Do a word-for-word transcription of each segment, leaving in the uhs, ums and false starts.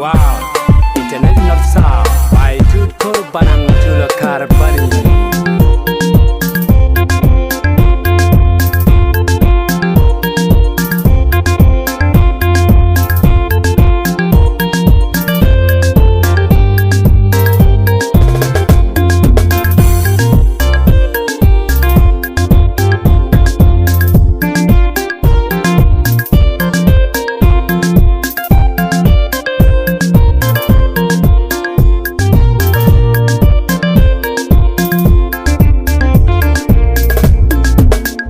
Wow, international sound by Tutko Banang Tula Karbani.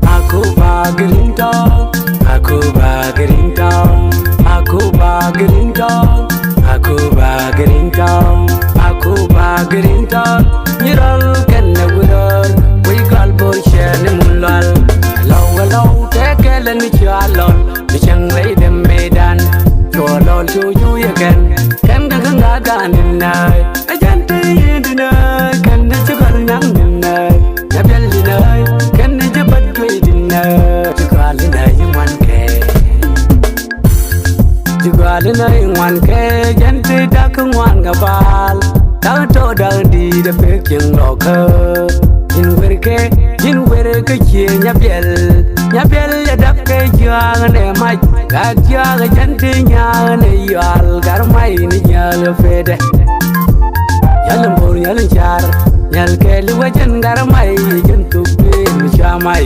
Akuba Green Town, Akuba Green Town, Akuba Green Town, Akuba Green Town, Akuba Green Town. Nyirol kene wiror, wi gal bor sheni mulal. Law law teke le ni chalol, bicheng lei de medan. Cholol chu ju yeken, ken ga ga ga ni nai. Ajan te yindi nai, ken de chigal nang ni nai. Nyabiel di nai, ken de jabat kwe di nai. Chigal nai wan ke. Jugalinë ŋuan ke jɛn të dak ŋuan ke bal. Dak tɔ dak dït ë pek cieŋ lɔkë. Yïn werke, yïn werke cie nyabiɛl. Nyabiɛl ë dak ke jiaak në mac. Gak jiaak jɛn të nyaak në yɔal gar mai në nyäl ë pede. Nyal mbor nyal ncar, nyal kɛɛl wecin gar mai, jin thuk pin cua mai.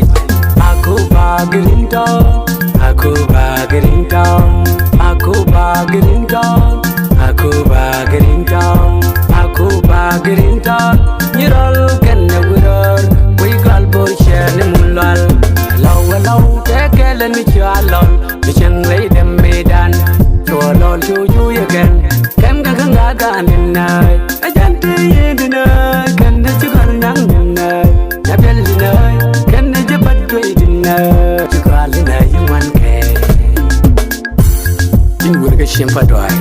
Akuba Green Town, Akuba Green Town, Akuba Green Town, Akuba Green Town, Akuba Green Town. Nyirol kene wiror, wi gal bor sheni mulal. Law law teke le ni chalol. Bicheng lei de medan, cholol chu ju yeken. Ken ga ga ga ga ni nai. Ajan te yindi nai, ken de chigal nang ni nai. Nyabiel di nai, ken de jabat kwe di nai. Chigal nai wan ke. Yïn werke ciem pa duai.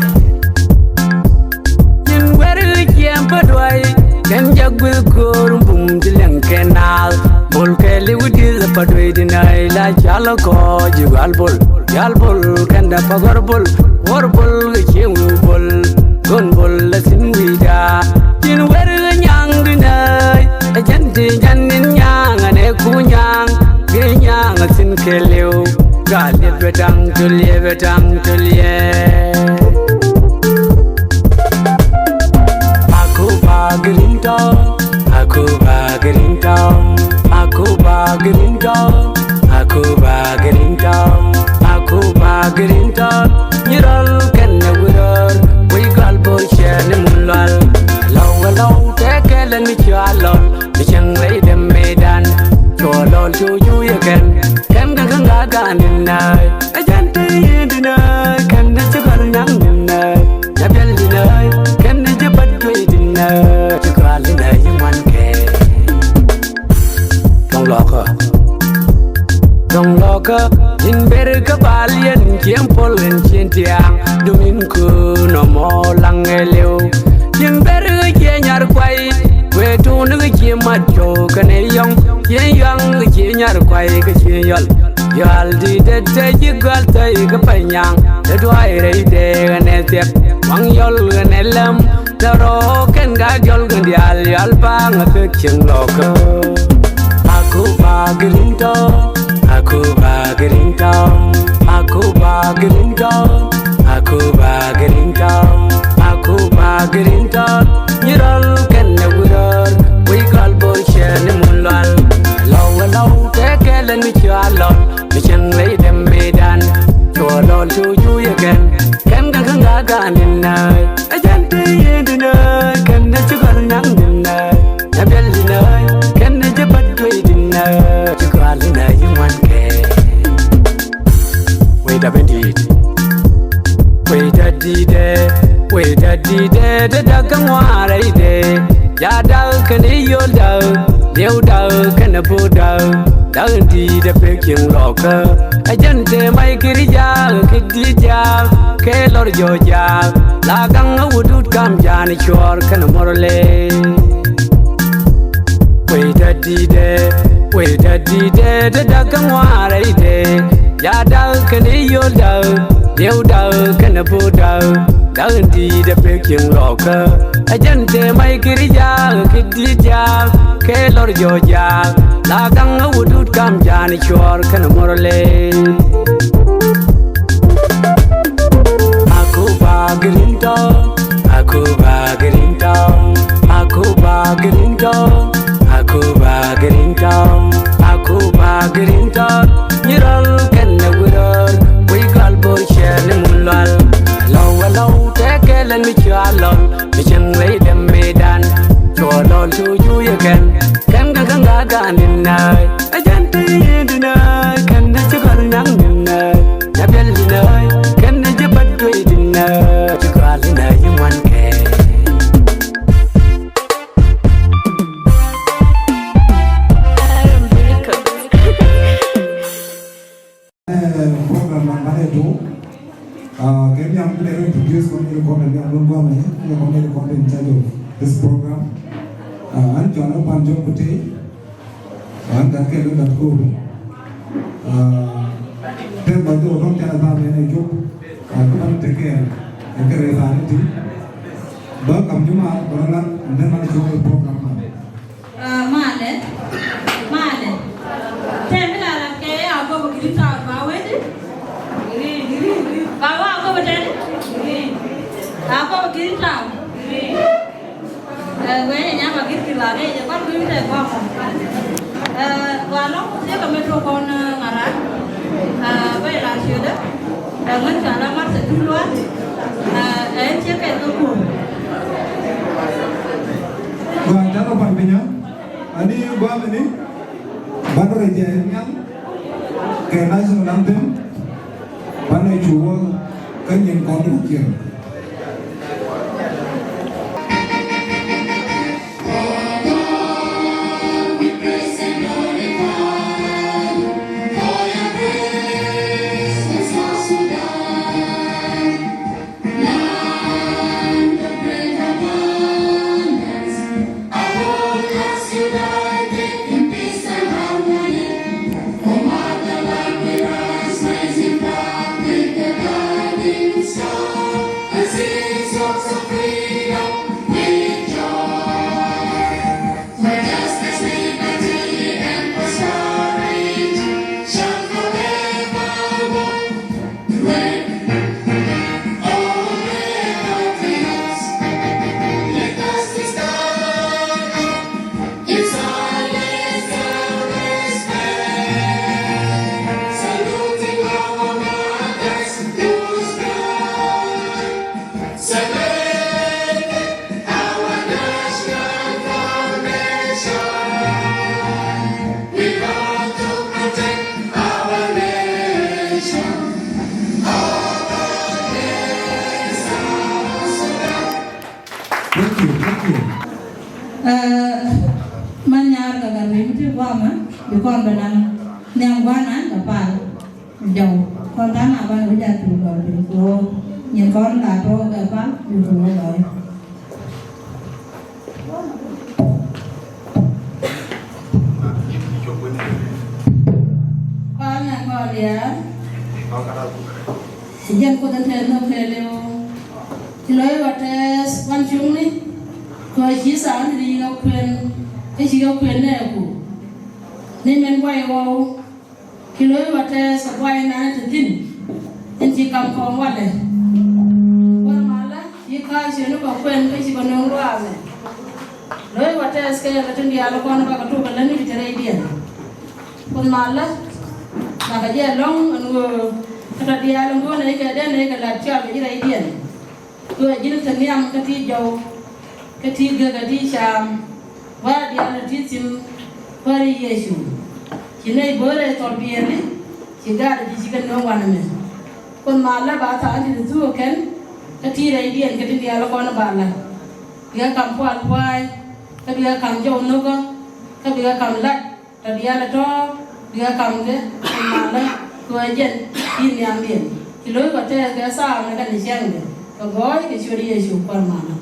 Yïn werke ciem pa duai. Ken ja guil kor bum di leng kenal. Bol ke liu di pa duai di nai la chalo ko jugal bol. Jal bol kenda pagor bol, wor bol ke chiew bol, gon bol la sin wida. Tin wer nyang dinai, a jan ti jan nin nyang ane ku nyang, ke nyang a sin ke liu. Ga liebe dang tu liebe dang tu lie. Akuba Green Town, Akuba Green Town, Akuba Green Town, Akuba Green Town, Akuba Green Town. Nyirol kene wiror, wi gal bor sheni mulal. Law law teke le ni chalol, bicheng lei de medan. Cholol chu ju yeken, ken ga ga ga ni nai. Ajan te yindi nai, ken de chigal nang ni nai. Nyabiel di nai, ken de jabat kwe di nai. Chigal di nai wan ke. Dong lɔkë, dong lɔkë, yïn ber ke bal yen ciem pol yen cien tiang. Dumin ku no mo lang e liu. Yïn ber ke cie nyar kuai, we tun ke cie mat jo kene yong. Cie yong ke cie nyar kuai ke cie yol. Yol di de te ji gal te ke panyang. Te duai rei de ne tiep, wang yol ne lem. Tɛ̈rɔ̈ɔ̈k kën ka jɔl kën dial yal paŋ a pek cieŋ lɔkë. Akuba Green Town, Akuba Green Town, Akuba Green Town, Akuba Green Town, Akuba Green Town. Nyirɔl kën ë wirɔr, wëi gɔl bor ciɛɛn ë mun lual. Lɔu ë lɔu, tëëk kɛl ë mi cɔal lɔl, mi cieŋ lei dɛm medan. Cuɔ lɔl cu ju ye kɛn, kɛn ka käŋ ka gan ë nääi. Ajɛn të yen dï nääi, kɛn dë cï gɔl nyaŋ dï nääi. Nyabiɛl dï nääi, kɛn dë cï bät tuei dï nääi. Cï gɔl dï nääi yï ŋuan kɛn. Wëi dap en dïït. Wëi dap dïït ë, wëi dap dïït ë, të dak ke ŋuan rɛ̈i de. Ya dak kënë yol dak, lieu dak kënë bur dak. Dak en dïït ë pek cieŋ lɔkë. Ajɛn të mai kiri jak, kë dïït jak, ke lɔr jɔ jak. La gaŋ ë wudut kam jan cuɔr kënë mor le. Wëi dap dïït ë, wëi dap dïït ë, të dak ke ŋuan rɛ̈i de. Ya dak kënë yol dak, lieu dak kënë bur dak. Dagen dïït ë pek cieŋ lɔ̈ɔ̈kë, ë jɛn të mai kiri jaak, kït dïït jaak, ke lɔr jɔ jaak, la gaŋ ë wudut kam jan cuɔɔr kënë mor le. Akuba Green Town, Akuba Green Town, Akuba Green Town, Akuba Green Town, Akuba Green Town. Nyirol kene wiror, kui gal bor share ni mulwal. Alo, alo, teke len mi chalo, mi cheng lei dem medan. Cholo tu ju ye ken, ken ga ga ga ga ni nai. Ajan te ye di nai, ken de chigal nang di nai. Nyabiel di nai, ken de jibat doi di nai. Chigal di nai, you want ke. Eh, program number two. Uh, can you please introduce committee content? I'm going to go in charge of this program. Uh, and John Opan John Kutei. An gat ke luel gat ku. Ah, tem ba jɔ dɔŋ tɛ̈n ë thaar yen ë cuk. Ah, ku ban tëk ke, ke rɛ̈ɛ̈r thaar ë tïŋ. Ba kam juma ba rɔ lat, and then man cuk program man. Ah, male, male. Tem ë la lat ke Agobo Green Town ba wëdï. Green, green, green. Ba wa Agobo tënë. Green. Agobo Green Town. Green. Eh, we nya ma git ki la ke je kɔn kuin te kɔn. Eh, wa lɔ ku thiek me to kɔn, eh, ŋara. Eh, we la shede. Eh, ŋun cha la mar se tu lwa. Eh, eh, thiek ke ko. Wa ta ro pan pinya. Ani gwa mini. Ban re je nyang. Ke national anthem. Ban e chuo. Ka nyin kɔn du kier. Thank you, thank you. Eh, man nyar ka gar wi miti guama, bi kɔn bɛ naŋ niam guana ka pal. Jɔu, kɔn than aban wi jat tu kɔn piny ku nyin kɔn la to ka pal, bi ku loi. Kɔn na kɔn ya. Jɛn ku den te no ke leo. Ci loi wa tes wan cuŋni. Ko ci sa ni ri ga kuen. Ke ci ga kuen ne ku. Ni men bɔi wau. Ci loi wa tɛɛth ke guai nɛn ë tëthin, yen cï kam kɔŋ walë. Wär malä, cï kääc yen ë kɔ̈k kuɛn ke cï ke nöŋ ruaamɛ. Loi wa tɛɛth ke yen ke tïŋ diaal ë kɔn bä ke tuk ëlë në kë cï rɛɛcdiɛn. Kun malä, na ke jɛ lɔ̈ŋ ën ɣöö ke tɔ diaal ë ŋöön ë ke dɛn ë ke lat cɔl ke cï rɛɛcdiɛn. Ku ë jïn thïn nhiam ke tïï jɔu, ke tïï gëk, ke tïï caam, bä diaal ë tïï thïn, bä ri Yecu. Cï nɛy bɔ̈ rɛɛc thɔl biɛɛrdi, cï gaat ë cï ke nöŋ wan ëmën. Kun malä ba thaar dït ë thuk ë kën, ke tïï rɛɛcdiɛn ke tïŋ diaal ë kɔn ë ba lät. Bï ke kam pual puaai, ke bï ke kam jɔu nhökë, ke bï ke kam lät. Tɔ diaal ë tɔ̈ɔ̈u, bï ke kamkë, ku malä, ku ë jɛn yïn nhiamdiɛn. Cï looi kɔc tɛɛth ke thaar në kɛn ë ciɛɛŋde, ke gɔɔc ke ciöt Yecu kuɔn malä.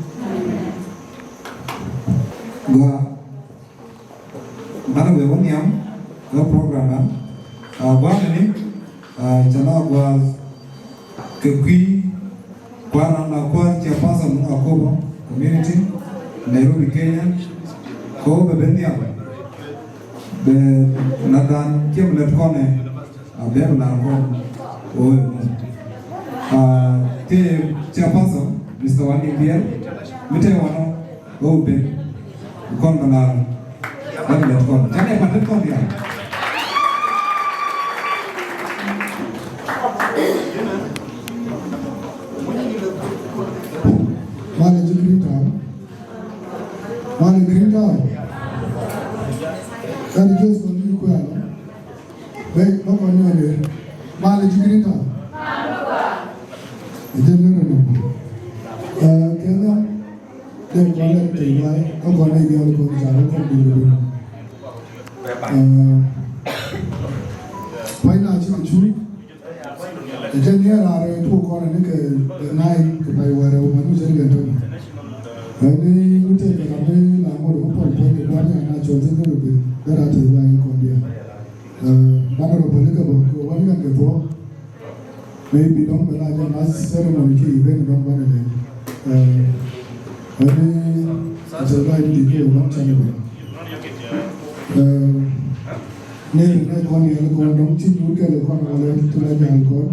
Gua, bana we wä nhiam, wä program dan, ah, gua mini, ah, cä la gua ke kuï, Kuar Aŋakuar, chairperson Akobo community, Nairobi, Kenya, ko bï bɛ̈n nhial, bï nadan cï bï lɛ̈t kɔn ë, abï bï lar kɔn, o, ah, ke chairperson, Mister Wani Biel, mï tɔ̈ wano, o, bï bɛ̈n, kɔn bï lar, bï lɛ̈t kɔn. Cän ë pan lɛ̈t kɔn nhial. Mane cï Green Town. Mane Green Town. Kan Jesu ni kuɛl. Be, be kɔn ni ade. Mane cï Green Town. Ëjë ni rënë. Eh, kena, de kɔn lɛ̈k tɛ̈ wai, ka kɔn lɛ̈k diɔl kɔn ca rɔt kɔn dït rënë. Eh, pay na cï kë cui, Ëtɛ̈n ye raan rɛɛc tuɔɔk kɔn anikë the nine ke pay wɛ̈ɛ̈r ë wëu mɛn cï rɛ̈ɛ̈c tɔ̈. Ënë wut ë ke raan bï la ŋot ë wëu pɔl pɔl ë kuan ya na cɔl thïn ke röt bï bɛ raan tɛ̈ wɛ̈ɛ̈r kɔn diɛ̈. Eh, man röt bɔ̈ lëkë bɔ̈, ku wän yɛn ke thuɔɔk. Maybe dɔm bɛ la jam as ceremony kï event dɔm bän ëlë. Eh, ënë atɛ̈ wɛ̈ɛ̈r dï ke wëu dɔm cän ëbɛ̈n. Eh, Ner në kɔn yɛn kɔn dɔm cï nyuur kɛ̈l kɔn wala tï la jäl kɔn.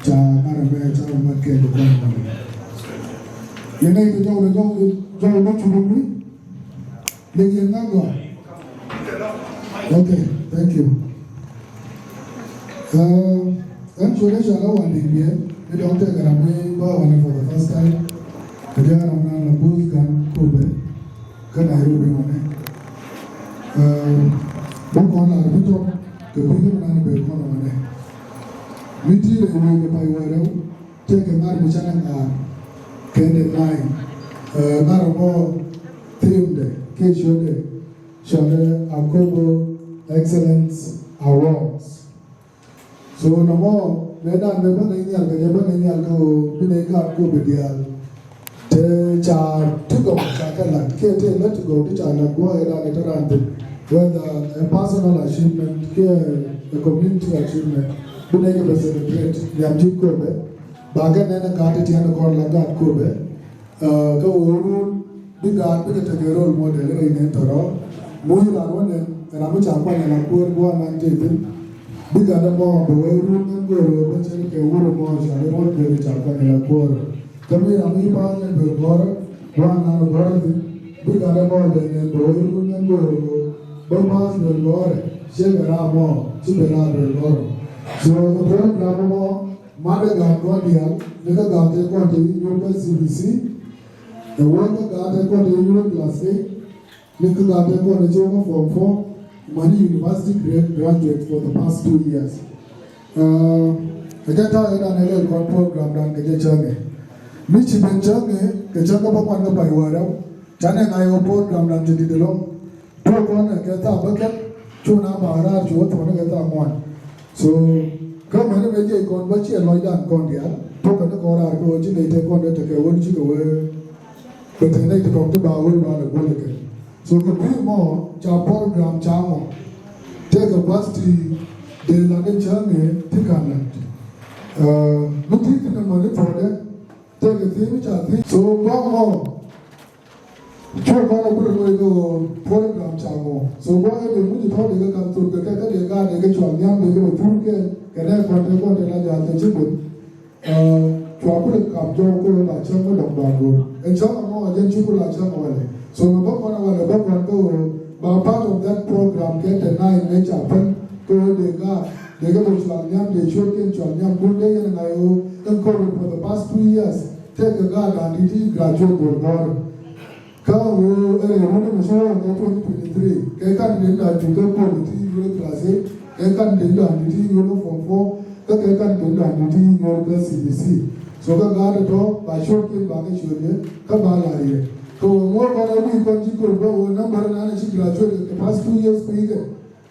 Ca ŋarë bɛ ca mat kɛ̈l kɔn wala. Yen ë jɔu jɔu jɔu bä cuk bï. Lek yen ŋa gɔ̈. Okay, thank you. Uh, Ɣɛn cɔl ë cɔl Awan Deŋ Biɛl, ë dɔm tɛ̈ gɛ̈r abï bä wani for the first time. Ë diäär ram naan la booth gan Kobe, ke Nairobi wani. Eh, bä kɔn la bï tɔ̈, ke bï ke naan bë kɔn wani. Mïtï rɛɛc wëu ke pay wɛ̈ɛ̈r rɛu, tëëkë ŋar bï can ë ŋaar, ke de nine. Eh, ŋar bɔ̈ theme de, ke cɔl de, cɔl de Akobo Excellence Awards. So, na mɔ, na dan bɛ bä në nhial, ke jɛ bä në nhial ke ɣöö bï në gaat Kobe diaal. Të ca tï gɔu, ca ke lat, ke të lat tï gɔu, të ca lat guɔ ë dan ë të raan thïn. Whether a personal achievement, ke a community achievement, bï në ke bɛ celebrate, nhiam cï Kobe, ba ke nɛn ë gaat të tiɛn ë kɔn la gaat Kobe. Ah, ke wo run, bï gaat bï ke tëk ë role model ë rɛ̈c nɛn tɔ̈ rɔ̈ɔ̈k. Muc raan wën ë, raan bï ca kuany ë la kuöör guɔ naan tëë thïn. Bï gaat ëmɔ bï wëu run ŋɛn göör ë bä cïn ke wur ëmɔ ca rɔt bï ke ca kuany ë la kuöör. Ke bï raan bï bääny ë bï gɔ̈ɔ̈r, guɔ naan gɔ̈ɔ̈r thïn. Bï gaat ëmɔ bï nɛn bï wëu run ŋɛn göör ë bä bääny bï gɔ̈ɔ̈r, cie ke raan mɔ, cï bï raan bï gɔ̈ɔ̈r. So, ë program ëmɔ, mat ë gaat kɔn diaal, në ke gaat ë kɔn tëë yï nyuur ke C B C, ë wëu ke gaat ë kɔn tëë yï nyuur class eight, në ke gaat ë kɔn ë cï wok form four, mani university grade graduate for the past two years. Uh, ë jɛ tɔ̈ ë dan ë lɛl kɔn program dan ke jɛ cäŋ ë. Mï cï ben cäŋ ë, ke cäŋ ke bä kuan ke pay wär rɛu, can ë ŋai ɣöö program dan cï dït ëlɔŋ. Tuɔɔk kɔn ë ke thaa bäkɛl, cu na ba raar cu wä thuɔn ë ke thaa ŋuan. So, ke mɛn ë me jiɛc kɔn bä ciɛ lɔcdan kɔn diaal, tuɔɔk kɛn ë kɔn raar ke ɣöö cï lec tëë kɔn de tëkë wën cï ke wëë, bɛ tëë nɛy tëkɔ̈k cï ba wël ba lë guöl ë ke. So, ke kuï mɔ, ca program ca ŋɔ, tëëkë kuath tï de lat ë cäŋ ë tï kan lat. Ë, bï tï kënë mɔ në thuɔɔdɛ, tëëkë thïn ca thïn. So, bä ŋɔ, Cuk kɔn abï röt wei ke ɣöö program ca ŋö. So, guɔ ë de muc tɔ̈ de ke kan thur ke ke, ke de gaat de ke cual nhiam de ke bɛ thur ke, ke ne kɔn de kɔn de la jal ke cï bun. Eh, cua ku de kap jɔu ke ba cäŋ me dɔm ba goor. En cäŋ amɔ ajɛn cï ku la cäŋ awale. So, me bä kɔn awale bä kɔn ke ɣöö ba part of that program ke the nine ne ca pɛn ke ɣöö de gaat de ke bɛ cual nhiam de cuet ken cual nhiam kun de yen ŋa ɣöö en kɔn for the past two years. Tëëkë gaat dan dït yï graduate bol gɔ̈ɔ̈r. Ka ɣöö ë rɛ̈ɛ̈r wën ë mashwara ke twenty twenty-three, ke candidate dan dït ke kuɔl ë tïï nyuöth class eight, ke candidate dan dït tïï nyuöth form four, ke ke candidate dan dït tïï nyuöth ke C B C. So ka gaat ë tɔ̈, ba cuɔ̈t ken ba ke cuɔ̈t ye, ka ba la ye. Ke ɣöö ŋuɔ̈t kɔn ë wïc kɔn cï kɔ̈r bä ɣöö number naan acï graduate the past two years ku yïkë.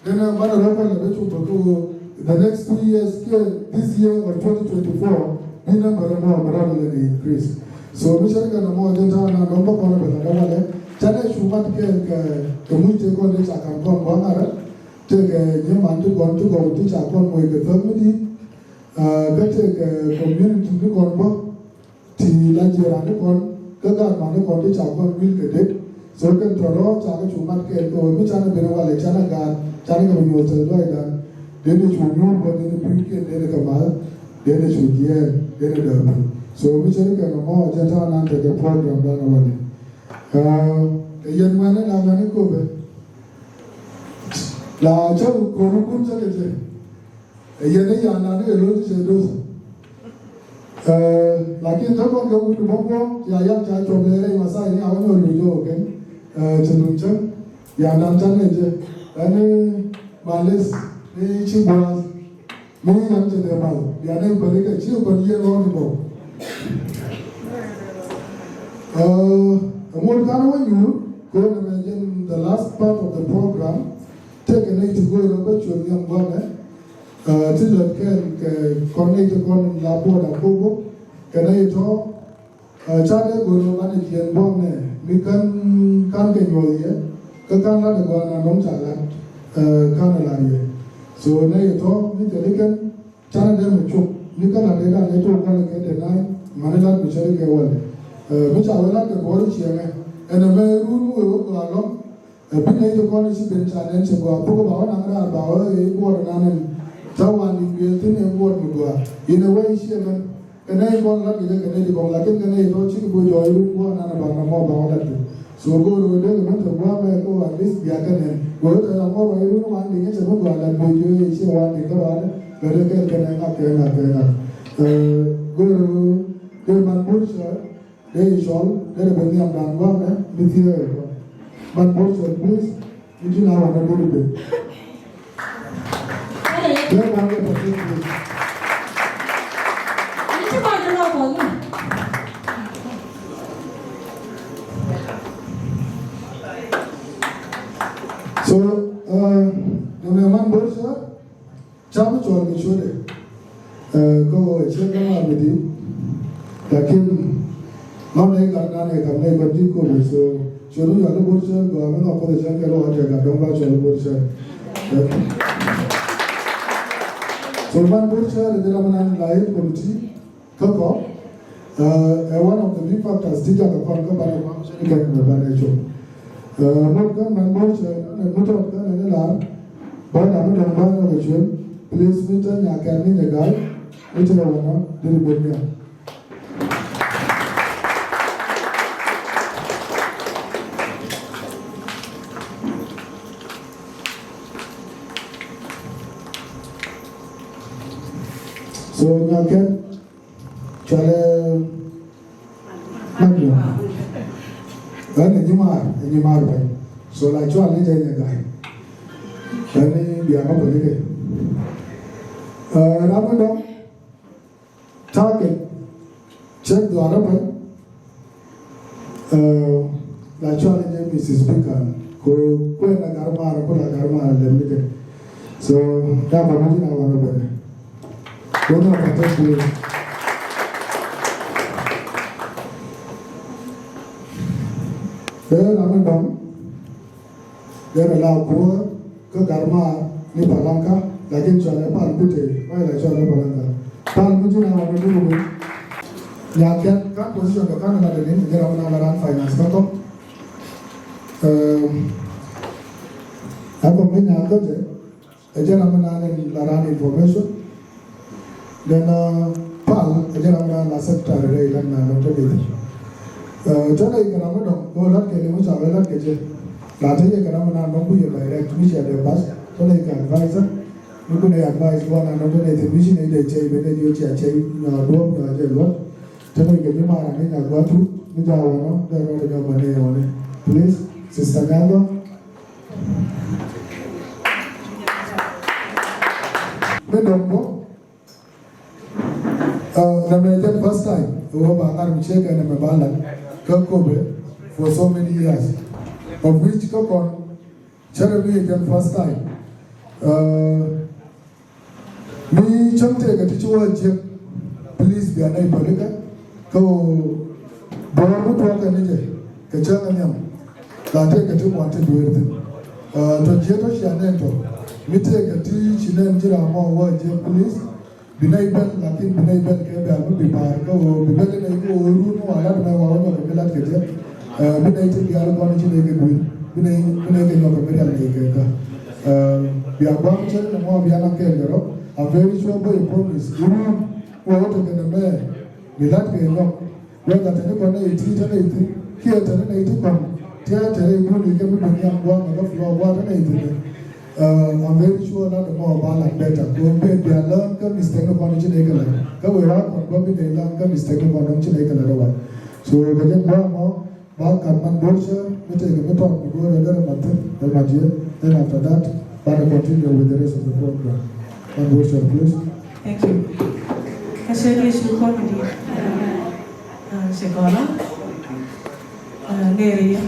Then, uh, man a local electoral, but, uh, the next two years, ke this year or twenty twenty-four, the number of more brother will increase. So, we shall get a more data and number one of the one. Challenge you might get, uh, the much they call this, I can call one another. Take a young man to go to go, teach our con with the family. Uh, get a, uh, community to go, La jiëë raan ë kɔn, ke gaat man ë kɔn të cak kɔn wïl ke dek. So kën tɔ̈ rɔ̈ɔ̈r cak cuk mat ke, ke wek bï can ë ben ë wal ë can ë gaat, can ë ke bï nyuɔ̈th tëde duɔ̈ɔ̈cdan. Den ë cuk nyuɔ̈th bɔ̈, den ë pïïrken, den ë ke mäl, den ë cuk jiɛɛr, den ë dɔ̈ɔ̈r piny. So bï cïn kën ë mɔ̈ɔ̈r jɛn tɔ̈ nan tëde program dan ë wal. Ee yen wɛ̈n ë na wɛ̈n ë Kobe. La cä ku kɔn kun cä ke jɛ. Ee yen ë yan nan ë looi të cï döth. Ee, lakin tɔ kɔn ke wut bɔ̈ bɔ̈, ya yan ca cɔp le rɛy Masai ni awën ë looi jɔ ken. Ee, cï luny cäŋ, yan dan cän ë jë. Ɛn ë males, ni cï guath, ni yan cï dee mal, yan ë bɛ̈n ke cï kɔn yen ɣɔn bɔ̈. Ee, ŋot kan wä nyuur, ko në mɛ jɛn the last part of the program, tek ë nɛy të göör ë bä cuöt nhiam guɔ̈mɛ, ee, të lɔt kɛn ke kɔn nɛy të kɔn la buɔɔt Akobo, ke nɛy tɔ̈, ee, ca de göör ë ban ë jiɛɛn buɔ̈mɛ, mi kän, kän ke nyuɔɔth ye, ke kän lat ë guɔ̈n anɔm ca lat, ee, kän ë lat ye. So nɛy tɔ̈, mi ke dikɛn, Can ade mi cuk, ni ka lat ëdan ë tök kɔn ke de nai, man ë lat mi cɔl ke wal. Ee, mi ca wek lat ke kuɔɔr ciɛɛŋë, ɛn ë mɛɛi run mi wek wek gɔaa lɔ̈ŋ, ee, bï nɛy të kɔn cï ben ca nɛn cï gɔaa, puk ba ɣɔn naŋ raar ba ɣɔn ë kuɔɔr ënan ɛn, tɔ wan ë guiëër thïn ë kuɔɔr mi gɔaa. Yen ë wɛ̈i ciëmën, ke nɛy kɔn lat ke ke nɛy të kɔn, lakin ke nɛy tɔ cï ke bï jɔ ë run kuɔɔr ënan ë ba nɔm mɔ ba ɣɔn lat thïn. So go ro de mo to gua me ko at least bia ka ne. Go to ya mo ro ru wan de ngi mo gua la go jo ye che wan de ka wan. Go de ke ke ne ma ke ma ke ma. Eh, go ro de man bursa de shol de de ben yam dan gua me mi ti e. Man bursa, please. Ni ti na wa na go de. Hey. De man ke pa ti. Ani ti ba de ro ko ni. So, uh, në man bɔ̈ cä, cä bï cɔl bï cuëde. Uh, go ë cï ke ŋa bï dït. Lakin, nɔn ee gat nan ee gat nɛy kɔc dït kɔ̈u, so, cuëdu ya lë bɔ̈ cä, go amï nɔk kɔc cä ke lɔ atek gat dɔm ba cɔl bɔ̈ cä. So, man bɔ̈ cä, de dït amï nan la yet committee, Kakɔ, uh, ee one of the big factors ti jaka kɔn ka bana kɔn ke me bana cho. Uh, mot kan man mo che ne muto kan ne la, bana mu dan bana ke chun, please mi ta nya kan ni ne gai, mi ta wana, diri benya. So nya kan, Cuɛl, eh, Mario. Ɣɛn ë nyïmar, ë nyïmar bɛ̈ny. So la cual ni jɛ nyɛ gäi. Ɣɛn ë bia ma bɛ̈ny ke. Eh, ram mi dɔm. Target. Cek dhuar ë bɛ̈ny. Eh, la cual ni jɛ Missus Speaker. Ku kuɛn la gar mar, ku la gar mar lem ni ke. So, ya ba ma jina wa bɛ̈ny. Wënë apath ë kueer. Ee, ram ë dɔm, yen ë la kuɔɔr ke Garmar ni Palanka, lakin cuɛl ë pal ku tei, wai la cuɛl ë Palanka. Pal ku tïn awan ë duru wën. Nyankɛn, kan position de kan ë la de nin, ë jɛ ram ë na la ran finance ka kɔ̈k. Ehm, akɔ̈k bï nyankɔc ë, Ë jɛn ram ënɔɔnë la raan information. Then, uh, pal, ë jɛn ram ënɔɔnë la secretary rɛ̈i lan na nɔm tëde. Uh, tëde ke ram ënɔɔnë, go lat ke ni mu ca wek lat ke jɛ. La të ye ke ram ënɔɔnë nɔm ku ye direct, mi cie de bas, tëde ke advisor. Mi ku ne advice, go na nɔm tëde, the mission ë de cɛ, be de dio cia cɛ, na duɔm, na jɛ luɔt. Tëde ke ni mara ni na guatu, mi ja wano, de rɔɔde jɔ bane yɔne. Please, Sister Nyandho, Bï dɔm bɔ̈, uh, na mɛ jɛn first time, ë wɔ ba ŋar mi ciek ɛn ë mɛ ba lat, ke Kobe for so many years, of which ke kɔn cä rɔ bï jɛn first time. Uh, mi cäŋ tek ë të cï wɔ jiëk, please bï anɛi pälikä. Ke wo bɔ̈ɔ̈r bï tuɔɔk kɛn ë jɛ, ke cäŋ ë nhiam, la tek ke tïŋ wan të duëër thïn. Ah, tɔ jiëë tɔ cia nɛn tɔ, mi tek ke tï cï nɛn cï raan mɔ wɔ jiëë, please, Bï nɛy bɛ̈n, lakin bï nɛy bɛ̈n ke bï abï bï päär ke ɣo, bï bɛ̈n ke nɛy ke ɣo run wala bï nɛy wä wä nyɔk ke bï lat ke jɛ. Eh, bï nɛy cï diaal kɔn cï nɛy ke guiir, bï nɛy, bï nɛy ke nyɔk ke bï rial nɛy ke ka. Eh, bï aguam cïn në mɔ bï anaŋ kɛɛl ke rɔt. I'm very sure bï promise. Run wä wä tëkënë mɛɛr, bï lat ke nyɔk. Whether tënë kɔn nɛy tït tënë ithïn, kiɛ tënë nɛy tït kɔn, tiɛɛr tënë ithïn, ke bï bɛ̈n yam guam ë ke floor guam tënë ithïn. Uh, I'm very sure that the more bala better. Ko be bia learn ke mistake no kɔn cï ne kala. Ke we wa kɔn ko bi ne learn ke mistake no kɔn cï ne kala do wa. So ke jeng ba mo ba kan man bolsa mi te ke mi tor mi go re dere matin de madie. Then after that, ba continue with the rest of the program. Man bolsa, please. Thank you. Ka shirye shi comedy. Uh, shigala. Uh, ngeriya.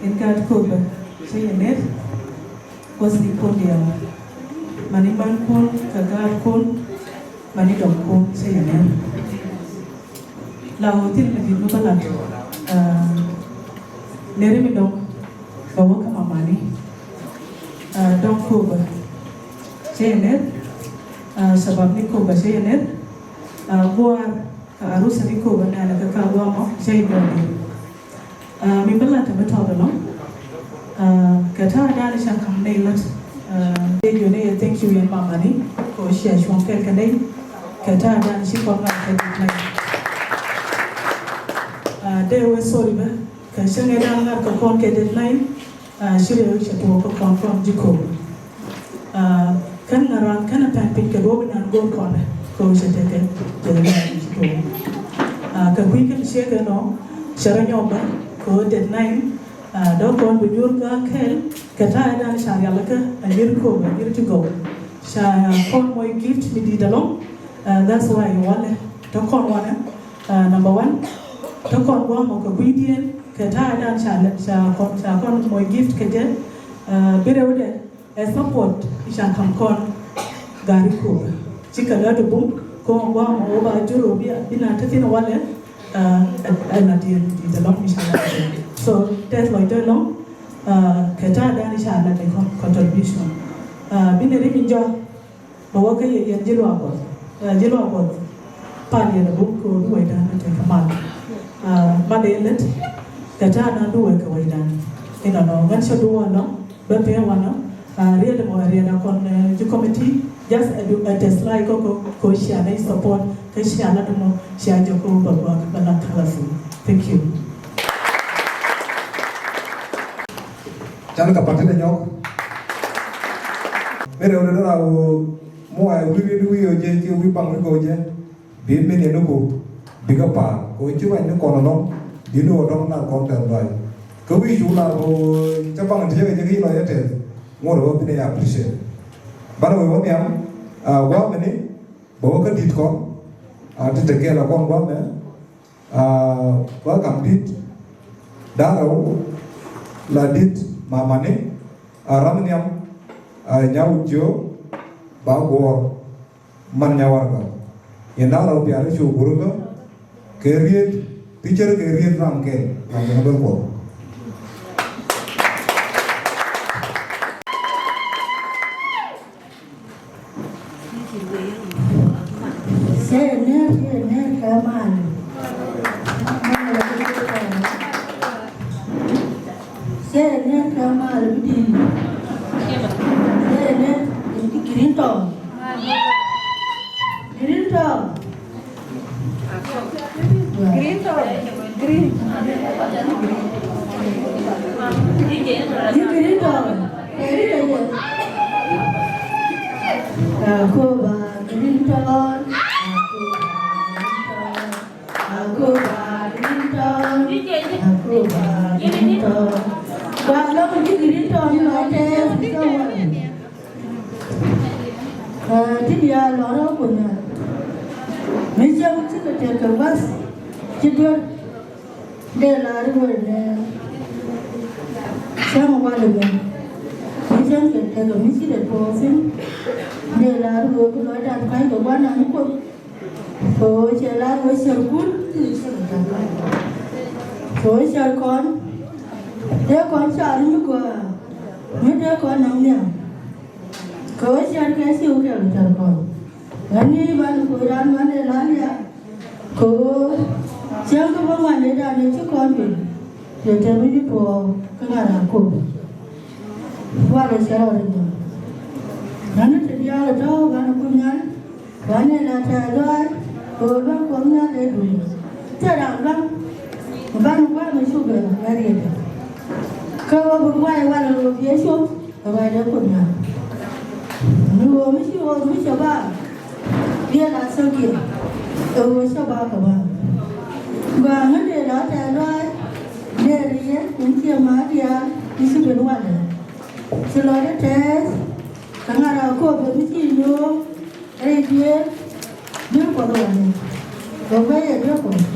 In kat kobe. Sheye net. Wasi pondia. Mani man kun, ka gar kun, mani dok kun, sheye net. La hotel mi di mubalat. Uh, neri mi dok. Bawa kama mani. Uh, dok kobe. Sheye net. Uh, shabab ni kobe. Sheye net. Uh, buar. Ka arus ni ko ba nɛn ka ka gua mo, jai dɔɔni. Ah, mi bala ta mi tɔɔr lɔ. Ah, ka ta da ni shan kam ne lat. Ah, de yo ne thank you yan mama ni. Ko shi a shwan kel ka dai. Ka ta da ni shi ko ma ka dai. Ah, de we sorry ba. Ka shan ga da na ka kon ke deadline. Ah, shirë cï tuɔɔk ke kɔn kɔn jiko. Ah, kën ŋa raan kën a pɛ̈n piny ke duɔ̈k nyan gɔl kɔn, ke ɣöö cï tëk ke, ke ɣöö cï tuɔɔk. Ah, ke kuc kën cie ke nɔ, cï rɔt nyɔk bä, ke ɣöö deadline, ah, dɔ̈k kɔn bï nyuur ke akɛ̈l, ke taai dan ca rial ke, anyïr kɔ̈u, anyïr cï gɔu. Ca kɔn moi gift mi dït alɔŋ, ah, that's why wale, tɔ̈ kɔn wanë, ah, number one, tɔ̈ kɔn guɔ mɔ ke kucdiɛn, ke taai dan ca lɛ̈k, ca kɔn, ca kɔn moi gift ke jɛ, ah, bï rëëude, ë support, ë ca käŋ kɔn gari kok. Cï ke lɔ të bum, kɔn guɔ mɔ wo ba jur wo bï, bï na tëthin wale, ah, ë, ë na diɛn dït alɔŋ, inshallah. So, tɛth lɔc tɔ̈ lɔŋ, ah, ke taai dan, inshallah, de con-, contribution. Ah, bï ne rin jɔ, ba wä ke ye yɛn jël wa kɔth. Ah, jël wa kɔth. Pan yɛn buk ko du wɛi dan te kamal. Ah, ma de let. Ka ta na du wɛi ka wɛi dan. Ina no, ngan sha du wa no, ba pe wa no. Ah, riɛl mo riɛl a kɔn, eh, ji committee. Just a du a test like ko, ko, ko share na support, ka share na du mo, share jo ko ba ba ba na kala su. Thank you. Can ka patin nyok. Mere ore dora wo mo ai wi wi wi o je ki wi bang wi ko je. Bi min ye nuku, bi ka paar, ko ci wɛny ni kɔn nɔm, bi ni wɔ dɔm na kɔn tɛth lɔi. Ke wic cuk la ro ca baŋ ti yeke jek yï lɔ ye tɛth, ŋot ë wä bï ne ya appreciate. Bana wek wä nhiam, ah, guamëni, bä wä kä dït kɔn, ah, ti te gɛl akɔn guamɛ, ah, wä kam dït, darou, la dït, mamani, ah, ram nhiam, ah, nyawut jiö, ba guɔɔr. Man nya warka. Yen na rau piath cu gurka, ke riet, picture ke riet ram ke, ram ke na bel kuɔth. Sɛ nɛr, sɛ nɛr ka mal. Sɛ nɛr ka mal bidi. Sɛ nɛr, enti green tɔn. Green tɔn. Green tɔn. Green. Ni green tɔn. Eri de ye. Akoba green tɔn. Akoba green tɔn. Akoba green tɔn. Akoba green tɔn. Kwa lo ni green tɔn lo te. Ah, ti bia lɔ rɔ̈u ku nhial. Mi cäŋ cï ke tek ke guäth cï duer, de laar wël në cäŋ wal ëbɛ̈n. Mi cäŋ ke tek ke mi cï de tuɔɔk thïn, de laar wël ku lɔ dat kac ke guan nɔm kuɔth. So, cï laar wël cär kur, cï ke cï ke tak kac. So, cär kɔn, de kɔn car mi guɔ, mi de kɔn nɔm nhial. Ke we cär ke cï wek kɛl cär kɔn. Ɣɛn ë man ku raan man ë lal ya, ku cäŋ ke bɔ̈ man ë dan ë cï kɔn piny, ye tɛ̈ bï cï tuɔɔk ke ŋa raan kop. Wal ë cä rɔt ë jam. Ɣɛn ë tɛ̈ diäär ë tɔ̈u ɣɛn ë kuny nhial, ɣɛn ë la tɛ̈ luaai, ku bä kuɔm nhial ë dul. Tɛ̈ raan bäŋ, bän guam ë cuk ë bä riëëc. Ke wä bï guai wal ë röör ye cop. Awɛ̈ɛ̈t ë kuny nhial. Në ɣöö më cï ɣööt më cï bä dhiël athökï, ë ɣöö cï bä ke bä. Guaŋ ë de lɔ tɛ̈ luɔi, de riëëc, yen cie ma diaal, në cï ben wadë. Cï lɔ de tɛ̈ɛ̈th, ke ŋa raan kop ë më cï nyuöök, Rɛ̈ɛ̈r diëër, bï kuɔth ɣɔn, ke guɛ̈i ë diëër kuɔth.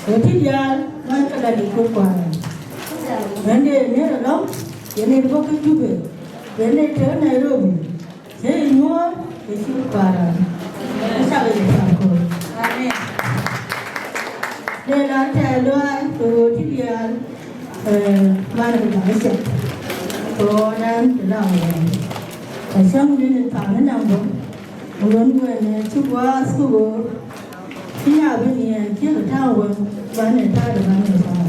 Ku tït diaal, ŋɔ̈c ke la dït kuɔth kuaar. Ɣɛn de ner ë lɔ̈ŋ, yen ë bɔ̈ ke Juba, yen ë tëë Nairobi, cï ye nyuɔɔr, ke cï kuaar. Acä ke ye thaar kööl. Amen. De la tɛ̈ luaai, ke ɣöö tït diaal, eh, man ë bï jam ë cak. Ku ɣɔn ɛn të la ɣɔn. Acäŋ dï në thaar ë nɔm bɔ̈, ku luɔn wën, eh, cï guaar thukul, cï nya bï nhiɛɛr, cï ke tääu wën, ban ë taar de ban ë thaar.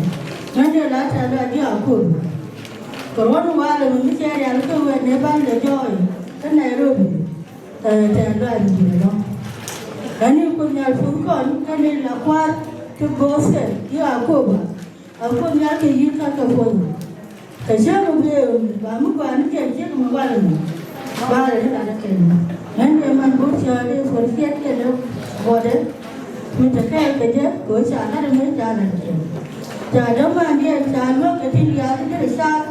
Ɣɛn de la tɛ̈ luaai dï akut. Ku ruɔ̈n wal ë mï cï rial ke wën ë ban de jɔɔi, ke Nairobi, eh, tɛ̈ luaai dï dït ënɔɔnë. Ɣɛn ë kuny nhial puɔ̈th kɔn, ke në la kuaar, ke both ke, dï akut. Akuɔth nhial ke yïn ka ke puɔ̈th. Ke cï röt bï bä mi guan ke cï ke mi guan. Ba rɛ̈ɛ̈r ë lat ë kën. Ɣɛn de man bɔ̈ cä de puɔ̈th ciɛt ke de bɔ̈ de. Mi të kɛɛl ke jë, ku cä lat ë mi cä lat ë kën. Cä de man diɛt cä luɔ̈k ke tïŋ ya de kë de caar.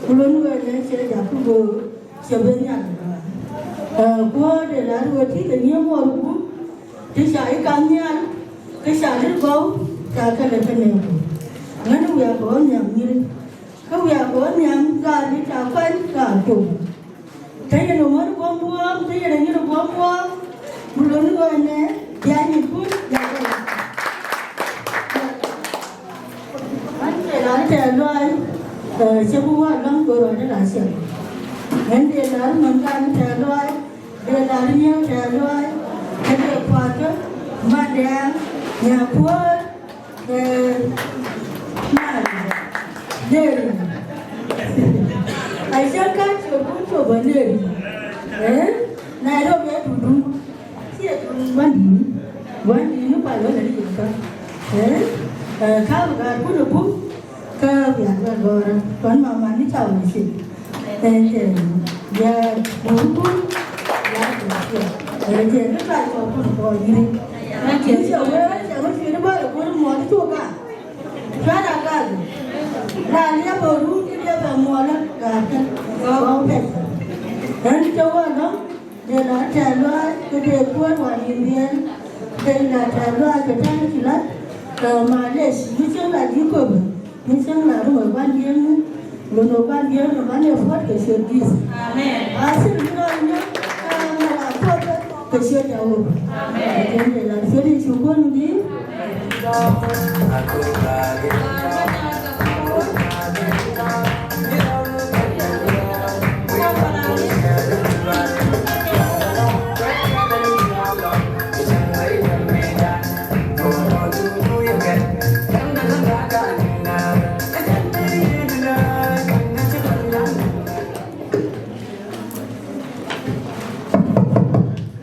Ku lon wël ë cï jak ku göök, cï ben nhial ë luaar. Ee, ku de lat wël tïŋ ke nyiëëm wär ku. Të ca yï kaŋ nhial, ke ca dït gɔ̈u, ca kɛ̈l ë kënë ku. Ŋɛ̈n wiak bɔ̈ nhiam nyïïr, ke wiak bɔ̈ nhiam, gaar dït ca kuany, gaar kum. Të yen ë ŋön guɔ̈m buɔɔm, të yen ë nyïïr guɔ̈m buɔɔm, bï lon ɣɔn ë, bï a nyïïr kun, bï a kɛ̈l. Ɣɛn de lar tɛ̈ luaai, ee, cï bï wä lɔ̈ŋ, go rɔt de la ciɛm. Ɣɛn de lar mën kan tɛ̈ luaai, de lar miëu tɛ̈ luaai, ke de kuatkë, madɛɛŋ, nyakuɔ̈ɔ̈r, ee, na, deri. Acïn ka cop kun cop bä deri. Ee, Nairobi ë dudu. Cie dudu wandï. Wandï ni kual wala ni ka. Ee, ee, ka ga kun ku. Ka wiak bɛ gɔ̈ɔ̈r, kɔn mama ni ca wun cin. Ee, ee, ya, murukun, ya, ya. Ee, ee, ni ka cɔ kun kɔ yiri. Ni cɛ wee, cɛ wee cin bä kun mɔ ni tuka. Cua da ka. Na liep bä run, ni liep bä mɔ la, ka ke. Kɔ pɛt. Ee, ni cɛ wä nɔ. De la tɛ̈ luaai, ke de kuɔ̈t wan yïn dhiɛl, de la tɛ̈ luaai, ke tɛ̈n cï lat, ke malesh, mi cieŋ la dï köbë, mi cieŋ la röm ë guan diëëŋ, lon ë guan diëëŋ, ë man ë puɔ̈t ke ciöt dïth. Amen. Asir bï rɔt nyɔk, ke ŋa la puɔ̈t ke ciöt Jehova. Amen. Ë de la ciöt Yecu kuɔ̈n dï.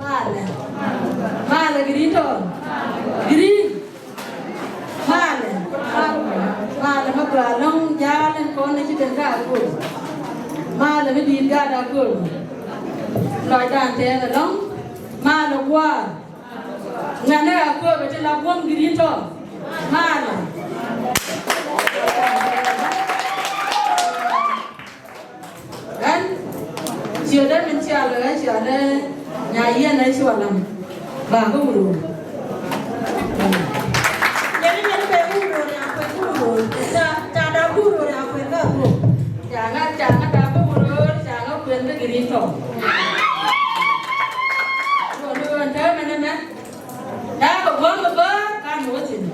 Malë. Malë, green tɔ. Green. Malë. Malë, ma gɔaa lɔ̈ŋ jäl ɛn kɔn ë cï ben ka akööl. Malë, bï dït gat akööl. Lɔcdan tɛɛth alɔ̈ŋ. Malë, guaar. Ŋɛn ë akööl bï të la guɔ̈m green tɔ. Malë. Ɣɛn, ciöt ë min cial, ɣɛn cial ë nya yen ë cuɔl lam, ba ke wurou. Yen ë yen ke wurou, ya kuec ke wurou. Ta, ta da wurou, ya kuec ke wurou. Ca ŋa, ca ŋa da ke wurou, ca ŋa kuen ke gïrï tɔ. Wurou ɣɛn tɛ̈ mɛn ëmɛn. Dak ë guɔ̈m ë bäär kan wä thïn,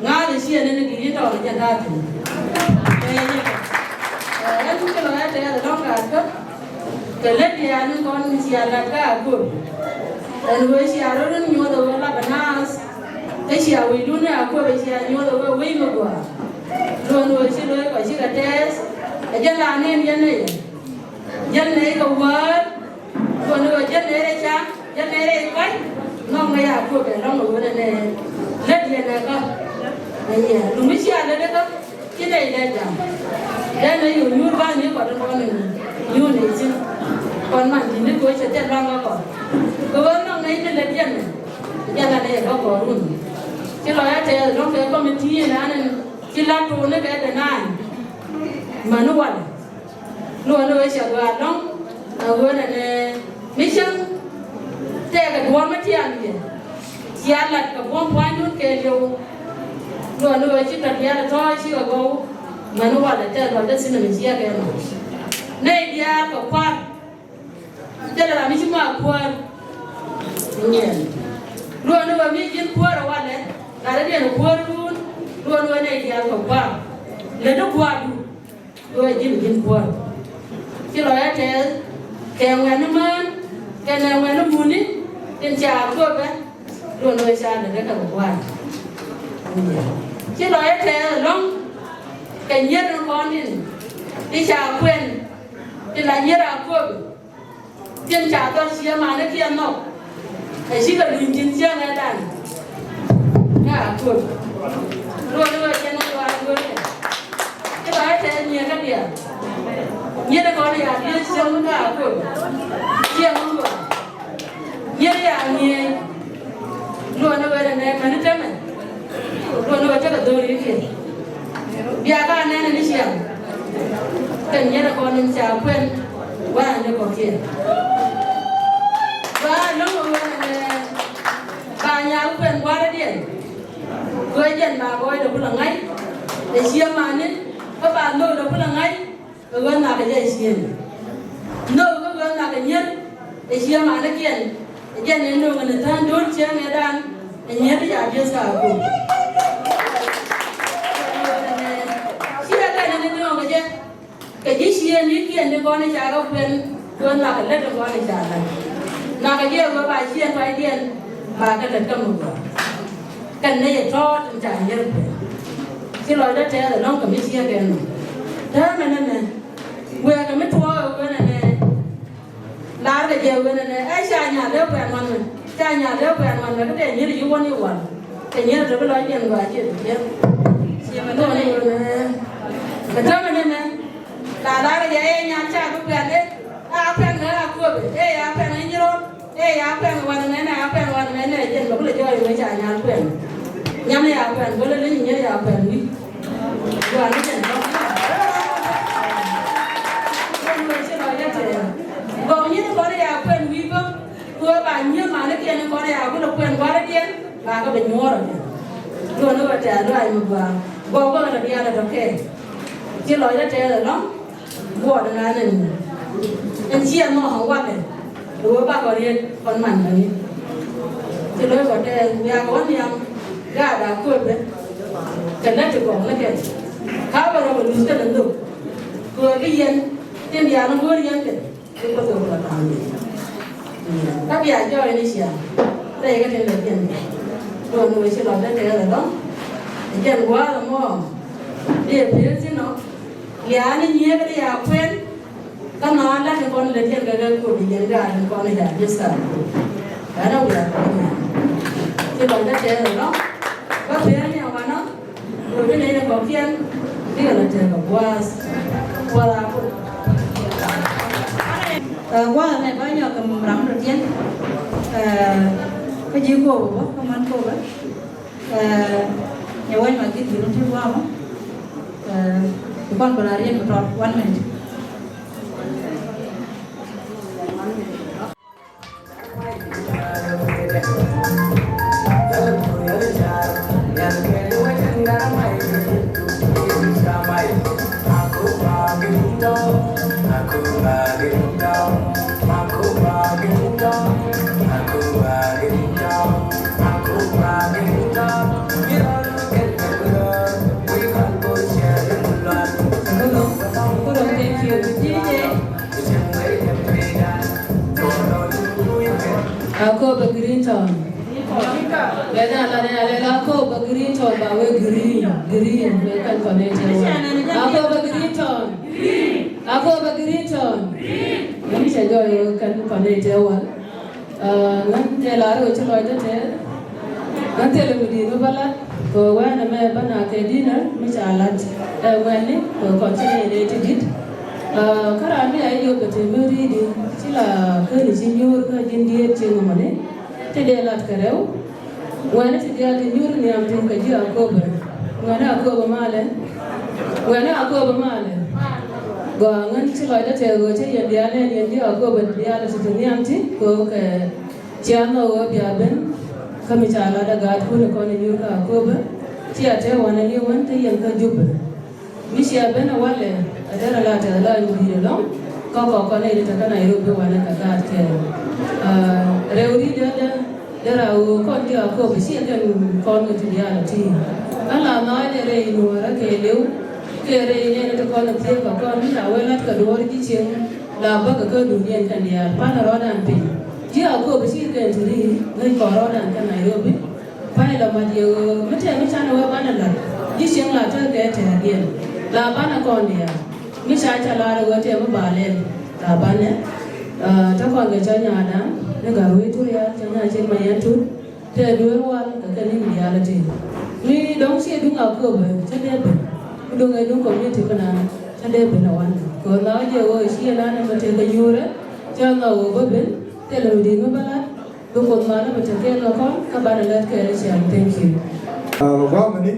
ŋaal ë ciëën en ë gïït tɔɔr ë jɛn tɔ̈ thïn. Ee, yen kë, ee, ɣɛn cï lɔ ɣɛn tɛɛr ë lɔ̈ŋ raan kë, ke lëk diaan ë kɔn cï a lat ke akööl. Ɣɛn wëë cia röt nyuɔ̈th ë wëë Labanas, ke cia wëidun ë Akuɔp ë cia nyuɔ̈th ë wëë wëi me guɔ. Luɔn wëë cï looi kɔc cï ke tɛɛth, ajäl raan en yen ë ye. Jäl në ye ke wäär, luɔn wëë jäl në ye cak, jäl në ye kɔc, nɔŋ në ya Akuɔp ë lɔ̈ŋ ë wëë në lëk yen ë ka. Ë ye, luŋ ë cia lëk ë ka. Cï dɛ̈ dɛ̈t jam. Dɛ̈t në yök nyuur bä në kɔt ë kɔn ë nyuur në cïn. Kɔn man dït në kɔc cï thiat luaŋ ë kɔn. Ke wek nɔŋ në yïn lë diɛn në. Jɛn an, ee bä kɔɔr run. Cï lɔ ya tɛɛth lɔŋ ke committee ënɔɔnë cï la tuun ë ke de naan. Man wal. Luɔn ë we cä gɔaa lɔŋ, aɣöö nɛn ë mission tɛɛkë duɔ̈ɔ̈r ë tiam ye, cï a lat ke buɔ̈m puɔ̈nydun ke liu. Luɔn ë we cï tɔ̈ diaal ë tɔ̈ɔ̈c cï ke gɔu, man ë wal ë tɛɛr luɔt de thin ë ciɛk en. Nɛy diaal ke kuaar, thilɛ ram cï mak kuäär. Luɔn ë we mïc yïn kuäär ë walɛ, lat ë diɛn ë kuäär run, luɔn ë we nɛy diaal ke kuaar, lëdë kuaardu. Luɔi jïn jïn kuɔɔr. Cï lɔ ya tɛɛth, ke ŋuɛ̈n ë mään, ke në ŋuɛ̈n ë muni, tin ca kuöpë, luɔi luɔi ca lëk ke ke kuɔɔr. Cï lɔ ya tɛɛth lɔ̈ŋ, ke nyiëër në kɔn tin, ti ca kuɛn, ti la nyiëër a kuöpë. Tin ca dhɔl cï ëmanë kiɛn nhɔk, acï ke luny thïn ciɛɛŋ ëdan. Ka akut. Luɔi wek cïn ë luaar duööŋ. Cï lɔ ëtɛ̈ɛ̈n nyiëë kedhie. Nyiëë kɔn ya dhiëëth ciɛɛŋ ka akut. Ciɛɛŋ luaar. Nyiëë ya nyiëë. Luɔi wek ënɛ mɛn tëmë. Luɔi wek cä ke dhöör yïkiɛ̈. Bia ka nɛn ë ciɛɛŋ. Ke nyiëër kɔn ca kuɛn wään ë kɔ̈kiɛ̈. Ba nöm ë wën ënɛ, ba nyal kuɛn guardian. Ku ë jɛn ba gɔɔc de bï lɔ ŋäc, ë cie manë, ke ba looi de bï lɔ ŋäc, ke ɣön nhak ë jɛ ë ciëën. Nöök ke ɣön nhak ë nyiëër, ë cie manë kiɛn, ë jɛn ë nöök ënë thään dööt ciëën ëdan, ë nyiëër ya Jiëth ka akut. Cie kɛn ënë nöök ë jɛ. Ke cï ciëën yïkiɛn në kɔn ë ca ke kuɛn, ku ë nhak ë lät ë kɔn ë ca lät. Nhak ë jɛ wek ba ciëën tuaicdiɛn, ba ke lät ke muk gɔ̈ɔ̈r. Kɛn në ye tɔɔt ë ca nyiëër kuɛn. Cï lɔcdä tɛɛth ë lɔ̈ŋ ke mï ciëëk ɛn. Tɛ̈ɛ̈m ënënë, wek ke mï tuɔɔk ë kuɛn ënë. Laar ke jɛ wën ënë, ë ca nyaal lëu kuɛn ŋuan wën, ca nyaal lëu kuɛn ŋuan wën, këde nyiëër yï wën yï wal, ke nyiëër të bï lɔ jiɛn gɔaa cï të jiɛn. Cï man wën wën, ë, ke tëmë nënë, la laar ke jɛ ë nyaal ca bï kuɛn ë, aa kuɛn ë akuöpë, ë ya kuɛn ë nyïrɔɔr, ë ya kuɛn wan ŋɛn, ë ya kuɛn wan ŋɛn, ë jɛn bä bï lɔ jɔɔc wën ca nyaal kuɛn. Nyan ë ya kuɛn, wël ë lëny nyiëër ya kuɛn wïc. Gua ni jen. Gua ni jen kɔn ya kuen wic bä. Ku ba nyiëë man ë kiɛn kɔn ya ku lɔ kuen guardian. Ba ke be nyuɔɔr ë. Gua ni wete alua mi gua. Gua gua la bial to ke. Ci lɔ ya te lɔ. Guɔ de na nen. En ci anɔ ha wale. Ku ba ko riet kon man ni. Ci lɔ ko te ya ko ni am. Ga da ko be. Ke lɛ̈t ë gɔk në kɛn. Ka bä rɔt bɛ luth kënë nhök. Ku ë bï yɛn, tin diaan ë ŋöör yɛn kën, ke kuɔth ke ku lɔ tääu yɛn. Ka bï a jɔɔk yen ë ciaŋ, rɛy ke tën lɔ jiɛn. Duɔ̈n nu ë cï lɔ bɛ̈n tëëk ëlɔŋ, ë jiɛn guäär ëmɔ, bï e piëëth thïn nɔ, liaan ë nyiëëk ë ya kuɛn, Ka na la ni kɔn le tiɛn ke ke ku bi jen ga ni kɔn ja jisa. Ana wi a ko ni. Ti ba da te no. Ba te ni wa no. Ku bi ne ko kiɛn. Bi la te ko was. Wala ku. Wa me ba nyɔ kam ram ro tiɛn. Ka ji ko ba, ka man ko ba. Ee, Nyawany Magit, you don't take one. Ee, you can't go ahead and talk. One minute. Bɛ̈n ala ne alel Akobo Green Town, ba we green, green, we kan connect e wal. Akobo Green Town. Akobo Green Town. Ɣɛn cä jɔ ye kan connect e wal. Ah, ɣɛn thel arëu cï lɔc tëtëër. Ɣɛn thel ë midït bï bä lat, ku wɛ̈n ëmɛ bä na ke dinner, mi ca lat, eh, wɛ̈nni, ku kɔc cï lɛc rëëc tïdït. Ah, ka raan bï ya yök bï tëë bï rïïdï, cï la kënë cï nyuur ke jïn diëët cieŋ ëmënë, tëde lat ke rɛ̈u. Wɛ̈n cï dhial të nyuur nhiam tïŋ ke jï Akobo. Wɛ̈n Akobo malë. Wɛ̈n Akobo malë. Gɔaa ɣɛn cï lɔc tëtëër ɣöö cï yen dhial en yen jï Akobo dhial të të nhiam tïŋ, ku ke cï anhɔ̈k ɣöö bï a bɛ̈n. Ka mi ca lat ë gaatkun ë kɔn ë nyuur ke Akobo. Cï a tëë wän ë liu wën të yen ke Juba. Mi cie bɛ̈n ë walë, adɛ̈r ala tɛ̈th lɔɔc midït ëlɔŋ, ka kɔ̈k kɔn ë rit ë ke Nairobi wanë ka gaatkë. Ah, rɛ̈u rït dɛ̈dɛ̈, dɛ̈ rau kɔn jï Akobo cï ë kën kɔn ke cï dhial ë tïŋ. Ala nhɔɔc ë rɛ̈c Nuɔɔr ë ke liu, ke rɛ̈c yen të kɔn ë thiëëk ë kɔn, la wël lat ke duɔ̈ɔ̈r jï cieŋ, la bäk ë ke dun yen kën diaal, pan ë rɔɔdan piny. Jï Akobo cï ë kën të rïïr, ŋic kɔn rɔɔdan ke Nairobi. Pɛ̈i lɔ mat ye ɣöö, mi tëë mi can ë wek ban ë lat, jï cieŋ la tëëk ke tɛ̈ɛ̈k yen, la ban ë kɔn diaal. Mi ca ca laar ë ɣöö tëë mi ba lɛl, la ban ë, ah, tɔ kɔn ke cä nyaada, në gäär wëi Turial, cä nya cït ma yɛn tut, tëë duëër wal, ke ke nïn diaal ë tëë. Mi dɔ̈ŋ cie duŋ Akobo, cä dee bɛ̈n, ku döŋ ee duŋ community kënë, cä dee bɛ̈n ë wan. Ku na ye ɣöö cie naan ë mi tëë ke nyuurë, cä ŋa ɣöö bä bɛ̈n, thel ë midït mi bä lat, Dukun manë bï tëk en ë kɔn, ka ban ë lɛ̈t ke ë ciɛɛŋ. Thank you. Ah, guamëni,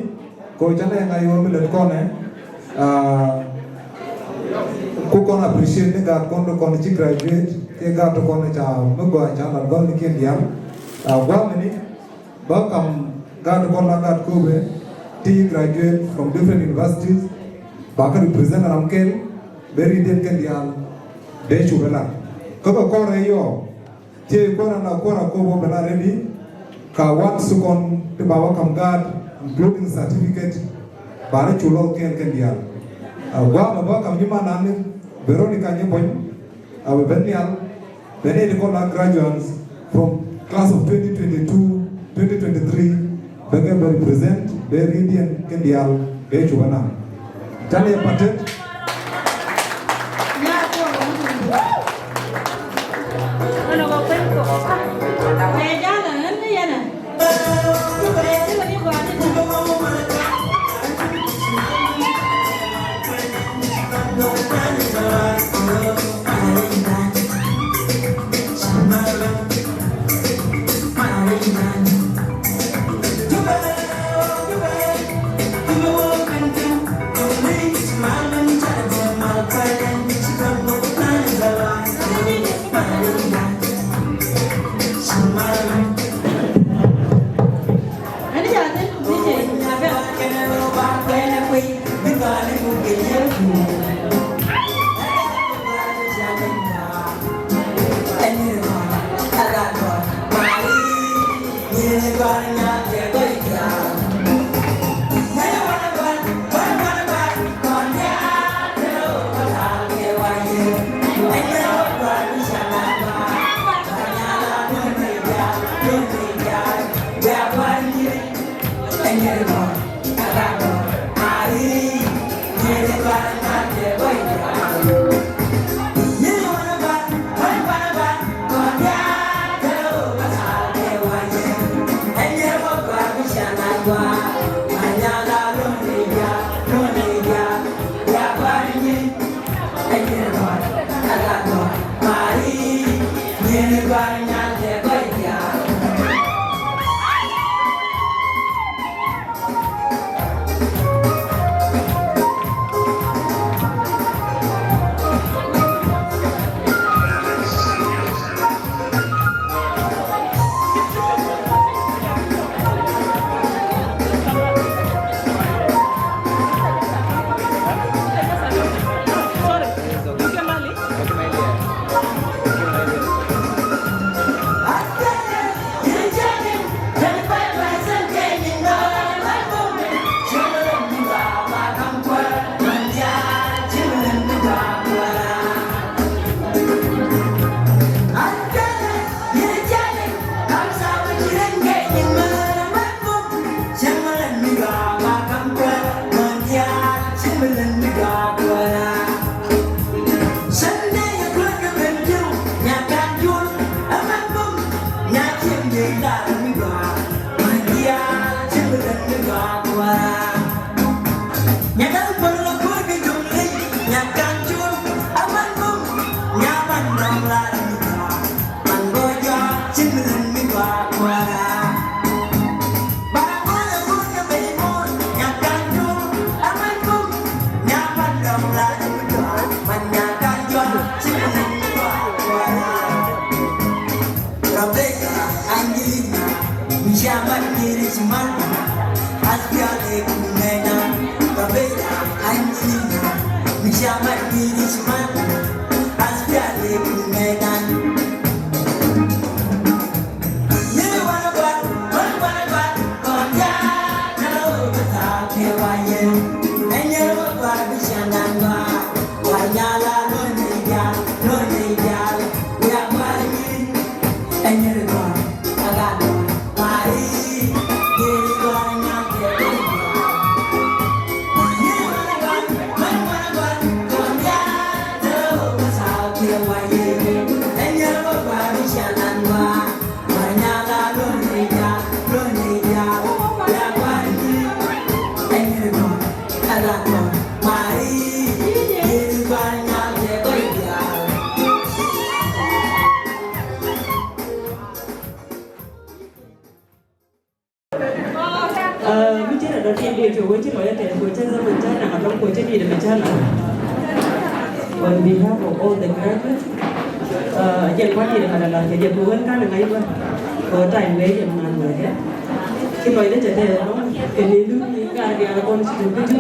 ko cä lɛ̈k ŋa yom lɛ̈t kɔn ë, ah, ku kɔn appreciate ni gaat kɔn de kɔn cï graduate, ke gaat kɔn ca mi gɔaa ca lat gɔl ni kën diaal. Ah, guamëni, ba kam gaat kɔn la gaat Akobo, ti graduate from different universities, ba ka represent aram kel, be rït den kën diaal, be cuk ë lat. Ka ka kɔn rɛ̈ yɔɔ, Thiëi kuɔ̈r an, la kuɔ̈r Akobo bɛ la ready, ka wat sukɔn ti ba wa kam gaat, including certificate, ba rɔ cu lɔ̈k kɛn kɛn diaal. Ah, guam aba kam nyiman an, Veronica Nyibony, abï bɛ̈n nhial, bɛ̈n ë kɔn la graduates from class of twenty twenty-two, twenty twenty-three, bɛ ke bɛ represent, bɛ rït diɛn kën diaal, bɛ cuk anaŋ. Tɛ̈n ye patet. Rabeka Angelina, Mishamat Kirisman, Aspiale Kumena, Rabeka Angelina, Mishamat Kirisman, Aspiale Kumena. Micere dɔ tiɛɛl diɛɛr cök wecin lɔ yɛtɛɛr ku cä zaman cä naŋ alɔŋ ku cä diɛɛr mɛ cä naŋ. On behalf of all the graduates, uh, jɛn kuan diɛɛr mat alar kɛ jɛ ku wën kan ŋac bä. Ku time wee jɛ man wee kɛ. Ci lɔc dɛ cɛ tɛɛr alɔŋ kɛ ni lu ni ka diaal kɔn ci tu bi tu.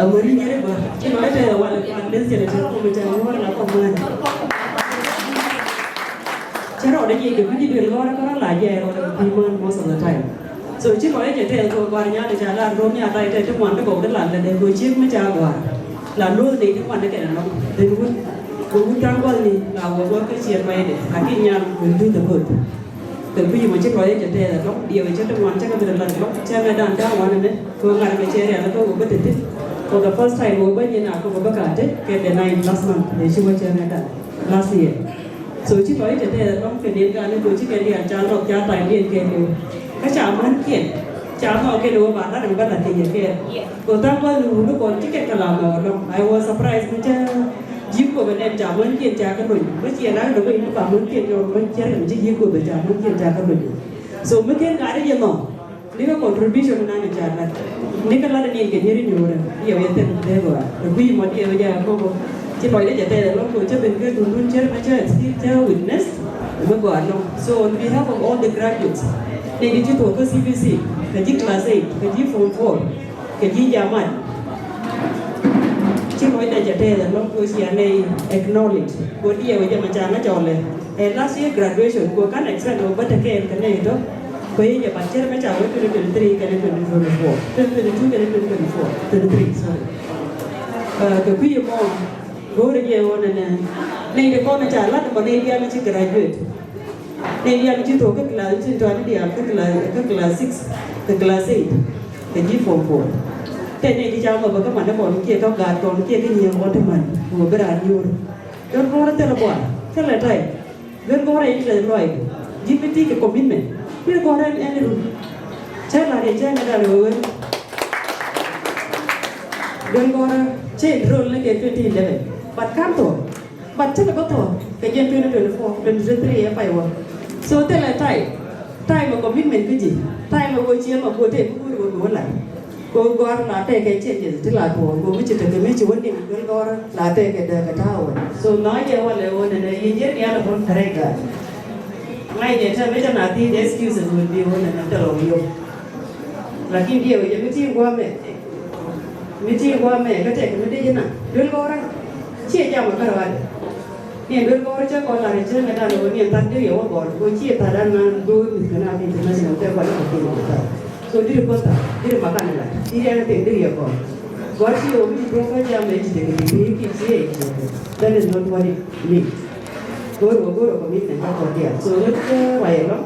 Amöri nyɛrɛ bä, cï lɔ ëtɛ̈ɛ̈n wal kuan bɛ̈n thiël ëtɛ̈ɛ̈n kɔm ëtɛ̈ɛ̈n wär la kɔm män. Cä rɔɔdë jiëc kë bï jï duël ɣɔɔr ë kärä la jiɛɛr rɔɔdë bï pïïr män most of the time. So cï lɔ ëcë tɛ̈ɛ̈n kɔk guar nyan ë ca la röm ya tai tɛ̈ të ŋuan dë kɔk dë la lë dë go ciëk më ca guar. La luɔ̈th dec dë ŋuan dë kɛn ë nɔm. Then wun, go wun taŋ gual ni la wä guɔ ke ciɛɛr baidë. Akï nyan will do the good. Ke kuc mɔ cï lɔ ëcë tɛ̈ɛ̈n ë lɔk, diëë wë cï të ŋuan cä ke bï rɔt la lɔk, cä ŋɛ̈tdan cä ŋuan ënë. Ku ŋaar ke cï rial ke wok bï tëtï. For the first time wok bï nyin akɔ̈k bï ka tëk ke the nine last month, ë cï wok cï ŋɛ̈tdan last year. So cï lɔ yï tëtëë lɔŋ ke den kan ku cï ke dial ca lɔk ca time den ke liu. Ka ca män kiɛn, ca mɔ ke de wok ba lat ba lat ke ye ke. Ku thank God wun kɔn cï ke kalam ɔ lɔŋ. I was surprised ku cä jïk ku bï nɛn ca män kiɛn ca ke lony. Bï ciɛ lat de wei ba män kiɛn jɔ män cï rin cï jïk ku bï ca män kiɛn ca ke lony. So mï ken ka de ye nɔ. Nika contribution na ni jana. Nika la ni ke nyeri nyore. Ye we ten de go. Ku mo die we ja ko ko. Ti mo de jete lo ko te ben ke dun dun cher ma cha ti te witness. We go along. So on behalf of all the graduates, ne di to ko C B C, ka ji class eight, ka ji form four, ka ji jamat. Ti mo de jete lo ko si ane acknowledge. Ko die we ja ma cha na chole. Eh, last year graduation, ku kan expect wok bä tëk en kënë ëtök, ku ye jɔ bä cït bä cä wek twenty twenty-three kënë twenty twenty-four, twenty twenty-two kënë twenty twenty-four, twenty-three, sorry. Eh, ke kuic ëmɔ, goor ë jɛ ɣön ënë, nɛy de kɔn ë ca lat ëmɔ nɛy diam cï graduate. Nɛy diam cï thok ke class, cïn tɔ̈ diam ke class, ke class six, ke class eight, ke jï form four. Të nɛy cï cam ëbä ke man ëmɔ, cie ke gaat kɔn, cie ke nyiëëŋ ɣɔn të man, ku bï raan nyuur. Duel Gɔ̈ɔ̈r ë thël ë buar, thël ë tɔ̈i. Duel Gɔ̈ɔ̈r ë interest luɔi, jiëk bï tik ë commitment. Duel Gɔ̈ɔ̈r en, en run. Cä la riɛc cä ŋɛ̈t alë wëwën. Duel Gɔ̈ɔ̈r cï enroll në ke twenty eleven. But kan thou, but cï lë bä thou, ke jɛn twenty twenty-four, twenty twenty-three ë pay wä. So thël ë tɔ̈i, time ë commitment kë jï, time ë wo ciëën ma guɔ tëë bï guur wo bï wä lat. Go Gɔ̈ɔ̈r la tɛ̈ɛ̈k ke changes të la tuɔɔk, go mi cï tëk mi cï wä nim Duel Gɔ̈ɔ̈r la tɛ̈ɛ̈k ke dɛ̈ɛ̈k ke tääu wën. So na ye wale wën ënë ye jiël nhial ëbɔ̈n kärɛc gaac. Ŋac de tɛ̈ mi cä na thiëëc de excuses wën bï wën ënë tɛ̈ lɔ yök. Lakin diëë wec ë mi tïŋ guɔ mɛk. Mi tïŋ guɔ mɛk ke tɛ̈k mi dec ëna Duel Gɔ̈ɔ̈r cie jam ë kärɔɔdë. Yen Duel Gɔ̈ɔ̈r cä kɔn la rɛc cï ŋɛ̈t alë wën yen thar dïr ye wä gɔl, go cï ye thar dan man go mïth kën ake international ke kɔn ë kɔ̈k ke ye thar. So dïr kɔn thar, dïr makan ë lat, dïr ɛn thïn dïr ye gɔl. Gɔl cï ye wä mïth duɔ̈k kɔc jam ë cï dek dï bï kï cï ye cï. That is not what it means. Go ro go ro commitment ka kɔn dial. So ŋöt ke wai ë lɔ̈ŋ.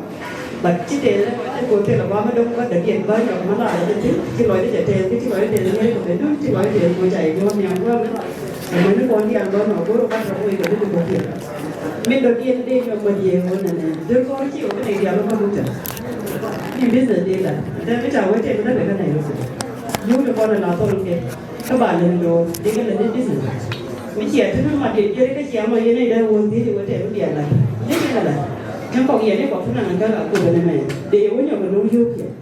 But cï tëël ë kɔc cï kɔn tëël ë bä më dɔ̈k bä dädiɛt bä nyɔk më laar ë thïn, cï lɔc ë cɛ tëël, cï lɔc ë tëël ë ŋiɛc kɔ̈k ë dun, cï lɔc ë tëël ku ca ye jɔ̈ɔ̈r nhiam guäär. Mɛn kɔn diaal lɔ nɔ, goro ka tɔ̈ wei ke bï bɔ̈ piɛth. Min dɔ̈ diɛn de nyɔk bɔ̈ diɛn ɣön nɛn nɛn. Dër kɔn cï ɣön ë diaal ɣön bɔ̈ tɛ̈. Yïn business de la. Dër bï ca wek tɛ̈ bï la bɛ ka Nairobi. Yöök de kɔn ala thɔl ke. Ka ba lëu dɔ̈ɔ̈r, de ke la de business. Mi cia tënë ma de jɔt ke cia ma yen ë dɛ wöör dhiëc ë wek tɛ̈ bï diaal la. Dhiëc ë la la. Yen kɔk yɛn ë kɔk tënë ŋa ka la ku bɛ̈n ëmɛn. De ye wek nyɔk ë nöm yöök yɛn.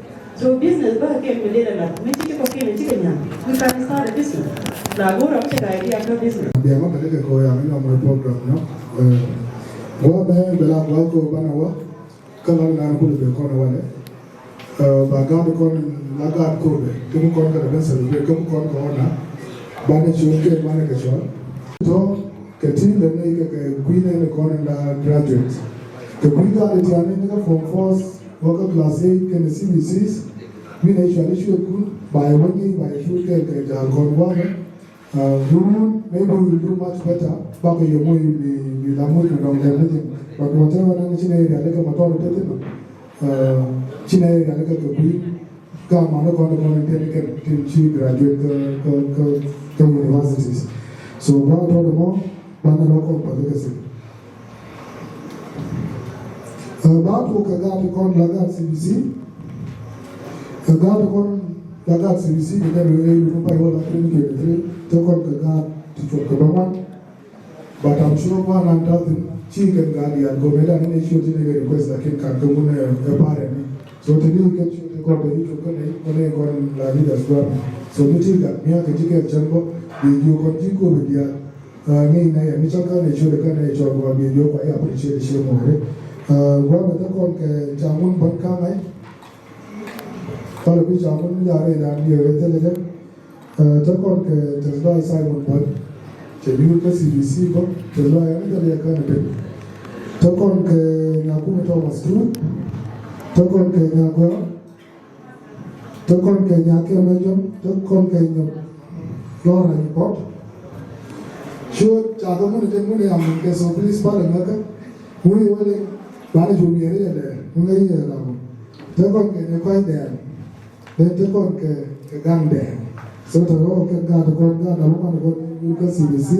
So business ba ke mi lel ala, mi cï cï kɔk kën cï ke nyaŋ. We can start a business. La go rɔm cï ka idea ka business. Bia ma ka de ke ko ya mi nɔm program no. Eh, go bɛ bela go ko bana wa. Ka la na ku le be ko na wale. Eh, ba ga ko na ga ko be. Ku ko ka da ben celebrate ku ko ko na. Ba ne chu ke ba ne ke chu. To ke tin le ne ke ke kuine ne ko na graduate. Ke kuine ga de tiane ne ka form four. Wɔ ke class eight kene C B Cs, wën ë cuɛt ë cuëtkun, ba ye wëny yic, ba ye cuut kek ke jäl kɔn guɔ̈ɔ̈r. Uh, wun, maybe we will do much better, bak ke ye moc bï, bï la moc ku dɔŋ dɛm tëthiin. But whatever, nɔn cïn area lëkë motor tëthiin, uh, cïn area lëkë ke kuc, ka man ë kɔn ë kɔn ë tënë kën, tën cï graduate ke, ke, ke, ke universities. So, ba tɔ̈ de mɔ, ba në rɔt kɔn pa lëkë thïn. Eh, ba tuɔ̈k ke gaat kɔn la gaat C B C. Eh, gaat kɔn la gaat C B C, ke jam ë yï pai wala twenty twenty-three, të kɔn ke gaat të cuɔp ke bä ŋuan. But I'm sure one and thousand, cï kën gaat diaal go me dan ënë cuɔt ënë ke request, lakin kan ke mun, eh, ë parent. So të ni ke cuɔt ë kɔn ke yï cuɔp ke ne, kɔn ë kɔn la leaders guan. So mi cï gat miäk ke cï ke cɛn bɔ̈, bï ju kɔn cï go bï diaal. Uh, ŋic na yɛn, mi cɔl kan ë cuël, kan ë cɔl guɔ bï jɔ kuany appreciate cie mɔ̈ɔ̈rë. Uh, guɔ bɛ të kɔn ke Camun Bɔn Kaŋ ai. Pal bï Camun mi jɔ rëër dan diëër ë thëlë dë. Uh, të kɔn ke Tëlbai Simon Bɔn. Cë yur ke C B C bɔ̈, Tëlbai an jɔl ye kan ë piny. Të kɔn ke Nyakuŋ Thomas Tuut. Të kɔn ke Nyaguɔ. Të kɔn ke nyakke me jɔm, të kɔn ke nyop lɔr rɛny bɔt. Cuöt, ca ke mun ke mun ya mun ke, so please pardon me ke. Wui wele, bana ju miɛr ye dɛ, mun ke ye la mun. Të kɔn ke ne kɔc dɛɛr, then të kɔn ke, ke gaŋ dɛɛr. So të rɔ ke gaat kɔn, gaat da man kɔn, ke C B C,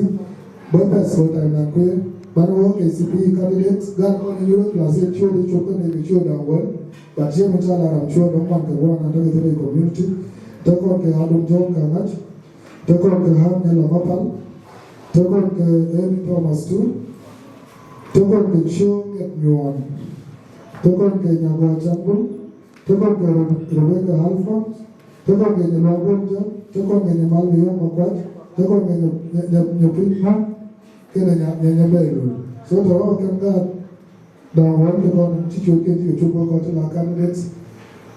bä bɛs kɔn ta na kue, bana wɔ K C P E candidates, gaat kɔn in yuro class eight cuöt, cuöt kɔn in cuöt da wɔ. But ye mï cɔl Aram cuɔt dɔŋ man ke guɔ na dɔŋ thënë community. Të kɔn ke Adom Jɔŋ Kaŋac. Të kɔn ke Hania Lamapal. Të kɔn ke Amy Thomas Tuut. Të kɔn ke Cioŋ Ŋet Nyuɔɔn. Të kɔn ke Nyaguɔ Cambul. Të kɔn ke Re-, Rebecca Alphonse. Të kɔn ke Nyaluɔk Bom Jɔk. Të kɔn ke Nyamal Biyɔŋ Makuac. Të kɔn ke Nya-, Nya-, Nya-, Nyakuc Mak. Kene Nya-, Nya-, Nyabɛ̈i Lul. So të rɔ kën gaat Da wan ke kɔn cï cuöt ke cï ke cuk wek kɔc cï la candidates.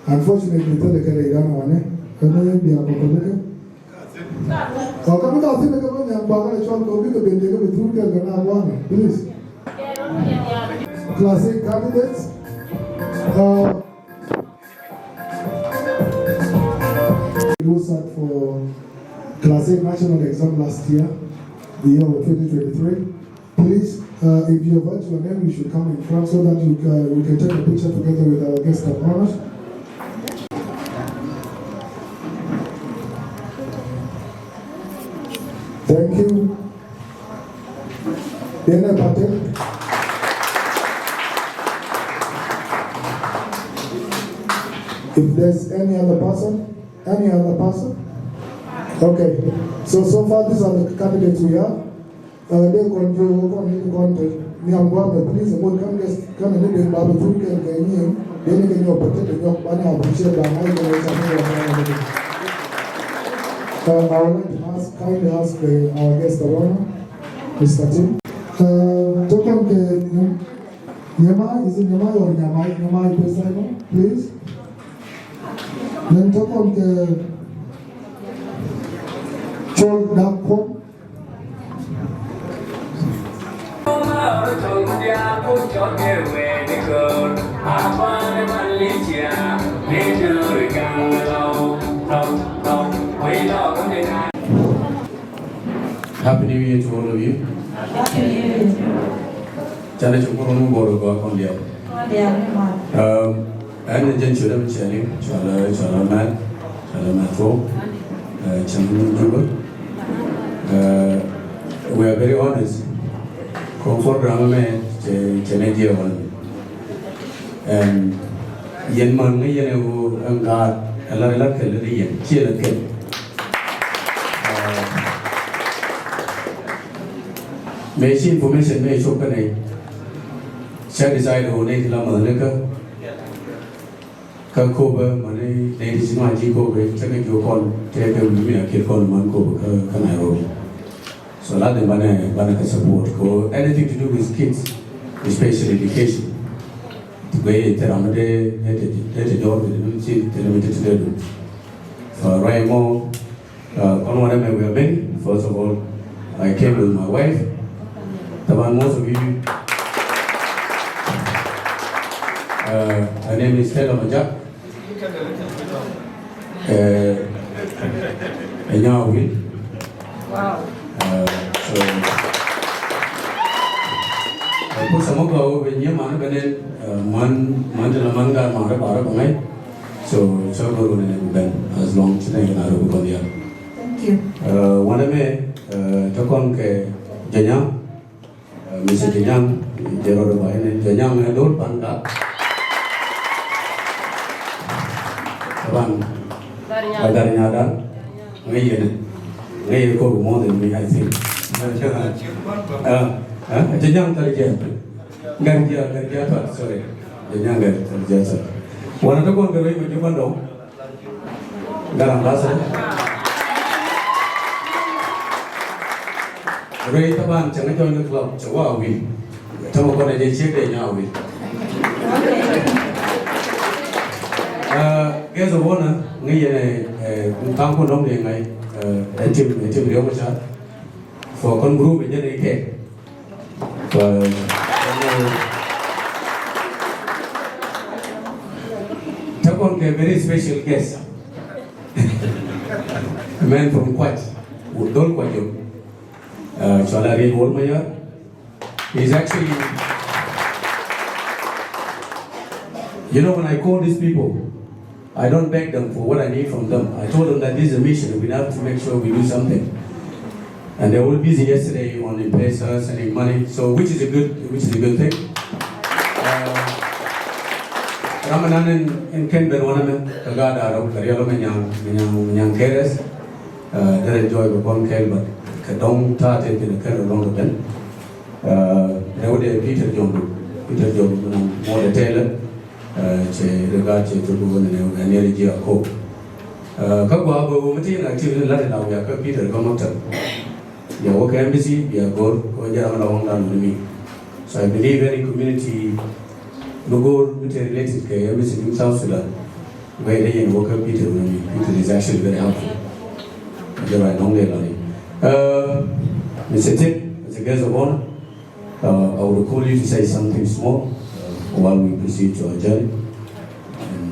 Unfortunately, thëlë këde ë raan wanë, ënë bia kɔ̈k kɔc ke. Ɔ, ka bï ka thïn ke bï nyan bak ënë cɔl kɔ̈k bï ke ben de ke bï thur ke ke na wanë, please. Class eight candidates. Uh, who sat for Class eight national exam last year, the year of twenty twenty-three. Please, uh, if you have written your name, you should come in front so that you can, we can take a picture together with our guest of honor. Thank you. Yene Patrick. If there's any other person, any other person? Okay. So, so far, these are the candidates we have. Uh, de kɔn jɔ kɔn ni kɔn te ni am gua be please mo kan guest kan ni de ba be thur ke ke ni de ni ke nyɔ protect nyɔ ba ni appreciate ba mai ke ni sa ni. Uh, I would like to ask, kindly ask the, our guest of honor, Mister Tim. Uh, to kɔn ke Nyamai, is it Nyamai or Nyamai? Nyamai, please, I know, please. Then to kɔn ke Chol Dak Kuɔm. Happy New Year to all of you. Happy New Year. Challenge for one more go on there. Um, and the gentleman, Charlie, Charlie, Charlie, man, Charlie, man, for, uh, Charlie, Juba. Uh, We are very honest. Ko program me che che ne je wan. And yen man ngi yen e wo an ga ala la ke le yen che le ke. Uh, me shi information me shop ne. Cha decide wo ne la man ne ka. Ka Kobe, mane ne di sima ji Kobe, ta ka jo kon, te ka mi a kir kon man Kobe ka, ka Nairobi. So la de bana, bana ka support ko anything to do with kids, especially education. Ti gwe te ram de, de, de, de, de, de, de, de, de, de, de, de, de, de. So right now, Uh, on one end, we are many. First of all, I came with my wife. Taban, most of you, uh, her name is Stella Majak. Uh, Enya Will. Wow. Uh, so, I put some of our over here, man, but then, uh, man, man, the man got my, my, my, So, so go on and then as long as they are go there. Thank you. Uh, one of me, uh, to kon ke Janyang, uh, Mister Janyang, Jero de Baine, Janyang e dol panda. Taban, Darinya. Darinya dan. Ngai ye ne. Ngai ye ko more than me, I think. Uh, uh, Janyang Darinya. Garja, Garja Tuat, sorry. Janyang Garja Tuat. Wana to kon ke roi ma juma dong. Garam basa. Roi taban changa join the club, chawa wi. Tama kona je chek de nya wi. Uh, guest of honor, ngai ye ne, eh, kan ko nom de ngai, eh, e team, e team Rio Machar. For kon group je ne ke. Takon ke very special guest. A man from Kwaj, Dol Kwaj. Uh, Chola Riek Wol Mayar. He's actually, you know, when I call these people, I don't beg them for what I need from them. I told them that this is a mission. We have to make sure we do something. And they were busy yesterday on M-Pesa, sending money, so which is a good, which is a good thing. Uh, Ramanan in, in Ken Ben Wanaman, Kagada, Karialo Manyang, Manyang, Manyang Keres, uh, they enjoy the phone call, but Kadong Tate in the Ken along the Ben. Uh, they were there, Peter John, Peter John, more the tailor. Uh, che regard che to go ne ne ne ji ko. Uh, ka gwa go meeting activity la na ya ka Peter go maktab. Ya wo ka embassy ya go ko ja ma la wang dan mi. So I believe any community no go with related ke embassy in South Sudan. Where they in wo ka Peter ni. Peter is actually very helpful. Jara nong de la ni. Uh, Mister Tip, as a guest of honor, Uh, I would call you to say something small, uh, while we proceed to our journey. And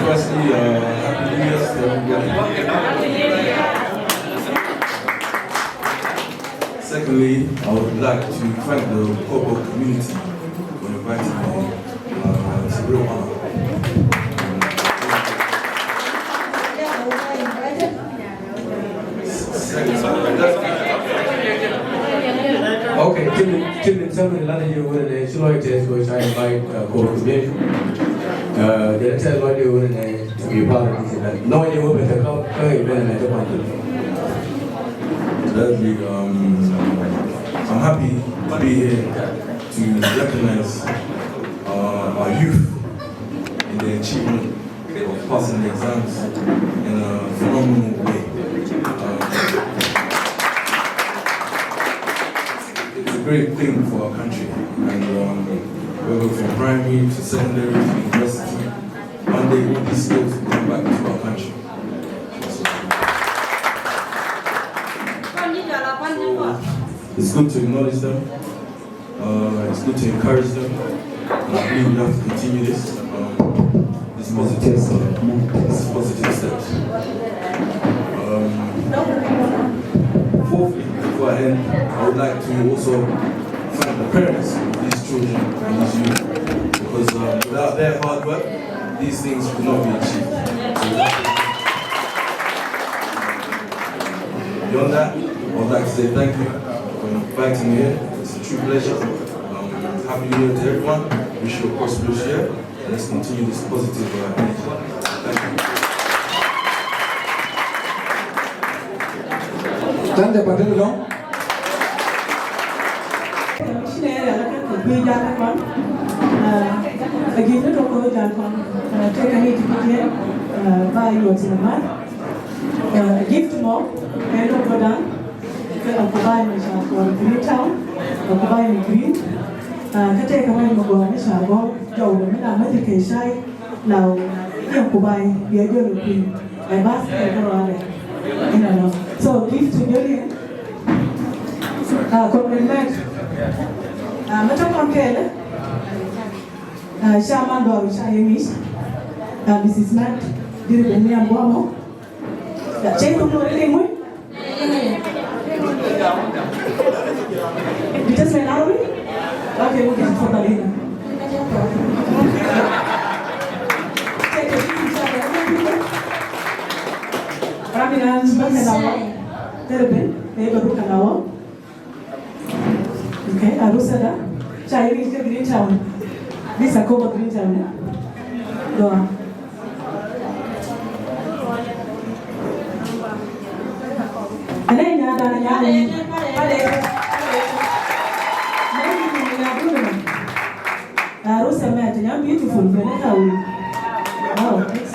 Firstly, uh, Happy New Year to everybody. Secondly, I would like to thank the Kobo community for inviting me. Uh, it's a real honor. Okay, cïmën, cïmën cämën lana ye wënë ne cï lɔc tɛ̈th, we ca invite, uh, Kobo community. Uh, jɛn tɛ̈th lɔc ye wënë ne to be part of this event. No, ye wënë tɛ̈ ka, ka event ne tɛ̈ kuany. Thirdly, um, I'm happy to be here to recognize, uh, our youth in the achievement of passing the exams in a phenomenal way. Um, it's a great thing for our country, and, um, whether from primary to secondary to university, one day all these skills will come back to our country. So, it's good to acknowledge them. Uh, it's good to encourage them. And I believe we have to continue this, um, this positive, this positive step. Um, fourthly, before I end, I would like to also thank the parents of these children and these youth, because, um, without their hard work, these things could not be achieved. So, beyond that, I would like to say thank you for inviting me here. It's a true pleasure. Um, Happy New Year to everyone. Wish you a prosperous year. And let's continue this positive, uh, energy. Thank you. Tande patel long. Commissioner ala ka ka gui jaka kon. Ah, a gui ne to ko jaka kon. Ah, te ka ni ti kiti, ah, ba yo ti ma. Ah, gift mo, e lo ko dan. Ke Uncle Bai me ca kɔɔr Green Town, Uncle Bai me Green. Ah, ka te ka bai me gɔɔr me ca gɔɔr, jɔw de me na me ti ke cai, lau, ye Uncle Bai, ye jɔl piny. Ai bas ke kɔɔr ale. Ina no. So, gift to Julian. Ah, compliment. Ah, me to kon kele. Ah, chairman do cha ye mi. Ah, Missus Matt, diri ben ni ambo mo. Cek tum no rede ngui. Bitas men Arabi? Okay, we'll get it for Palina. Rami nan bakanawa. Terben, eba bakanawa. Okay, arusa da. Cha yiri ke Green Town. This a Kobo Green Town, yeah? Go on. Ane nya da nya ni. Pale. Pale. Nya ni ni nya du. Arusa mate, nya beautiful, vene ka wi. Wow, thanks.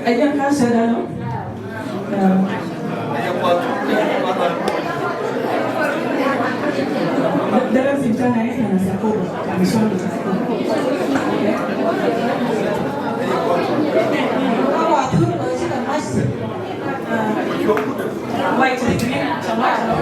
Aya ka shada no. Dara sintana ina na Sakobo, na Mishongo Sakobo. White degree, chama cha.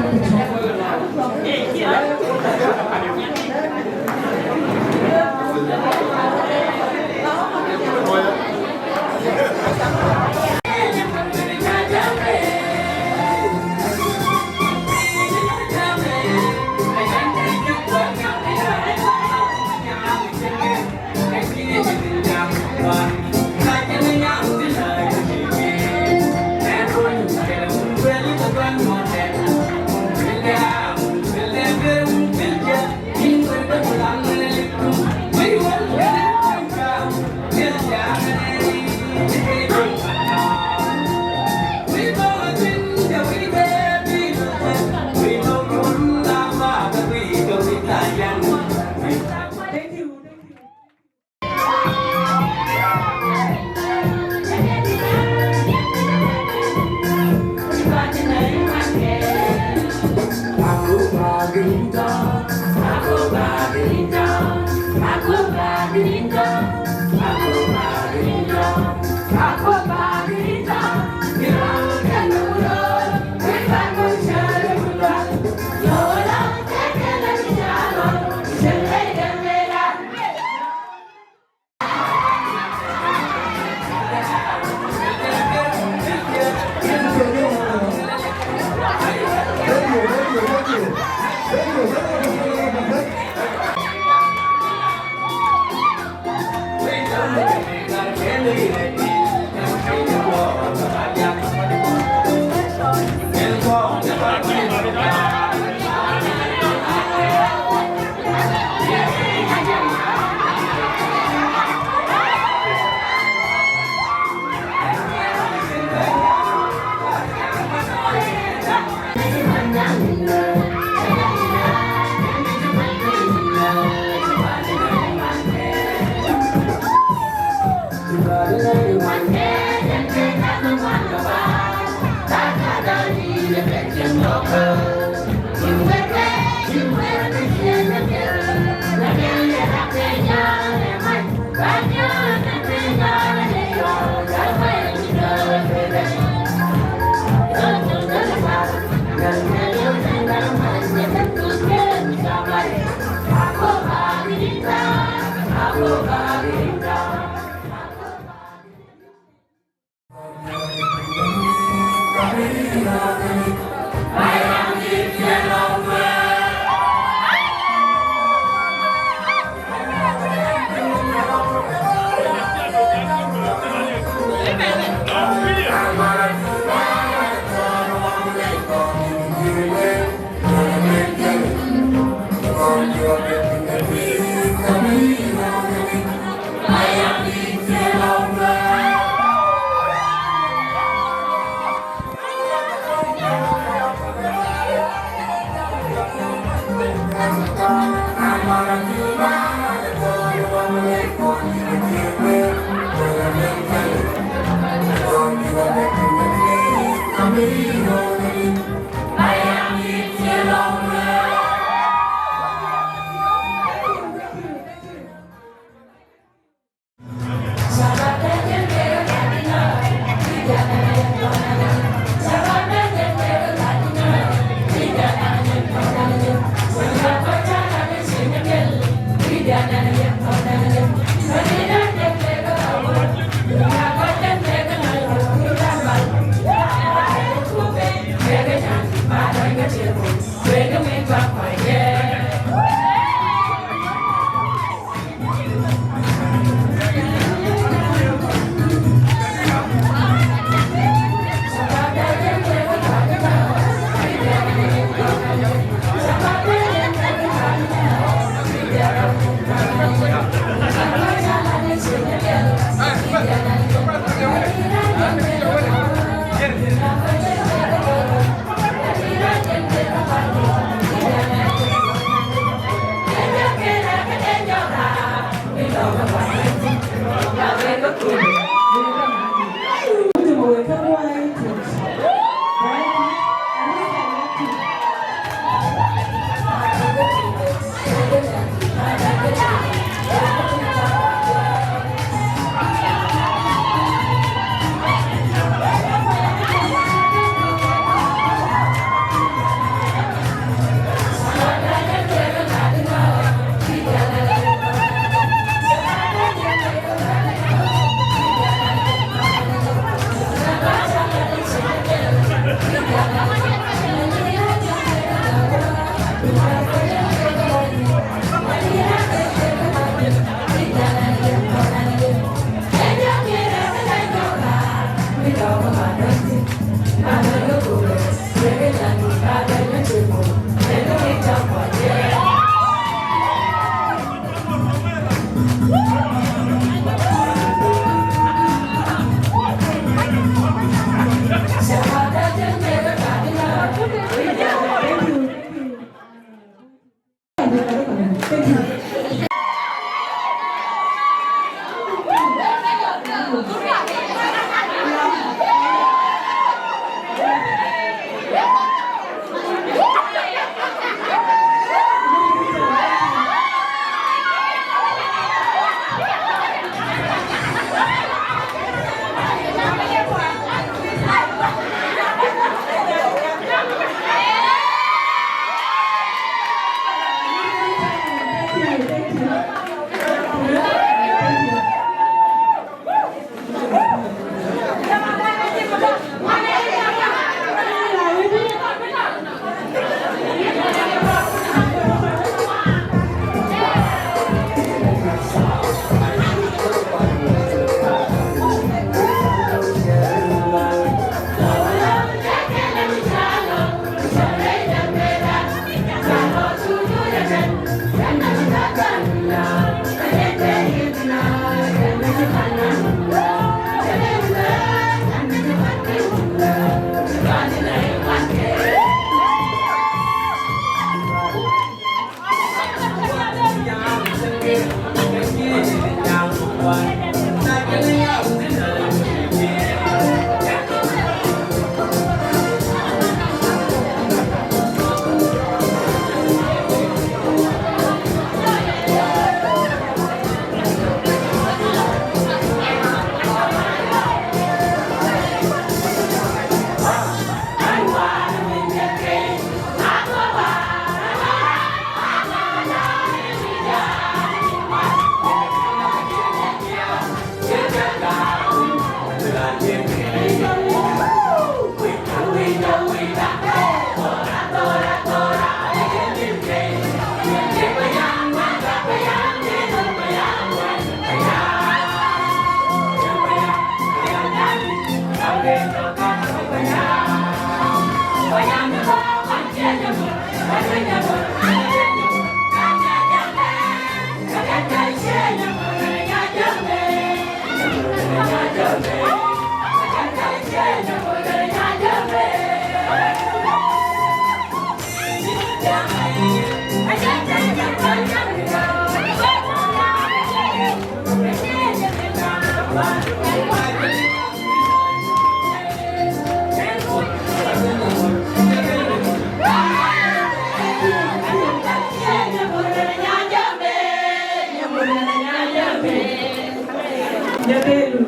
Nyabelu.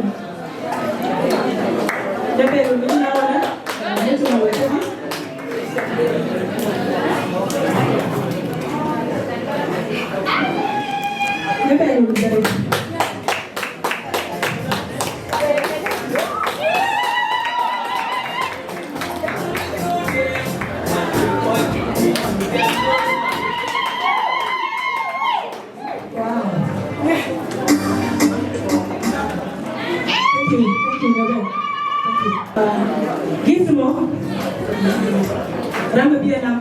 Nyabelu, ni na wala? Ni tuna wala? Nyabelu, nyabelu. Wow. Thank you. Thank you, Nyabelu. Thank you. Uh, gift mo. Ram bï anam.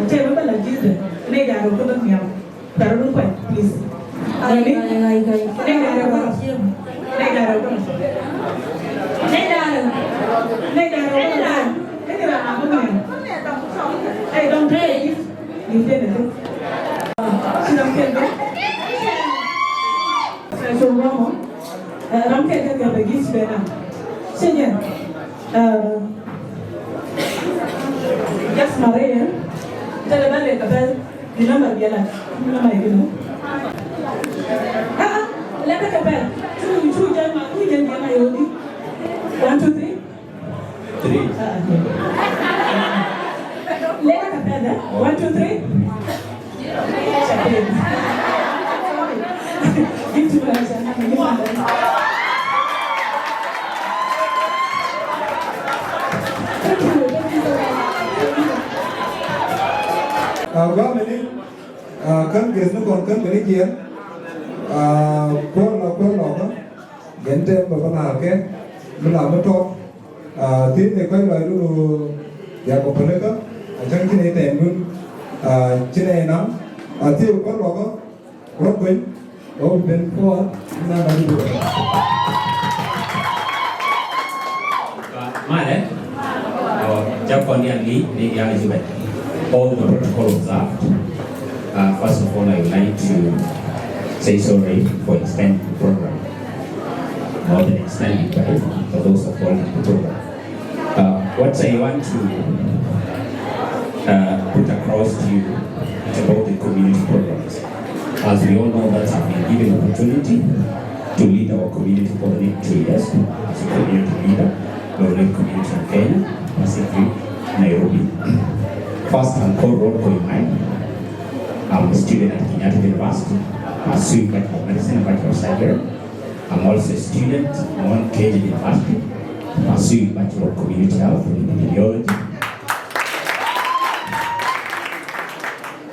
Tɛ̈ bï bä la gift. Ne jaro ko bä miam. Tɛ̈ run kuany, please. Ai, ai, ai, ai. Ne jaro ko. Ne jaro ko. Ne jaro. Ne jaro ko. Ne jaro ko. Hey, don't take it. You did it. Sit down, sit down. Ram ke ke ke bɛ gift bɛ na. Senior. Uh, just Maria. Tell about the couple. The number be like. The number you know. Ah, ah. Let the couple. Two, two, just my, two, just my, one, two, three. Three. Leka kapɛ̈th, eh? One, two, three. Champagne. Give to me, Aisha. Give to me. Thank you, thank you so much. Ah, gua mini, ah, kan ges ni kon kan mini jian. Ah, kuɔn la, kuɔn la, kan. Gen tem ba ba na ke, mi la mi tɔk. Ah, thiëëc në kɔc lɔi run ya ko peleka, acäŋ cïn ee tɛɛm dun, ah, cïn ee naŋ, ah, thiëëc kɔc lɔkɔ, rɔt kueny, ɣok ben puɔɔth, na ba dï duɔ̈ɔ̈r. Ah, malɛ, oh, cak kɔn dian ni, ni dian ni cï bɛ̈n. All the protocol observed. Uh, first of all, I would like to say sorry for extending the program. More than extending, but for those of all in the program. Uh, what I want to, uh, put across to you is about the community programs. As we all know that I've been given opportunity to lead our community for the next two years as a community leader, Lorrain community in Kenya, Pacific, Nairobi. First, I'm called Rod Koimai. I'm a student at Kenyatta University, pursuing Bachelor of Medicine and Bachelor of Surgery. I'm also a student at Mount Kenya University, pursuing Bachelor of Community Health and Epidemiology.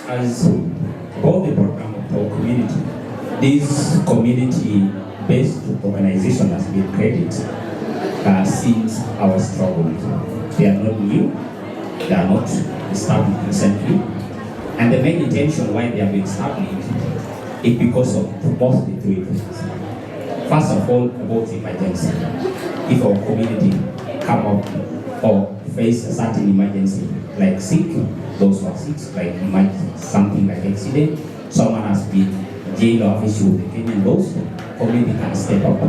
As about the program of our community, this community-based organization has been created, uh, since our struggle. They are not new, they are not established recently, and the main intention why they have been established is because of mostly three things. First of all, about emergency. If our community come up or face a certain emergency, like sick, those who are sick, like emergency, something like accident, someone has been jailed or have issue with the Kenyan laws, community can step up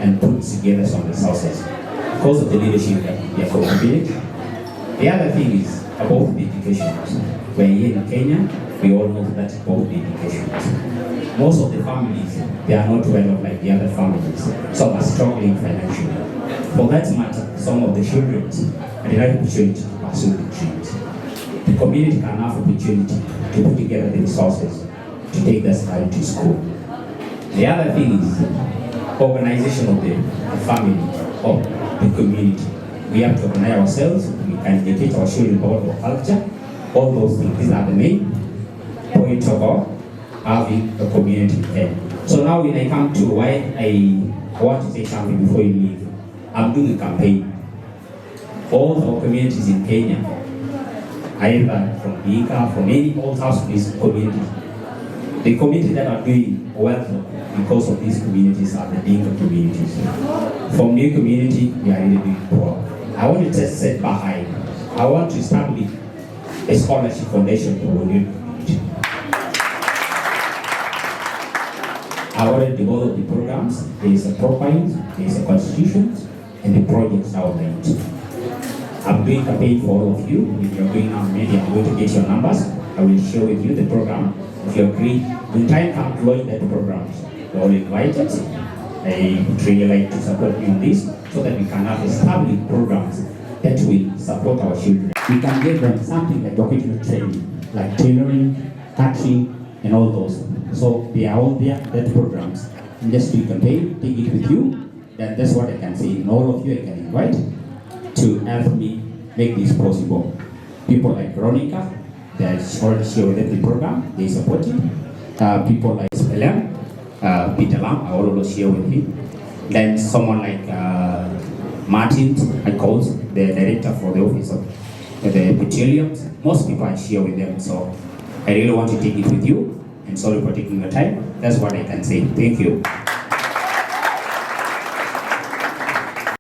and put together some resources because of the leadership of the community. The other thing is about the education. We're here in Kenya, we all know that about the education. Most of the families, they are not well off like the other families. Some are struggling financially. For that matter, some of the children are the right opportunity to pursue the dreams. The community can have opportunity to put together the resources to take their child to school. The other thing is organization of the family, of the community. We have to organize ourselves. We can educate our children about our culture. All those things. These are the main point of our having a community in Kenya. So now when I come to why I want to say something before you leave, I'm doing a campaign. All our communities in Kenya, Either from Dinka, from any all house of this community. The community that are doing well because of these communities are the Dinka communities. From new community, we are really doing poor. I want to set, set behind. I want to establish a scholarship foundation for new community. I already developed the programs. There is a profiles, there is a constitution, and the projects outlined. I'm doing campaign for all of you. If you're going on media, I'm going to get your numbers. I will share with you the program. If you agree, when time comes to launch that program, you're all invited. I would really like to support you in this so that we can have established programs that will support our children. We can give them something like vocational training, like tailoring, cutting, and all those. So they are all there, that programs. And just do campaign, take it with you. Then that's what I can say. And all of you I can invite to help me make this possible. People like Veronica, they are already here with the program, they support it. Uh, people like Spelem, uh, Peter Lam, I always share with him. Then someone like uh, Martin, I call the director for the office of the petroleum. Most people I share with them, so I really want to take it with you. And sorry for taking your time. That's what I can say. Thank you.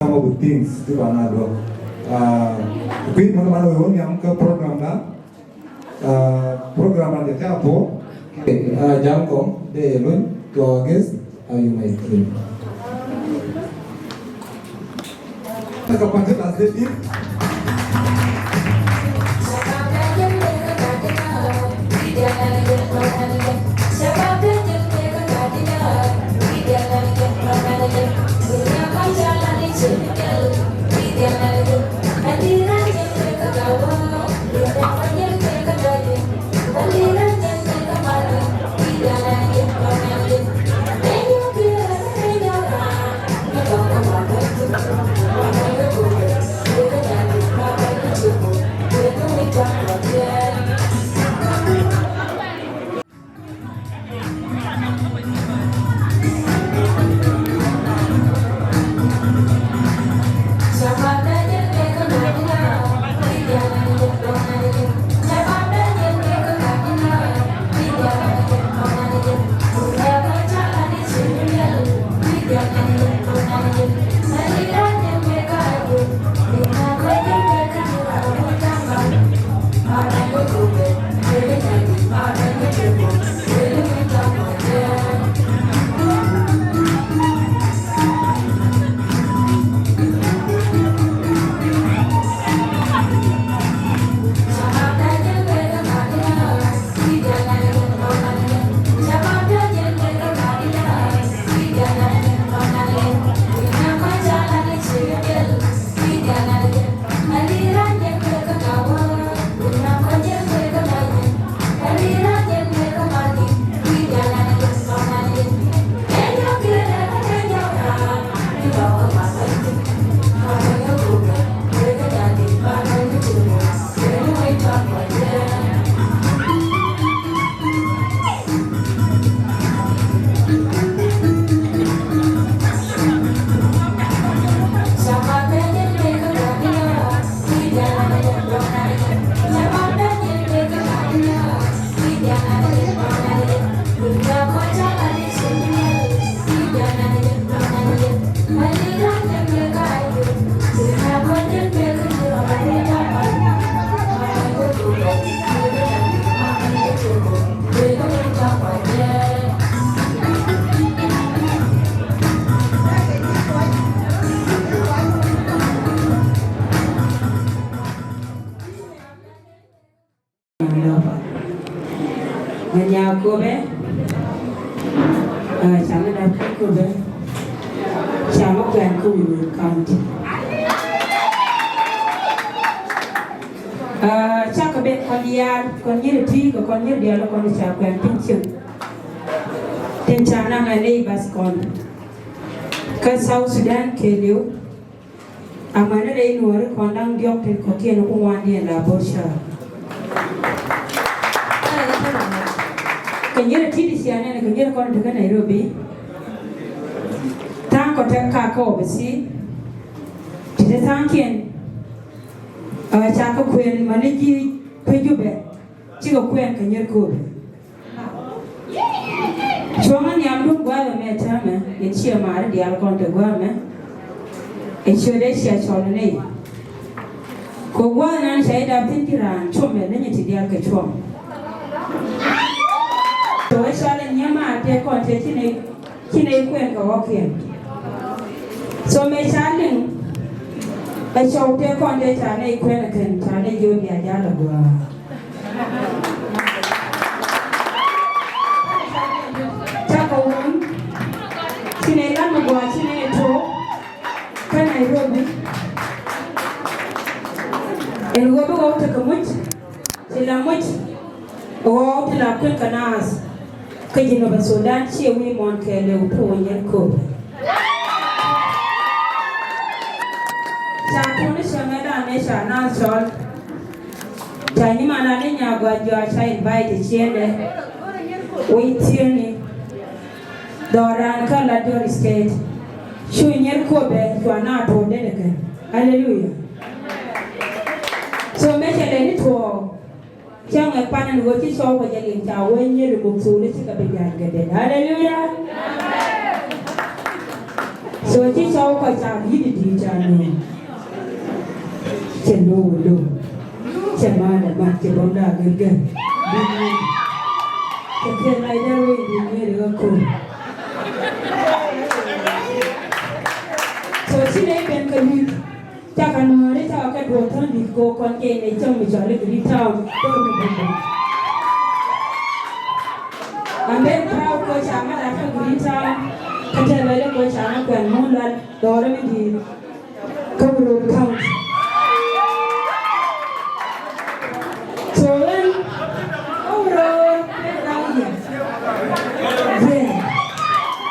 Some of the things to another. Uh, kuit mana mana woni am ka program da. Uh, program da ka po. Uh, jam ko de lun to guest. Uh, you might. Manya Kobe, uh, Chama Dapkï Kobe, Chama Kuɛn Kuwur County. Uh, cak bɛ kɔn yar, kɔn nyir ti, kɔn nyir dial, kɔn ca kuɛn tin cin. Tin ca na ma nei bas kɔn. Ka South Sudan ke liu. Amänë rɛy Nuɔɔr kɔn daŋ diɔ̈k tën kɔ̈kiɛn ku ŋuandiɛn la bɔ̈ cä. Ke nyïr ë tït ciɛɛn ɛn, ke nyïr kɔn tëkë Nairobi. Thaŋ kɔ̈ tɛk ka kɔ̈u bï thii. Tëde thaŋkiɛn, aa, cakë kuën manë jiëc. Pï Jubɛ, cï ke kuɛɛn ke nyïïr kööbë. Cuɔŋ ë nhiamdun guäär ëmɛ täämë, yen cie maar diaal kɔn të guäär ëmɛ, ë ciöt ë cia cɔl ënë. Ku guäär nan cia yï dap thïn cï raan com ë lëny ë të diaal ke cuɔm. Të wek cɔl ë nhiam aa të kɔn të cïn ë, cïn ë kuɛɛn ke ɣɔ̈kiɛn. So me ca liŋ, ë cɔu të kɔn të ca ë kuɛɛn ë kën, ca ë jɔ bia jäl ë guäär. Cakɔ wun, cïn ë lam ë guɔ, cïn ë tɔ̈, ka Nairobi. Ën wɔ bï wɔ tëk muc, cï la muc, wɔ të la kuël ka naath, ke Jinub Thudan cie wïc mɔn ke lëu tɔ̈ wɔ nyɛn kööl. Ca tuɔn ë cäŋ ëdan ë ca naath cɔl. Ca nyï man ade nya gua jua ca invite ciënë. Wei thiëni. Dhoran ka la Dor State. Cu nyɛn kööbë cua na tuɔɔk de dëkë. Hallelujah. So me ca le ni tuɔɔk. Cäŋ ë pan ën wɔ cï cɔu kɔc aliŋ ca wɔ nyɛn muk thul cï ka bï jal gëdë. Hallelujah. So cï cɔu kɔc ca yïdï dïït ca nööm. Cï looi looi. Cï maana mat cï bɔ̈ da gërgër. Cï thiël ai dɛ̈ wei bï miëër ë ɣökö. So cï lɛc ben ke luth. Cä ka nööri cä ke duɔ̈ɔ̈r thɔ̈n dït ko kɔn ke në cäŋ mi cɔl ë Green Town, kor mi bumbu. Amber Brown ko ca ŋa lat ke Green Town, ka tɛ̈ lɔc ko ca ŋa kuɛn mun lal dɔɔr mi dït, ke Wuror County. So ɣɛn, ke Wuror, ke Wuror, yeah. Yeah.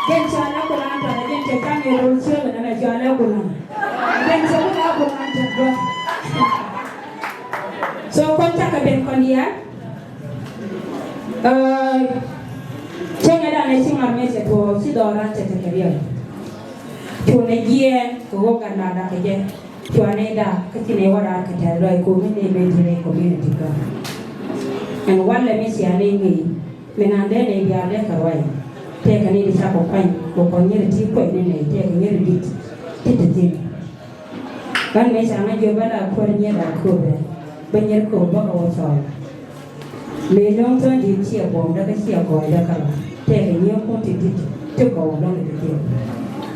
Jen cɔl Akulan tɔ̈, jen cɔl Akulan tɔ̈, jen cɔl Akulan. Jen cɔl Akulan tɔ̈. So kɔn cä ke ben kɔn ya. Eh, cieŋ ëdan ë cï ŋar mec ë tuɔɔk cï dhɔɔr raan tëtëkë riɛl. Cun ë jiɛɛn ke ɣok gat na dak ë jɛ. Cuan ë dak ke cïn ë wä raan ke tɛ̈r lɔi ku min ë bɛ̈n tënë community ka. Ɛn wal ë mec ya në ŋic, min an dɛ̈ në diaal dɛ̈ ke ruai. Tëëkë në dï cak ku kuany, ku kɔn nyɛr ë tïï kuec në nɛy, tëëkë nyɛr ë dït, tëtëtï. Kan mec aŋa jɔ bä la kuɔr nyiɛth akööbë, bä nyiɛth kööbë bä ke wä cɔɔl. Le löŋ thɔn dït cie buɔm dä ke cie kɔɔc dä käla, tëëkë nyiëëŋ kun të dït të kɔɔu löŋ ë tëthiek.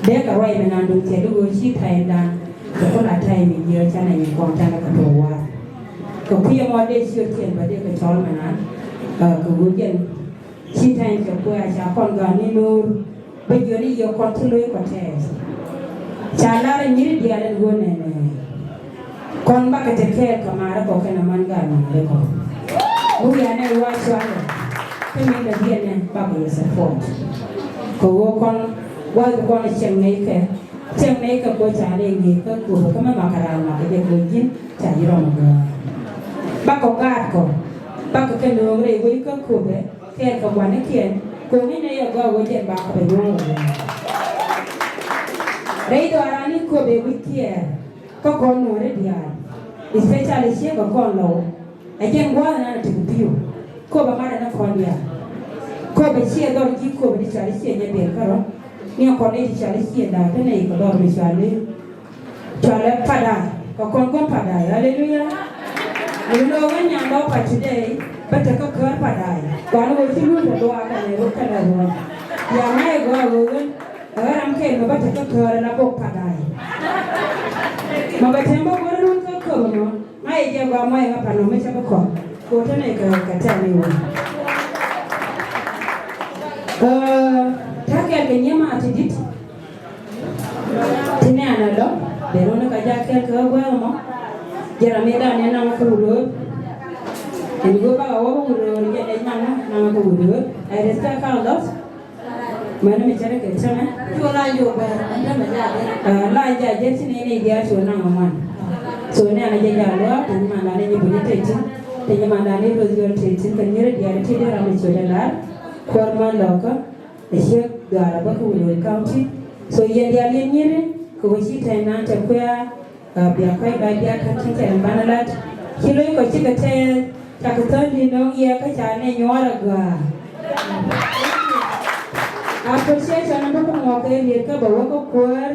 Dee ka ruac min an duŋ thiɛt ë ɣöö cï taimdan, ke ku la taim ë jiëë can anyin kɔn tan ë ke tɔ̈u waar. Ke kuc ë ŋɔt dee ciöt thiɛn bä dee ke cɔɔl min an, ke ɣöö jɛn Cï tɛ̈ny ke kuɛɛr ca kɔn gam në nuur, bï jɔn ë ye kɔn cï looi kɔc tɛɛr. Ca lar ë nyïïr diaal ë ɣöö nɛnɛ, kɔn bäk ke të kɛɛl ke maarë kɔ̈k kën aman gam maarë kɔ̈k. Buk ya nɛn wä cualë, ke min dë bï ënɛn bäk ye support. Ke ɣöö kɔn, wä bï kɔn ë cieŋ nɛy kë, cieŋ nɛy kë kuɔ ca le ŋic ke kuur ke me mak raan mak ke jɛ kuur jin ca yï rɔm ë gɔ̈ɔ̈r. Bäk kɔ̈k gaat kɔ̈k, bäk ke lööŋ rɛy wec ke kuur bɛ, Kɛɛr ke gua̱nikiɛn, ku ŋic në ye gɔ̈ɔ̈r wec en bä kɔc nyuɔɔn wei. Rɛy dɔɔr raan ë kop ë wïc kiɛɛr, ke kɔn nuɔɔr ë diaal, especially cie ke kɔn lɔu, acïn guɔ̈ɔ̈r ënɔn ë tëk pïu, kop amat ënë kɔn diaal. Kop ë cie dhɔr cï kop ë dï cɔl ë cie nyɛ biɛl kärɔ̈, ni akɔn ë dï cɔl ë cie daai tënë ye ke dhɔr mi cɔl ë Cɔl ë Padai, ke kɔn guɔ̈p Padai, aleluya. Ënɔɔnë wën nyan lɔ pa today, bä tekë kɔ̈ɔ̈r Padai. Kuan wën cï luɔ̈ɔ̈t ë luaak kɛn ë röt kɛn ë ruɔ̈ɔ̈n. Ya ŋa ë gɔ̈ɔ̈r wën, ë ɣäram kɛn bä tekë kɔ̈ɔ̈r ë la bok Padai. Ma bä tɛ̈m bä guɔ̈r luɔ̈ɔ̈n ke kɔ̈ɔ̈r nɔn, ŋa ye jɛ gɔ̈ɔ̈r mɔc ë ŋa pan nɔm ë cä bï kɔ̈ɔ̈r. Ku tënë ke, ke tɛ̈m ë wën. Ee, täk kɛn ke nyiëm aa të dït. Tënë an alɔ, bɛ run ë ka jak kɛ̈l ke guäär mɔ. Jɛn ram ëdan ë naŋ ke wuröör. Ɛn go bak awɔ ke wuröör, jɛn ë naŋ, naŋ ke wuröör. I respect elders. Mɛn mi cɛrɛ ke tëmɛ. Ju la ju bɛ, ɛn tëmɛ ja de. Ah, la ja je tënë ënë diaal cu naŋ ŋuan. So në an jɛ ja luaak, tënë man dan ë nyi bunyi tëtïn. Tënë man dan ë röth yɔl tëtïn, ke nyïr diaal tëde ram ë cu de lar. Kuɔr man lɔkä. Ë ciëk Duar abä ke Wuror County. So yɛn diaal yen nyïïrë, ke we cï tɛ̈ɛ̈n naan tɛ kuɛ̈ɛ̈r, ah, bia kuɛ̈c ba bia kä cïn tɛ̈ɛ̈n bän alat. Cï loi kɔc cï ke tɛɛr, Cakï thɔ̈n dït nɔŋ ye, ka ca ne nyuɔɔr agɔ̈ɔ̈r. Appreciation abï ku ŋɔk ke liet ke ba wek ke kuäär,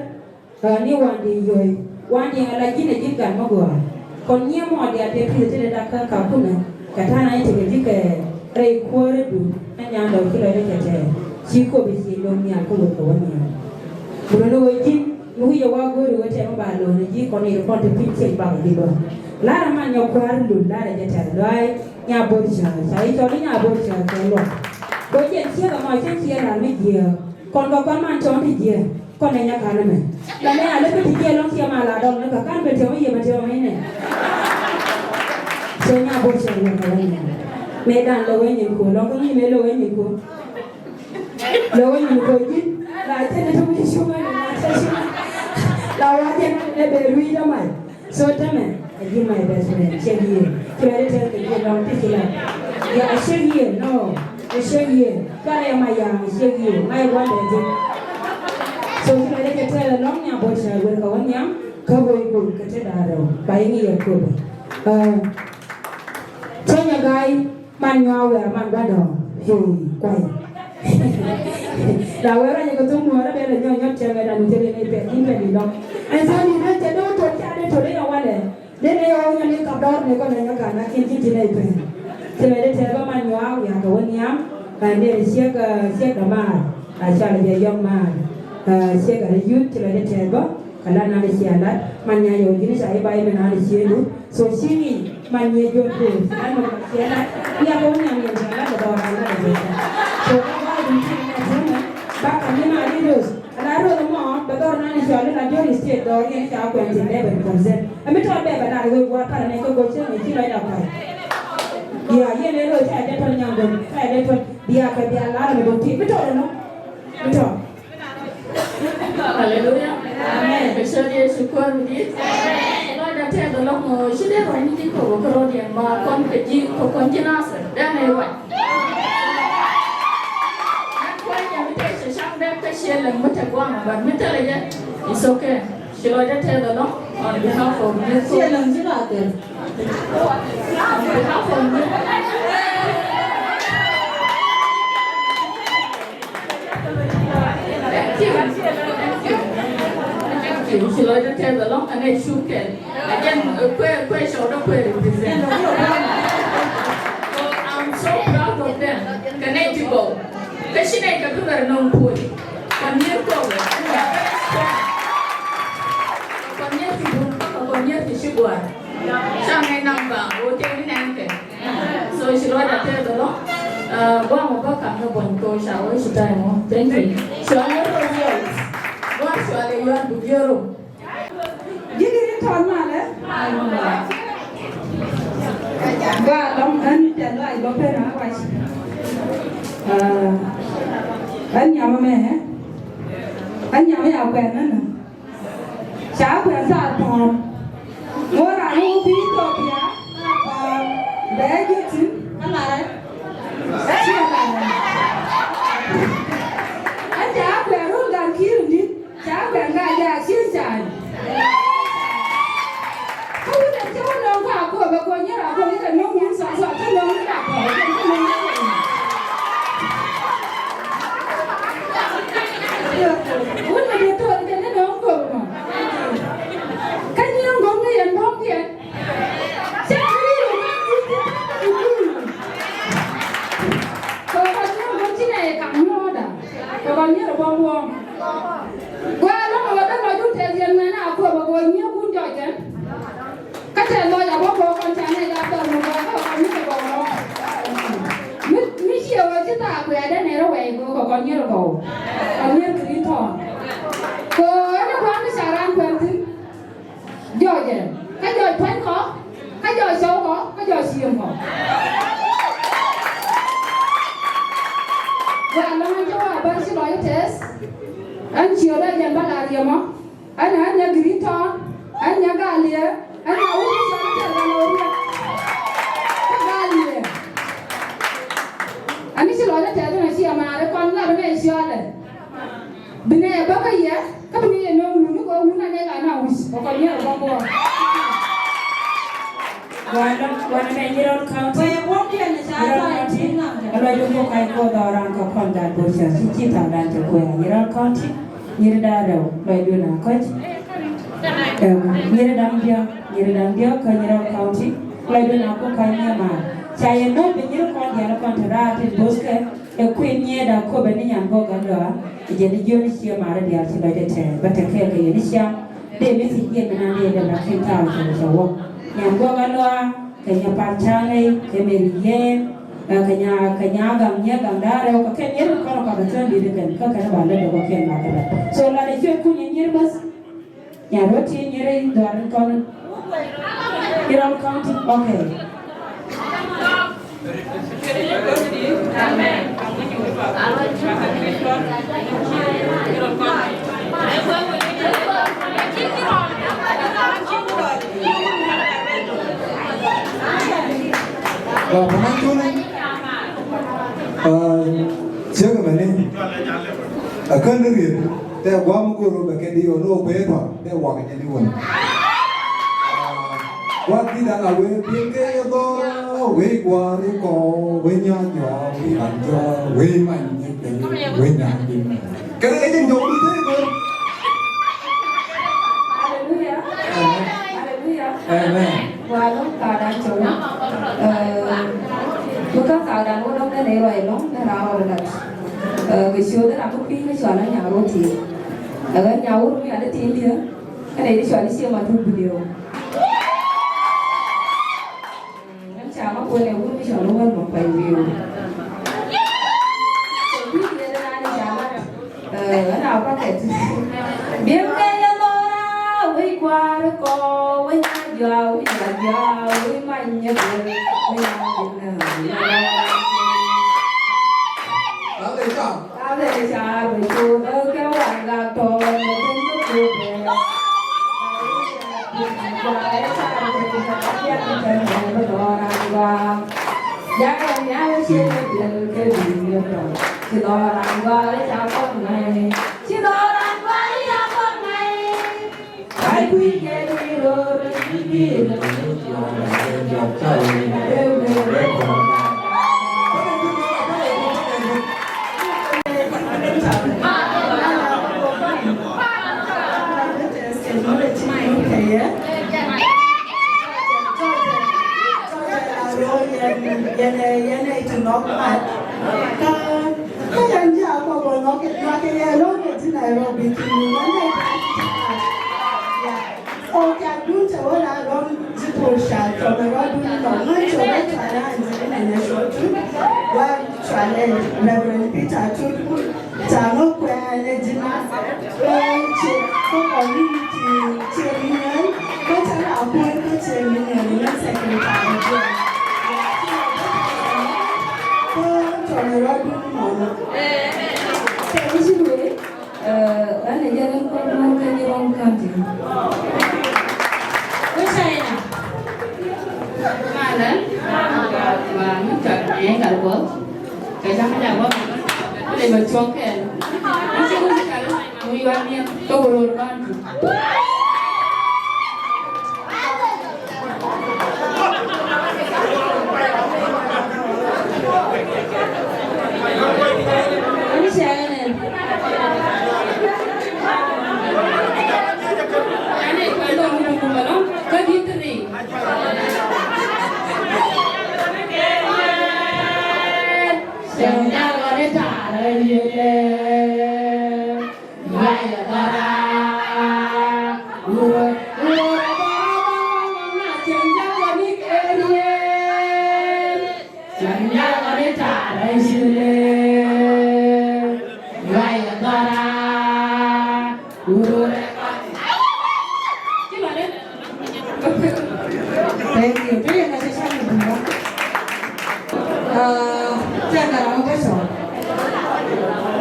ë, ni wandi yoi. Wandi ala jin a jin gat magɔ̈ɔ̈r. Kɔn nyiɛɛm mɔɔr diaal te pïïr tëde dak kä kakunë, ka tän a ye tëk a jikë rɛy kuäärdu, na nyan dɔ̈u cï lɔc rɔt cä tɛɛr. Cï kop ë cï nöm nhial ke wek ke wä nhial. Ku röt ë wec jin, nu ye wa goori wek tɛm ba loon ë jik kɔn ë kɔn të piny ciek bak dï bä. Lar aman nyɔk kuäär lul, lar ë jɛ tɛ̈r luaai, nya bot cä, cä ye cɔl ë nya bot cä ke luɔk. Go jɛn ciek ama cä ciek lar mi jiëë, kɔn kɔ̈k kɔn man cɔn të jiëë, kɔn ë nyakän ëmën. La me alë bï të jiëë lɔŋ ciɛm ala dɔm në ka kan bɛ tiɔm ë yem ë tiɔm ënɛ. So nya bot cä luɔk ka wä nya. Me dan lɔ wë nyin ku, lɔŋ kë ŋic me lɔ wë nyin ku. Lɔ wä nyin kɔc dït, la tëde tök cï cuk ënë, la tëde cuk. La wä jɛn ënë be luui dɔ mai. So tëmɛ, a jï my best friend, ciek yen. Cï lɔ de tɛ̈r ke jï lɔŋ tïc la. Ya, a ciek yen, no. A ciek yen. Kare ya ma ya, a ciek yen. Ma ye guan de jï. So cï lɔ de ke tɛ̈r lɔŋ nya bot cä wër ka wä nhiam, ka woi ku ke tëda rɛw. Ba ye ŋic ya köbë. Ë, Tony Agai, man nyuak wɛ̈ɛ̈r man guädɔ̈ɔ̈r, hey, kuai. Na wɛ̈ɛ̈r anyë ke thum nuɔɔr abɛ lɔ nyɔk nyɔk tiɛŋ ëdan nu thil yen ë pɛth, yïn pɛth yï dɔm. Ɛn thɔn yïn rëër cɛ döör tök ca de tök de ya walɛ. De ne ɣɔ̈k nyɔn ë kap dɔ̈ɔ̈r ne kɔn ë nyɔk kan, lakin cïn cïn ë pɛth. Cï lɔ de tɛ̈ɛ̈r bä man nyuak, ya ke wä nhiam, ë, ne ciek, ë, ciek dämaar, a cɔl bï yɔ̈k maar, ë, ciek arë yuth, cï lɔ de tɛ̈ɛ̈r bä. Ka la nɔn cie lat, man nya yo jini ca ibai me nɔn cie lu. So cini man ye jot ku, an no cie lat. Ya ko nya ni ja la da ba la da. So ka ba dun ti na tena, ba ka ni ma ri ros. Ala ro mo, ba dor nɔn cie lu na jori state dor ye ca ko en tin de ben percent. Ami to be ba na we wa para ne ko go chen ni ti la ya pa. Ya ye ne ro ca de to nya go, ca de to, bia ka bia la me do ti. Mi to no. Mi to. Haleluya. Amen. Ke cɔl Yecu kuäär mi dït. Lɔc da tɛ̈ɛ̈th alɔŋ ŋö cï de ruany dï kɔ̈k ke rɔt yɛn ma kɔn ke jï kɔ̈k kɔn jï Nathir. Dɛn ee ruany. An kuany jam tɛ̈ cï cam dɛn ke cie lëŋ mi tɛ̈ guam, but mi tɛ̈ lë jɛ, it's okay. Cï lɔc da tɛ̈ɛ̈th alɔŋ on behalf of youth. Cie lëŋ cï Nathir. On behalf of youth. Thank you. Thank you. Thank you. Cï lɔc da tɛ̈ɛ̈th alɔŋ, and I shook it. Again, uh, kue, kue short, kue represent. So I'm so proud of them. Can I to go? Ka cï nɛy ka bï bɛ̈r nɔm puɔ̈l. Kɔn nhiër kɔ̈k, and they are very strong. Kɔn nhiër cï bun, kɔn nhiër cï cï guar. Ca nɛy namba, wo tëë nɛn kë. So cï lɔc da tɛ̈ɛ̈th alɔŋ, uh, guam abä kam në bɔny thok, ca wec cï time wɔ. Thank you. Cual ë rou yɔl. Guam cual ë yɔl bï jiëë rou. Jini rin tɔn malë. Ba lɔŋ ɣän piɛth lɔc bɔ̈ pen awac. Uh, ɣän nyam ëmɛ, ë? Ɣän nyam ë ya kuɛn ënë. Ca kuɛn thaar pɔ̈ɔ̈r. Ŋö raan wok pïïr Ethiopia, thaar pɔ̈ɔ̈r. Bɛ jëk thïn, ka larɛ. Cie larɛ. An ca kuɛn röl gan kïïr ndït, ca kuɛn ka ja cïn caany. Ka wun en cï wun nɔm ka akɔ̈u, bɛ kony yen akɔ̈u, yï ke nɔm wun thɔn thɔn, ke nɔm wun akɔ̈u, ke nɔm wun akɔ̈u. Wun ë dït tɔ̈ kën ë nɔm kɔ̈u mɔ. Ka nyiëëŋ gɔ̈m në yen bɔ̈m diɛn. Cä rïïu, ke kɔc nyiëëŋ gɔ̈m cïn ë ye kam nyuɔɔda, ke kɔc nyiëër bɔ̈m wuɔm. Go alɔŋ ë wadäŋ lɔ jur tɛth yen ŋuɛ̈n akuɔp, go nyiëëk kun jɔc kɛn. Ka tɛ̈ lɔc abɔ̈ kɔ̈k kɔn ca nɛc aa thɔn nu gɔ̈k, ka kɔn nyiëër gɔ̈k rɔt. Mi, mi cie ɣöö cï thaak kuɛɛt ë nɛ̈r ë wɛɛi, go kɔn nyiëër gɔ̈u. Kɔn nyiëër kë rït thɔn. Go ënë kuan bï ca raan kuɛn thïn. Jɔc ë, ka jɔc puɔ̈ny kɔ̈k, ka jɔc cɔu kɔ̈k, ka jɔc ciëëm kɔ̈k. Go alɔŋ an cï wä bɛ̈n cï lɔc ë tɛth, an ciöt ë jɛn bä la riɛmɔ. An, an, nya green tɔn, an, nya galië, an, nya wut cɔl ë tɛ̈r wan ë riɛk. Ka galië. An, cï lɔc ë tɛ̈r ënë cï amaar ë kɔn lar ënë ciɔɔlë. Bï ne bä ke ye, ka bï ne ye nööm wun, ke wun ane ka na wïc, ke kɔc nhiër ë bɔ̈ guɔ. Wan, wan ënë Nyirol County. Nyirol County. Alɔc dun buk kac kuɔth dhɔran ka kɔn gat bɔ̈ cä cï cï thadan cä kuɛɛr. Nyirol County, nyirda rɛw, lɔc dun a kɔc. Em, nyirda diäk, nyirda diäk ka Nyirol County, lɔc dun a buk kac nhiamar. Cä ye nööm bï nyir kɔn dial kɔn të raar të boskë, ë kuïn nyiɛɛt a köp ë ni nyan bɔ̈ gat lɔa, ë jɛn ë jiön ë cie mar dial cï lɔc ëtɛ̈ɛ̈n, bä tɛ̈ kɛ̈ɛ̈k ke yen ë ciam. De message yen mɛn ade de ba ken tau cï cï wok. Nyan guɔ ga lua, ke nya par chang ei, ke meri yen, eh, ke nya, ke nya gam nya gam da reu, ke ken yer ko ka ka tön di de ken, ka ken ba le de ko ken ba de. So la de chwe ku nyi nyir bas. Nya roti nyir i dor kon. Nyirol County, okay. Ba panaŋ tun, ah, cïk mɛni, akën riet, tɛ guam goro bɛ kɛn di ɣön wok kueer pam, tɛ wak nyɛn di ɣön. Ah, wak di daŋ a wek, pin ke ye dhɔ, wek guar i kɔ, wek nya jɔ, wek an jɔ, wek man nyɛ piny, wek nya piny. Kɛn e jin jɔ wek kueer. Hallelujah. Amen. Hallelujah. Amen. Wa lɔŋ thadan cɔl. Eh, bï ka thadan wä lɔŋ den ë ruai lɔŋ den raan rɔt lat. Eh, ke ciöth den abï piny ke cɔl anya rot thiin. Aɣän nya wur bï ade thiin dië. Kënë ë cɔl cie ma tut bï liu. Ɣɛn ca ma kuën ë wun bï cɔl wän ma kuany wiu. Wïc yen raan ca mat. Eh, ɣɛn a paket. Biɛm ke ye lora, wïc kuaar kɔ, wïc nya jua, wïc nya jua, wïc many ye biɛm, wïc nya jua. Aleluya. Aleluya, bï cu, eh, ke wan ga tɔ, ne bin bï cu bɛ. Yen, yen, yen, yen ë tïŋ nɔ̈k mat. Ka, ka yɛn jɔ akɔ̈k nɔ̈k, nɔ̈k ke ye lɔ̈ŋ ë tïŋ Nairobi tïŋ, yen ë tïŋ mat. Yeah. So, ka dun të wën a lɔ̈ŋ jipur ca, tɔ̈ në rɔt dun nɔ̈k, ŋö cɔl ë cual an jël në nya cɔl Tut, wär cual ë Reverend Peter Tut. Tano kuɛɛn ë jina, ë cï ke community cï minion, ke cä la kuɛɛn ke cï minion ë secretary jɔ. Ke tɔ̈ në rɔt dun mɔn. Ke cï wëë, eh, ɣɛn ë jɛn ë kɔc mɔ̈u ke Nyirol County. Wëc China. Malan, wa mi cɔl ë Gal Guɔl. Ka cä ŋic a guɔ, le ba cuɔ̈k kɛn. Acï wun cä lë, wun yuan miɛt, ke ku röör kɔn tïŋ. Wun cä ɣɛn ɛn. Ane kuɛn dɔm wun kum alɔ, ka dït ri. Thank you. Tëë ka cï cäk bï bä. Ah, tëë ka rɔm bä cɔl.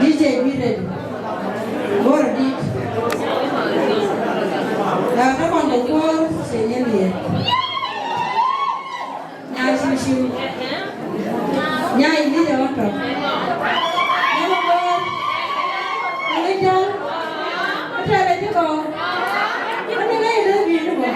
D J be ready. Bor dit. Ah, ka kɔn de Bor cï nyin ye. Nya ciu ciu. Nya ini de ɔtɔ. Nya Bor. Nya jal. Ata le jiko. Ani le le bi ni bo.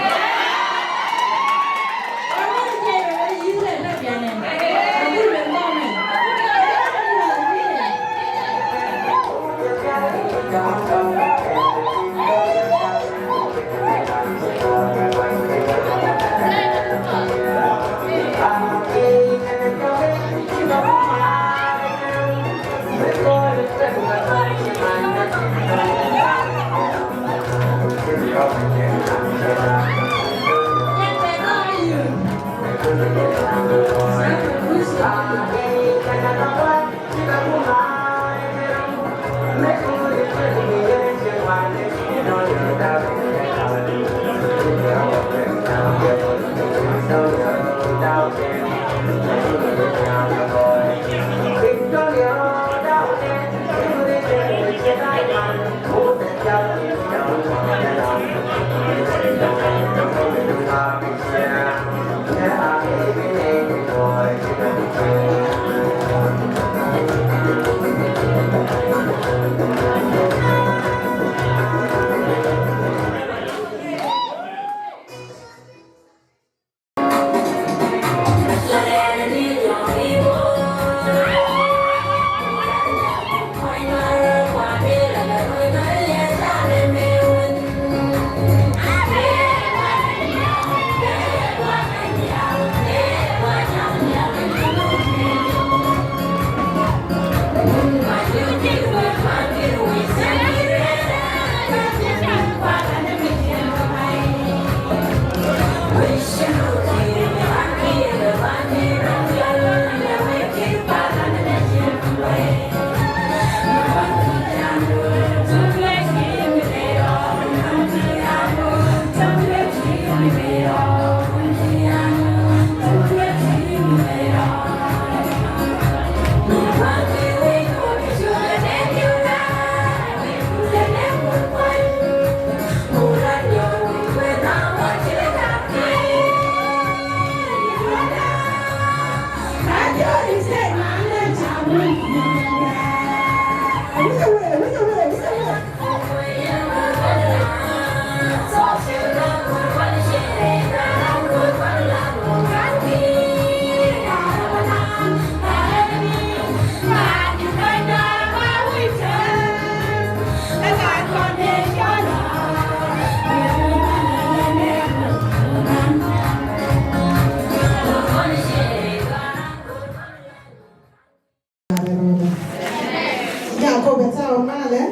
Yakobo tääu malë.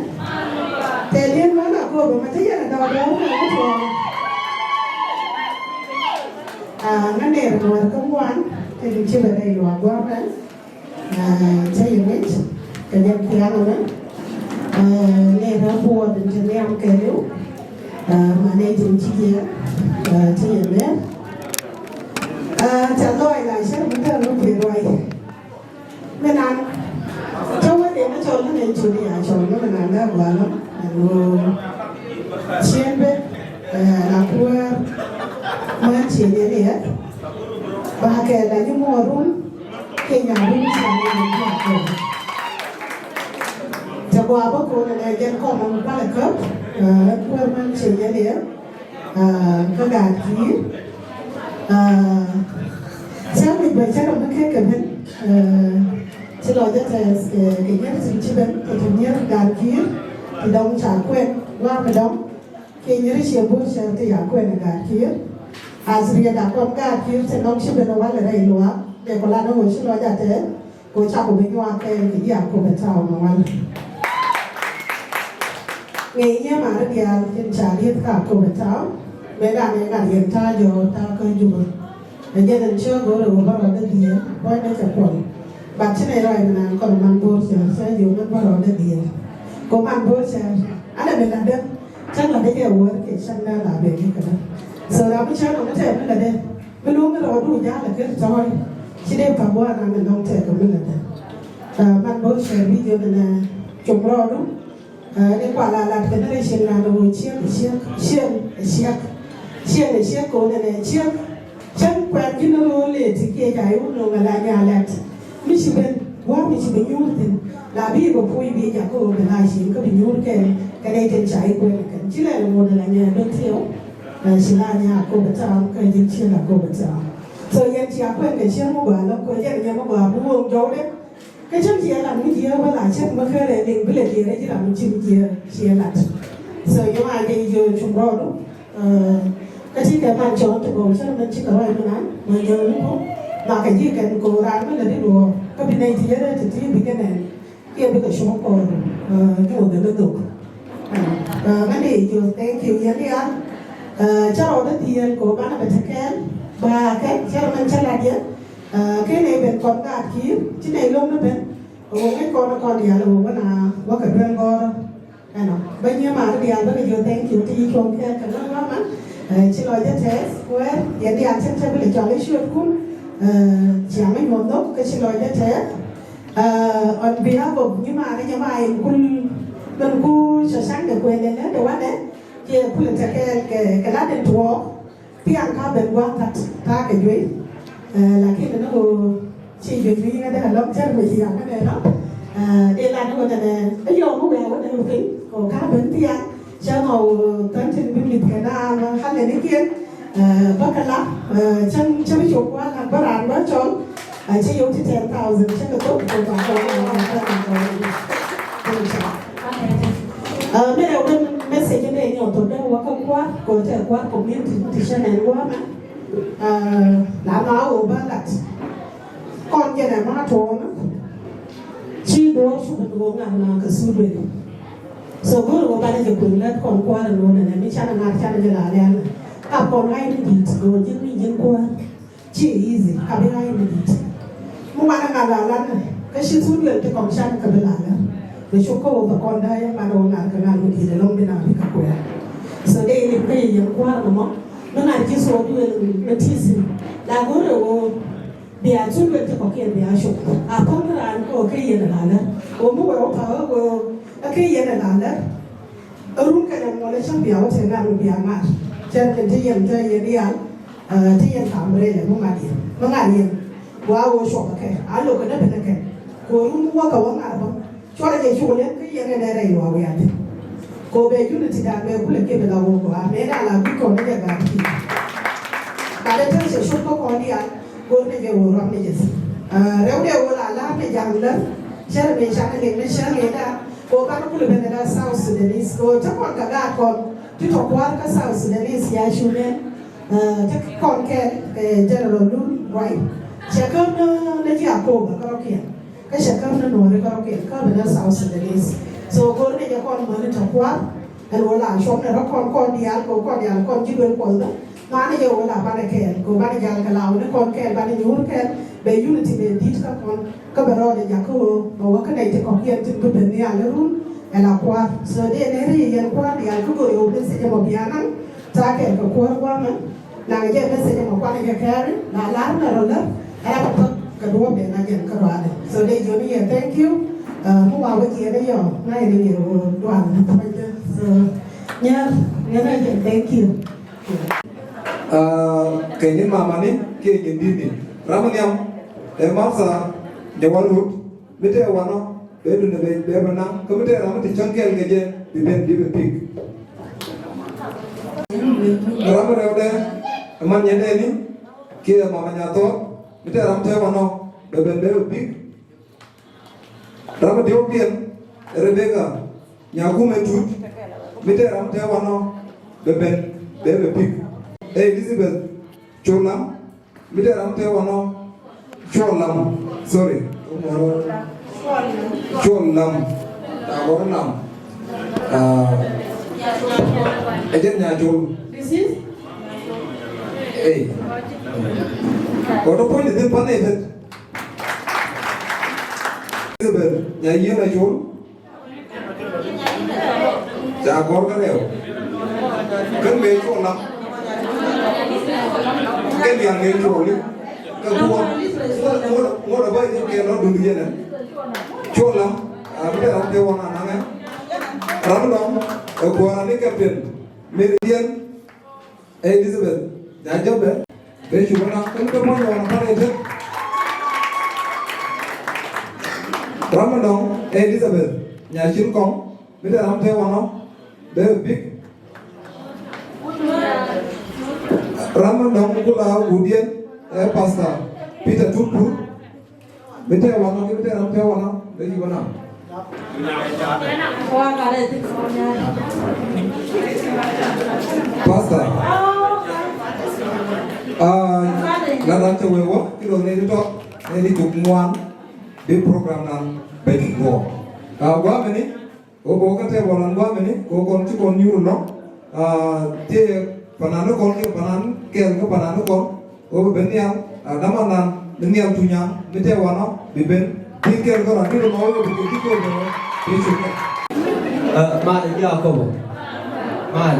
Të dït man Yakobo, ma të yen dɔ̈ɔ̈r dɔ̈ɔ̈r në ŋutuɔɔŋ. Ah, ŋa ner nuɔɔr ke ŋuan, të dït cï bɛ rɛy luaak guɔ̈ɔ̈r rɛn. Ah, të ye mec, ke jam thiaŋ ëmën. Ah, ner abuɔɔth të nhiam ke liu. Ah, ma ne jin cï jiɛɛr, ah, të ye mec. Ah, ca lɔɔc la cïr bï tɛ̈n röt piny ruai. Minan, cä wek en cɔl në yen cöl ya cɔl në minan dä gualä, ɛn wo cien bë, eh, na kuäär, män cien yen yɛ, ba kɛ la nyi muɔɔr run, ke nya run cien yen yɛ. Cä gua bä koon ënë jɛn kɔn nɔm pal ë käp, eh, kuäär män cien yen yɛ. Ah, ka gaat kiir. Ah, cä wec bä cä rɔm ke ke ben. Ah, cï lɔ jɛ tɛɛth ke, ke nyiɛr thïn cï ben, ke cï nyiɛr gaat kiir, të dɔm ca kuɛn, guaar mi dɔm, ke nyiɛr cie bur cär të ya kuɛn ë gaat kiir. As riɛt a kɔn gaat kiir të nɔm cï ben ë wal ë rɛy luaak, ke ku lan ë wo cï lɔ jɛ tɛɛth. Ku cä ku bï nyuak kɛɛl kë Yakobo tääu në wal. Ŋic ye mar diaal cïn ca riëth ka Yakobo tääu, mɛn raan ë ŋat yen tääu jɔ tääu ke Juba. Ë jɛn en cï göör ë wä bä rɔt ë dhiëëth, bɔ̈ në cä kuɔl. But cïn ë rɔɔc minan kɔn man bor cä cä jɔ man bä rɔt ë dhiëëth. Ku man bor cä an ë bï lat dë, cä lat dë cä wär ke cä na la bɛ ke këdë. So raan bï cä nɔm ë tɛ̈ bï lat dë. Bï luŋ ë rɔɔdu jäl ë kër tɔ̈ɔ̈i, cï dee pam wään an ë nɔm tɛ̈ɛ̈k ë mïlëdë. Ah, man bɔ̈ share video nɛn ë com rɔɔdu, ah, ë kual aa lat generation nɛn ë wo ciëk, ciëk, ciëŋ, ciëk, ciëŋ, ciëk, ko nɛn ë ciëk, cäŋ kuɛn cïn ë röör le të kiëc aa yök nöŋ ala nya lat. Mi cï ben, wär mi cï bï nyuur thïn, la bï bï puɔ̈i bï jak ke wo bï la cin, ke bï nyuur kɛn, ke dee tën ca yï kuɛn ë kɛn. Cï lɛn ë ŋot ala nya ben thieu. Eh, cï la nya Yakobo tääu, ke jël cï la Yakobo tääu. So, yen cï akuɛn ke cïn muk guɔ lɔ, ku jɛn nya muk guɔ bï wok jɔude. Ke cïn cï lat mi jiëër wala cïn mi kërë liŋ bï le diëër, cï lat mi cïn jiëër cï lat. So, yom a jɛ jɔ cum rɔɔdu. Eh, ke cï ke man cɔɔn të gɔu cïn min cï ke rɔɔc mi nan, ma jɔ ni ko. Ma ke jï kɛn ko raan mi le di duɔɔr, ke bï nɛy të yere të tïï bï ke nɛn. Ke bï ke cuɔ̈k kɔɔr, eh, nyuɔ̈th ë lɔ dhök. Eh, eh, ŋäde Yecu, thank you, yen ya. Eh, cä rɔɔdë dhiël, ku banä bɛ tëkɛn. Ba ke chairman cä lat ye, ah, ke ne ben kɔn gaat kïïr, cï ne lom në ben, wo ŋic kɔn kɔn dial wo wën a wä ke duel gɔɔr. Ɛnɔ, ba nyie maar dial ba ke jɔ thank you të yï cuɔm ke ke lɔ mama, eh, cï lɔ jɛ tɛth, wɛr, ye dial cïn cä bï le cɔl ë cuet kun, eh, ciaŋ ë nyuɔth dhok, ke cï lɔ jɛ tɛth. Eh, on behalf of nyie maar jɛ ma en kun, ben ku cä caŋ de kuɛn de lɛ de wane, ke kule të ke, ke, ke la den tuɔɔk, Piɛŋ ka ben guaŋ that, thaa ke juëc, eh, lakin në ɣöö cï juëc bï ŋädë alɔŋ cär me cï yak ŋädë lɔ. Eh, de la në ɣöö tënë, ë yɔm ë wɛ̈ɛ̈r wën ë piny, ku ka ben piɛŋ, cä nɔu thɛn tïn bï mïth ke naan halë në kiɛn, eh, bä ke la, eh, cäŋ cä bï cök kuan lak bä raan bä cɔl, eh, cï yöök cï ten thousand cä ke thok, ku ka kɔn ë ɣöö tënë kɔn ë. Thank you. Ah, mene wën message ënë nyɔk thok dɛ wä kä kuar, ku të kuar community të cä nɛn guɔ mɛ. Ah, la ma wo ba lat. Kɔn jɛ nɛ ma tuɔɔŋ. Cï duɔɔr cuk duɔɔŋ ŋa na ka su duel. So gör wo ba jɛ kuny lɛt kɔn kuar no nɛ mi cä na ŋar cä na jɛ la lɛn. Ka kɔn ŋa ni dit go jin mi jin kuar. Cï easy, ka bï ɣai në dït. Mu wan ë ŋa la lan, ke cï thun luel të kɔŋ can ke bï la lan. Në cuk ke wo ke kɔn dai, man wo ŋar ke ŋar mu dït ë lɔŋ bï na bï ka kuɛɛr. So de yen ke ye yen kuar në mɔ, në ŋar cï thok luel në tïï thïn. La gör ë wo bï a thun luel të kɔ̈k yen bï a cuk. A pɔ̈n raan ke wo ke yen ë la lan. Wo mu we wo pa wo, wo ke yen ë la lan. Run kënë muɔl ë cäŋ bï a wä tëë ŋaar bï a ŋaar. Cɛn kën të yen të yen rial, eh, të yen kam rëër ë muŋ ŋaar yen. Muŋ ŋaar yen. Wa wo cuɔp ë kë, a lok kënë bïn ë kë. Ku run wä ka wä ŋaar bä. Cuɔl ë je cuk lëk kë yen ë rɛy wa wiath. Ku be unity dan be kulë ke bï la wo ku a me da la bï kɔn ë jɛ gaat pïïr. Ba de tëë cë cuk kä kɔn dial. Gor në je wo rɔm në Jesu. Ah, rɛwde wo la la në jam lä, cär me can lek në cär me da, ko ban kul ben da South Sudanese, ko të kɔn ka gaat kɔn, të tɔ kuar ka South Sudanese ya cumen, ah, të kɔn kɛ, eh, General Lul Ruai. Cɛ kä në, në ji akoba ka rɔkiɛn. Ka cɛ kä në nuɔri ka rɔkiɛn, ka ben da South Sudanese. So gor në je kɔn mɔni tɔ kuar, Ɛn wo la cuɔp në rɔt kɔn kɔn diaal, ko kɔn diaal kɔn cï duel kuɔl bä. Ŋuan ë ye wo la ban ë kɛɛl, ko ban ë jal ke la wo në kɔn kɛɛl, ban ë nyuur kɛɛl, be unity be dït ka kɔn, ke bɛ rɔɔdɛ jak ke wo, bä wä ke nɛy të kɔ̈k yɛn tïŋ bï ben nhial ë run, ë la kuaar. So de në rëë yɛn kuaar diaal ke go ye wo message mɔ bï anaŋ, thaa kɛɛl ke kuäär guaŋ ë, na jɛ message mɔ kuan ë jɛ kɛɛr, na laar në rɔt lä, ë rap apäk ke duɔɔp de na jɛn ke ruaadɛ. So de jɔn yɛ thank you, uh, mu wa wek yɛn ë yɔ, na yɛn ë yɛn wo duan. So, Nyar, nyar, thank you. Ah, ke nyin mama ni, ke nyin didi. Ram niam, eh, Martha, Nyawal Rut, mi te wano, be du ne be, be bana, ke mi te ram ti chon kel ke je, bi ben, bi be pik. Ram rewde, man nyende ni, ke mama Nyathor, mi te ram te wano, be ben, be be pik. Ram diɔ̈k piɛth, Rebecca, Nyakum ë Tut, mi te ram te wano, be ben, be be pik. Ee Elizabeth Culam, mi te ram te wano, Cuɔl Lam, sorry. Cuɔl Lam, ta gɔr Lam. Ah, agent Nyacol. This is? Ee. Kɔtɔ puɔny de thin pan ee thin. Elizabeth, nya yen a col. Ca gɔr ka rɛw. Kën me col lam. Kën diaŋ me col li. Ka duɔ. Ŋot, ŋot, ŋot ba yen ke lɔ dun yen. Col lam. A bi ram ke wan anaŋ. Ram dɔm. E kuara ni captain. Meridian. Elizabeth, nya jɔbɛ, be cuk ëna, kën ke puɔny ɣɔn apath ëtët. Ram ënɔŋ, Elizabeth, nya cin kɔŋ, mi te ram te wano, be bik. Ram ënɔŋ kula wudien, eh, Pastor Peter Tukur, Bi tɛ̈ wänɔ, bi tɛ̈ ram tɛ̈ wänɔ, bï yï wänɔ. Pastor. Ah, la ran tɛ̈ wëë wɔ, kï lɔ nɛy tɔ̈, nɛy cuk ŋuan, bï program nan bɛ̈n guɔ. Ah, guɔ mɛni, Wo bɔ̈ ke tɛ̈ bɔ̈ lɔn guɔ mɛni, ku kɔn cï kɔn nyuur lɔ, ah, tɛ̈ panan kɔn, ke panan kɛl, ke panan kɔn, Go bï ben nhial, ah, dhamandhan, bï nhial tuny an, bï tɛ̈ wanɔ, bï ben, bï kɛ̈r kɔ̈k raan bï röt nɔ̈k, bï kek bï kɔ̈k bï röt, bï cuk kɔ̈k. Eh, Maal, Yakobo. Maal.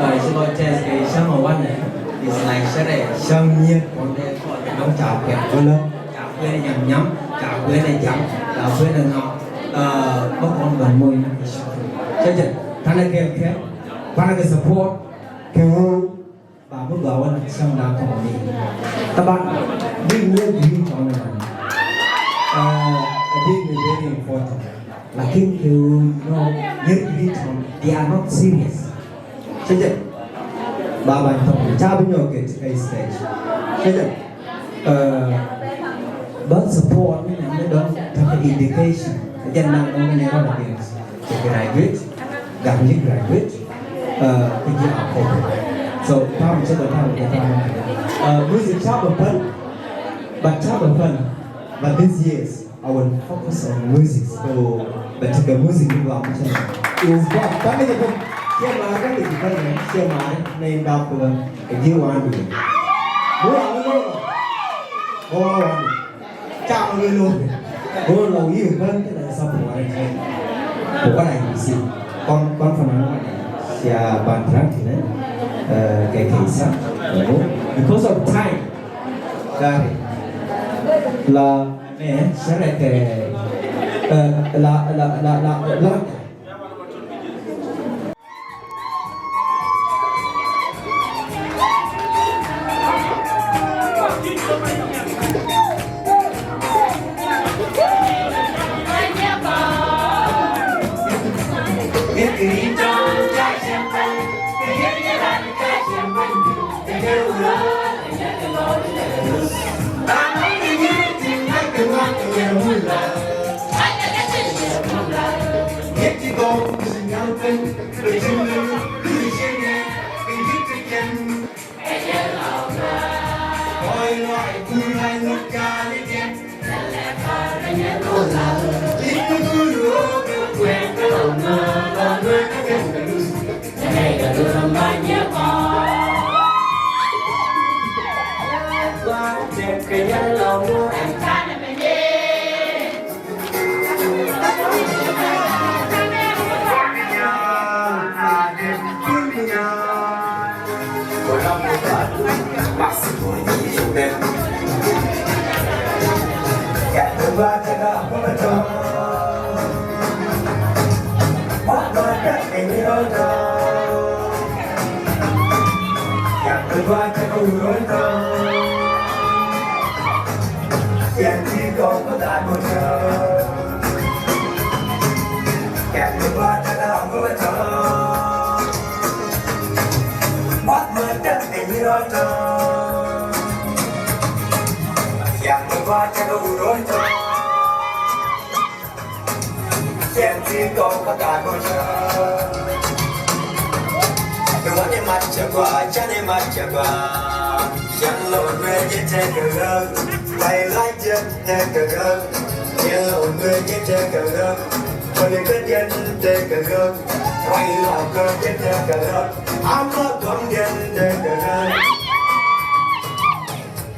Ah, cï lɔ tɛ̈th ke cäŋ ë wan, eh, it's like cärɛ cäŋ miɛt kɔn de kɔc ke dɔm ca kuɛn. Wala? Ca kuɛn nyam nyam, ca kuɛn jam, ca kuɛn ŋam. Ah, ba kɔn bɛ̈n moc në ke cäŋ. Cä jɛ, tënë kɛ̈k kɛ̈k, kuan ke support, ke wëu, ba bï gɔ̈ɔ̈r wën cäŋ da kɔn ni. Taban, bï nhial green tɔn ëmën. Uh, I think it's very important. Lakin ke, you know, nhial green tɔn, they are not serious. Cï jɛ, ba bany tɔn, ca bï nyɔk ke, ke stage. Cï jɛ, uh, but support ni, ni dɔm, take education. Jɛ naŋ dɔm ni rɔt against. Cï graduate, gam yï graduate, uh, ku jï akɔ̈u. So, tam cï bɛ tam, cï tam. Uh, music cä bɛ päl, but cä bɛ päl, but these years, I will focus on music. So, but the music you are mentioning is what? Tell me the book. Share my, tell me the book, man. Share my name, that book. If you want to. Go on, go on. Go on. Cam ë lɔ, go lɔ yï bɛ̈n kënë support ë. Ku kɔn a yï si. Kɔn, kɔn fana cia ban trak tënë, eh, ke ke sa. Because of time. Dari. La, eh, shere ke, eh, la, la, la, la, la.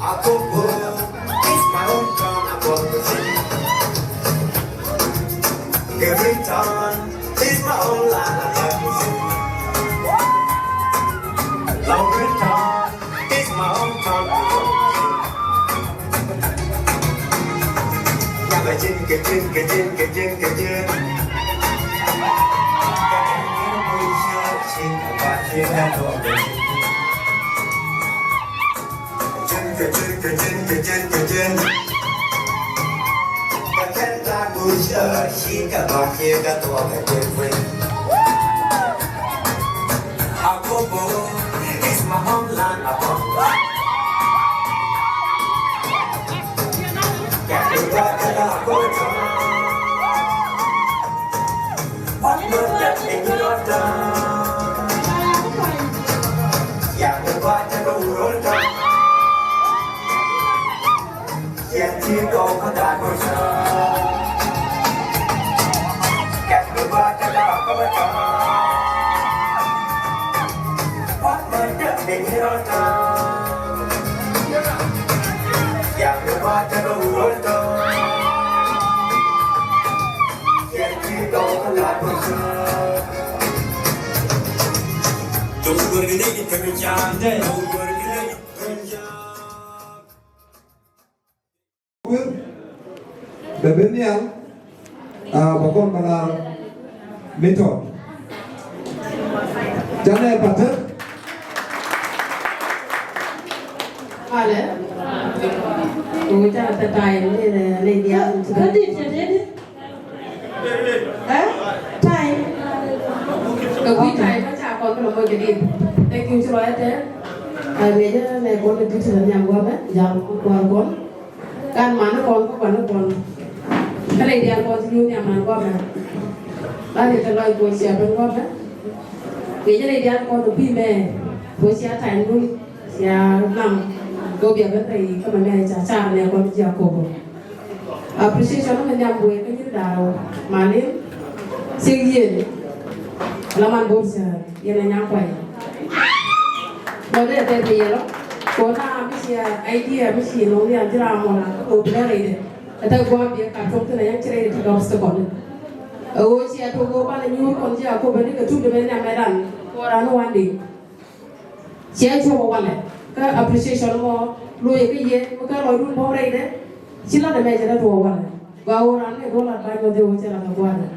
Akobo, it's my own turn, I want to sing. Every turn, it's my own line, I have to sing. Every turn, it's my own turn, I want to sing. Nyaka chin, ke chin, ke chin, ke chin, ke chin. Akobo is my homeland. Bï bï nhial, ah, ba kɔn ba laar Milton. Jana e patë. Ale. Ko ta ta time ne ne dia. Kadit, kadit. Eh? Time. Ka kuc time ka ca kɔn kë lɔ mɔc jadid. Thank you, cï lɔ ëtɛ̈ɛ̈n. Aŋiɛc ë ne kɔn ë dït ë nhiam guɔ̈pë, jam kuar kɔn. Kan man ë kɔn, ku kuan ë kɔn. Ka lɛc dial kɔn cï nyuuth nhiam man guɔ̈pë. Ba rin të lɔc ku cia bɛ̈n guɔ̈pë. Ŋiɛc ë lɛc dial kɔn ë bï mɛ, ku cia time dun, cia naŋ. Go bia bɛ̈n rɛy kä mɛ mɛ ca car ne kɔn cï Jakobo. Appreciation ëmën jam wek ke nyïn daau, Malin, cïk yen, la man bor cä yen a nyaŋ kuany. Ŋɔde ë thɛɛr ke yelɔ, ko na mi cia idea mi ci nɔŋ nhial cï raam mɔn a ko bï lɔ rɛyde. Ata guɔ bï ka tɔŋ thïn a yɛn cï rɛyde tëk obstacle. Ë ɣöö cia tök ɣöö ban a nyuur kɔn cï a kop bɛ̈n ke tuk de bɛ̈n nhiam ëdan, ko raan wande. Cie cuɔp ë walɛ, ke appreciation mɔ looi ke ye, ke lɔcdun bɔ̈ rɛyde, cï lat ë mɛc ë rɛ̈t wɔ walɛ. Gua wo raan ë duɔ̈l lat bany wadhi wo cï lat ë guarde.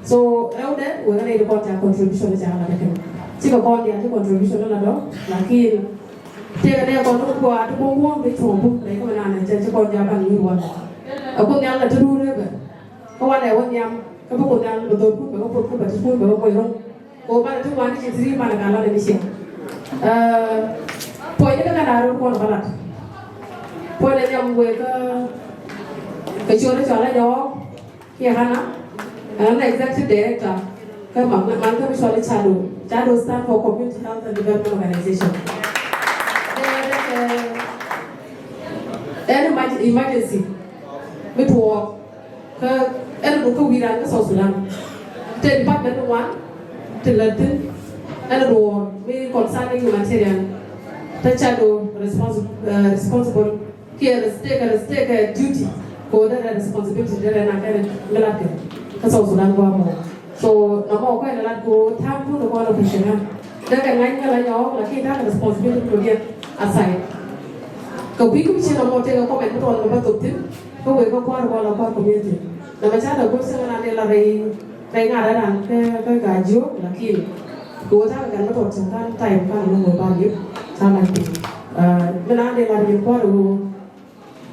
So, rɛwdɛ, wek ë rɛyde kɔn ca contribution ë ca lat ë kën. Cï ke kɔn dial cï contribution ë la dɔ̈, lakin tëëk ënë kɔn ë kuat bɔ̈ wuɔ̈ɔ̈m bï cuɔ̈ɔ̈m buk, rɛy ke mɛn an ë cï kɔn ja ban nyuur walɛ. Akun nhial la të duur ëbɛ̈n, ke walɛ wä nhiam, ke bï kun nhial bï dhötkun, bï ke potkun, bï tëtkun, bï ke moi röŋ. Ku bä tïŋ wään cï three man ka lɔ de mission. Eh, puɔ̈ny de ka na röt kuɔn balat. Puɔ̈ny de jam wek, eh, ke cɔl cɔl a jɔɔk, ke Hana, an executive director, ke man, man ke cɔl Chado. Chado stand for Community Health and Development Organization. They, they, eh, an emerg-, emergency. Bï tuɔɔk. Ke ɛn du ke wïïr raan ke South Sudan. Të department ŋuan, të lät thïn, ɛn du wɔ, mi concerning humanitarian, të ca du responsi-, eh, responsible, ke res-, take, res-, take duty, ko de responsibility de na kɛn mi lat ke, ke South Sudan guɔ mɔ. So, na mɔ ko ɛn lat ko tham ku de ko na pishina. De ke ŋany ke la nyɔɔk, lakin take responsibility ko dia aside. Ke kuiku cïn na mɔ take comment mi tɔn ke ba thok thïn. Ke wek ke kuar wala kuar community. Na ma ca da gol sɛŋ na de la rɛy, rɛy ŋa rɛy ran ke, ke ka jiök, lakin. Ke wo ta ka kan ma tɔt sɛŋ kan time kan lo mo ba yep. Sa na ti. Ah, mi na de la rɛy kuar wo.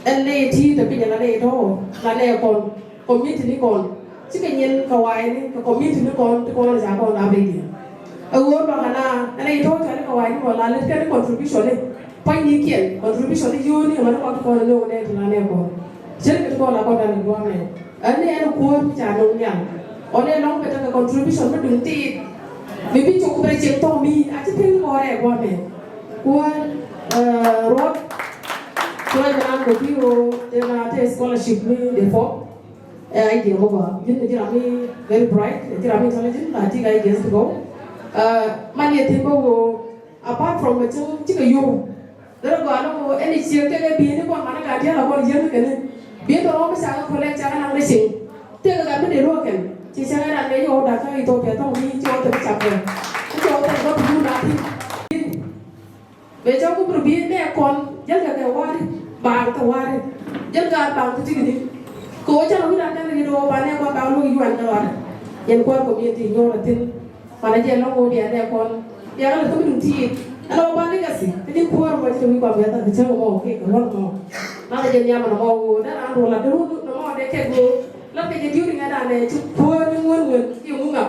En ne ti te piny la ne to, la ne kon, community ni kon. Ci ke nyen ka wai ni, ka community ni kon, ti kon ja kon da be di. E wo ba kana, en ne to ka ni ka wai ni ko la le ke contribution ni. Pany ni kien, contribution ni yo ni ma ko ko no ne to la ne ko. Jere ke ko la ko da ni wa me. Ani en ko mi cha no nya. One long beta ka contribution mi dun ti. Mi bi chok bre chen to mi, a ti pin ko re wa me. Ko eh rot. Ko na ko bi ro de na te scholarship mi de fo. Eh, idea mo ba. Jin jira mi very bright, jira mi intelligent, na ti ga ideas to go. Eh, man ye tin ko apart from the thing, ti ka yo. Dara gua no ko eni ciëŋ tëk ë bïï ni kɔn man ka diɛl akɔn yiëŋ kënë. Bïï tɔ̈ rɔm cak ë collect cak ë naŋ de cieŋ. Tëk ë ka bï de luɔk kën. Cï cak ë raan de yɔu dak kä Ethiopia tɔ̈ bï cɔɔk tëk cak kën. Ku cɔɔk tëk bä bï dun na tïŋ. Be cɔk ku bï bïï ne kɔn jäl kë ke wari, baaŋ ke wari. Jäl ka baaŋ ke tïŋ ni. Ko cak wï raan de ni do ba ne kɔn ba luɔk yuan ke wari. Yen kuɔr community nyɔɔr thïn. Mana jɛ lɔŋ wo bia ne kɔn. Bia ka le thok dun tiit. Ala wa ba legacy. Ke jin kuɔr ma jin wi ba bia ta ke chang mo ke ke won mo. Na jɛ nyam na mo wo. Da an do la de ru na mo de ke go. La ke jɛ diuri nga da ne ci kuɔr ni won won. Ki mu nga.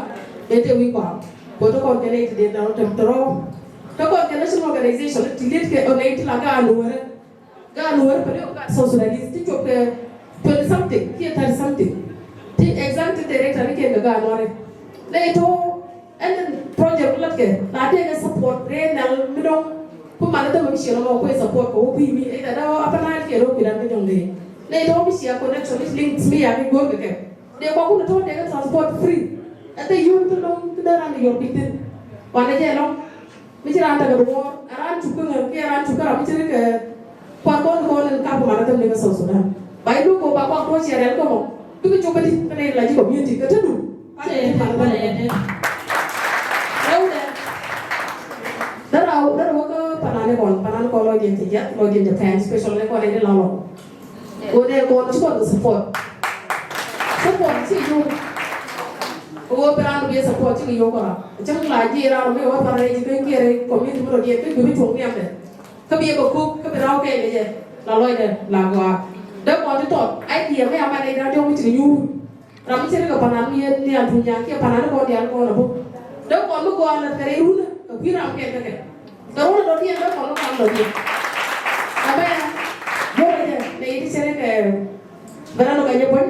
Be te wi ba. Ko to kon ke ne ti de na tem tro. To kon ke national organization ti lit ke o ne ti la ga no re. Gal wär pa leo gal South Sudanese ti cop ke twenty something, ke thirty something. Ti executive director ni ke ga gal wär. Le to en project lat ke, na te ke support re nal mi dong. Ku man da mi shelo mo ko support ko bi mi e da da apa na ke ro ki da mi dong de. Le to mi share connection, links mi ya mi go ke. De ko ku to de ke transport free. Ate yum to dong to da ran yo bitin. Wane je long. Mi cï raan tɛ̈k duɔɔr, raan cuk ke ŋö, ke raan cuk ke raan mi cï rït ke kuat kɔn kɔn en kap man athem de ke South Sudan. Ba idu ko ba kuak tuɔɔc cï rɛl ke mɔ. Bï ke cop ëdï, ke ne la cï community, ke tëdu. Ade tï man athem de. Rɛwdɛ. Dara, Yen të jɛth lɔ yen Japan, special ne kɔn ë lɔ lɔ. Wo de kɔn cï kɔn support. Support cï yök. Wo bï raan bï support cï yök kɔn. Cï la ji raan bï wo thar rɛc bï kiɛɛr community bï rɔt yen bï bï tuɔŋ niam de. Ka bï ye bï kuk, ka bï rau ke ye la lɔc de la gɔaa. De kɔn tɔt, idea me ama ne raan jɔ mi cï nyuur. Ram cï rek panan yen ni an tunya ke panan ko dial ko na bo. De ko lu ko ala kare run ka wi ram ke ke. Ka run do dial ko lu kan do dial. Aba ya. Yo de ne yi chere ke. Bara no ka je bon.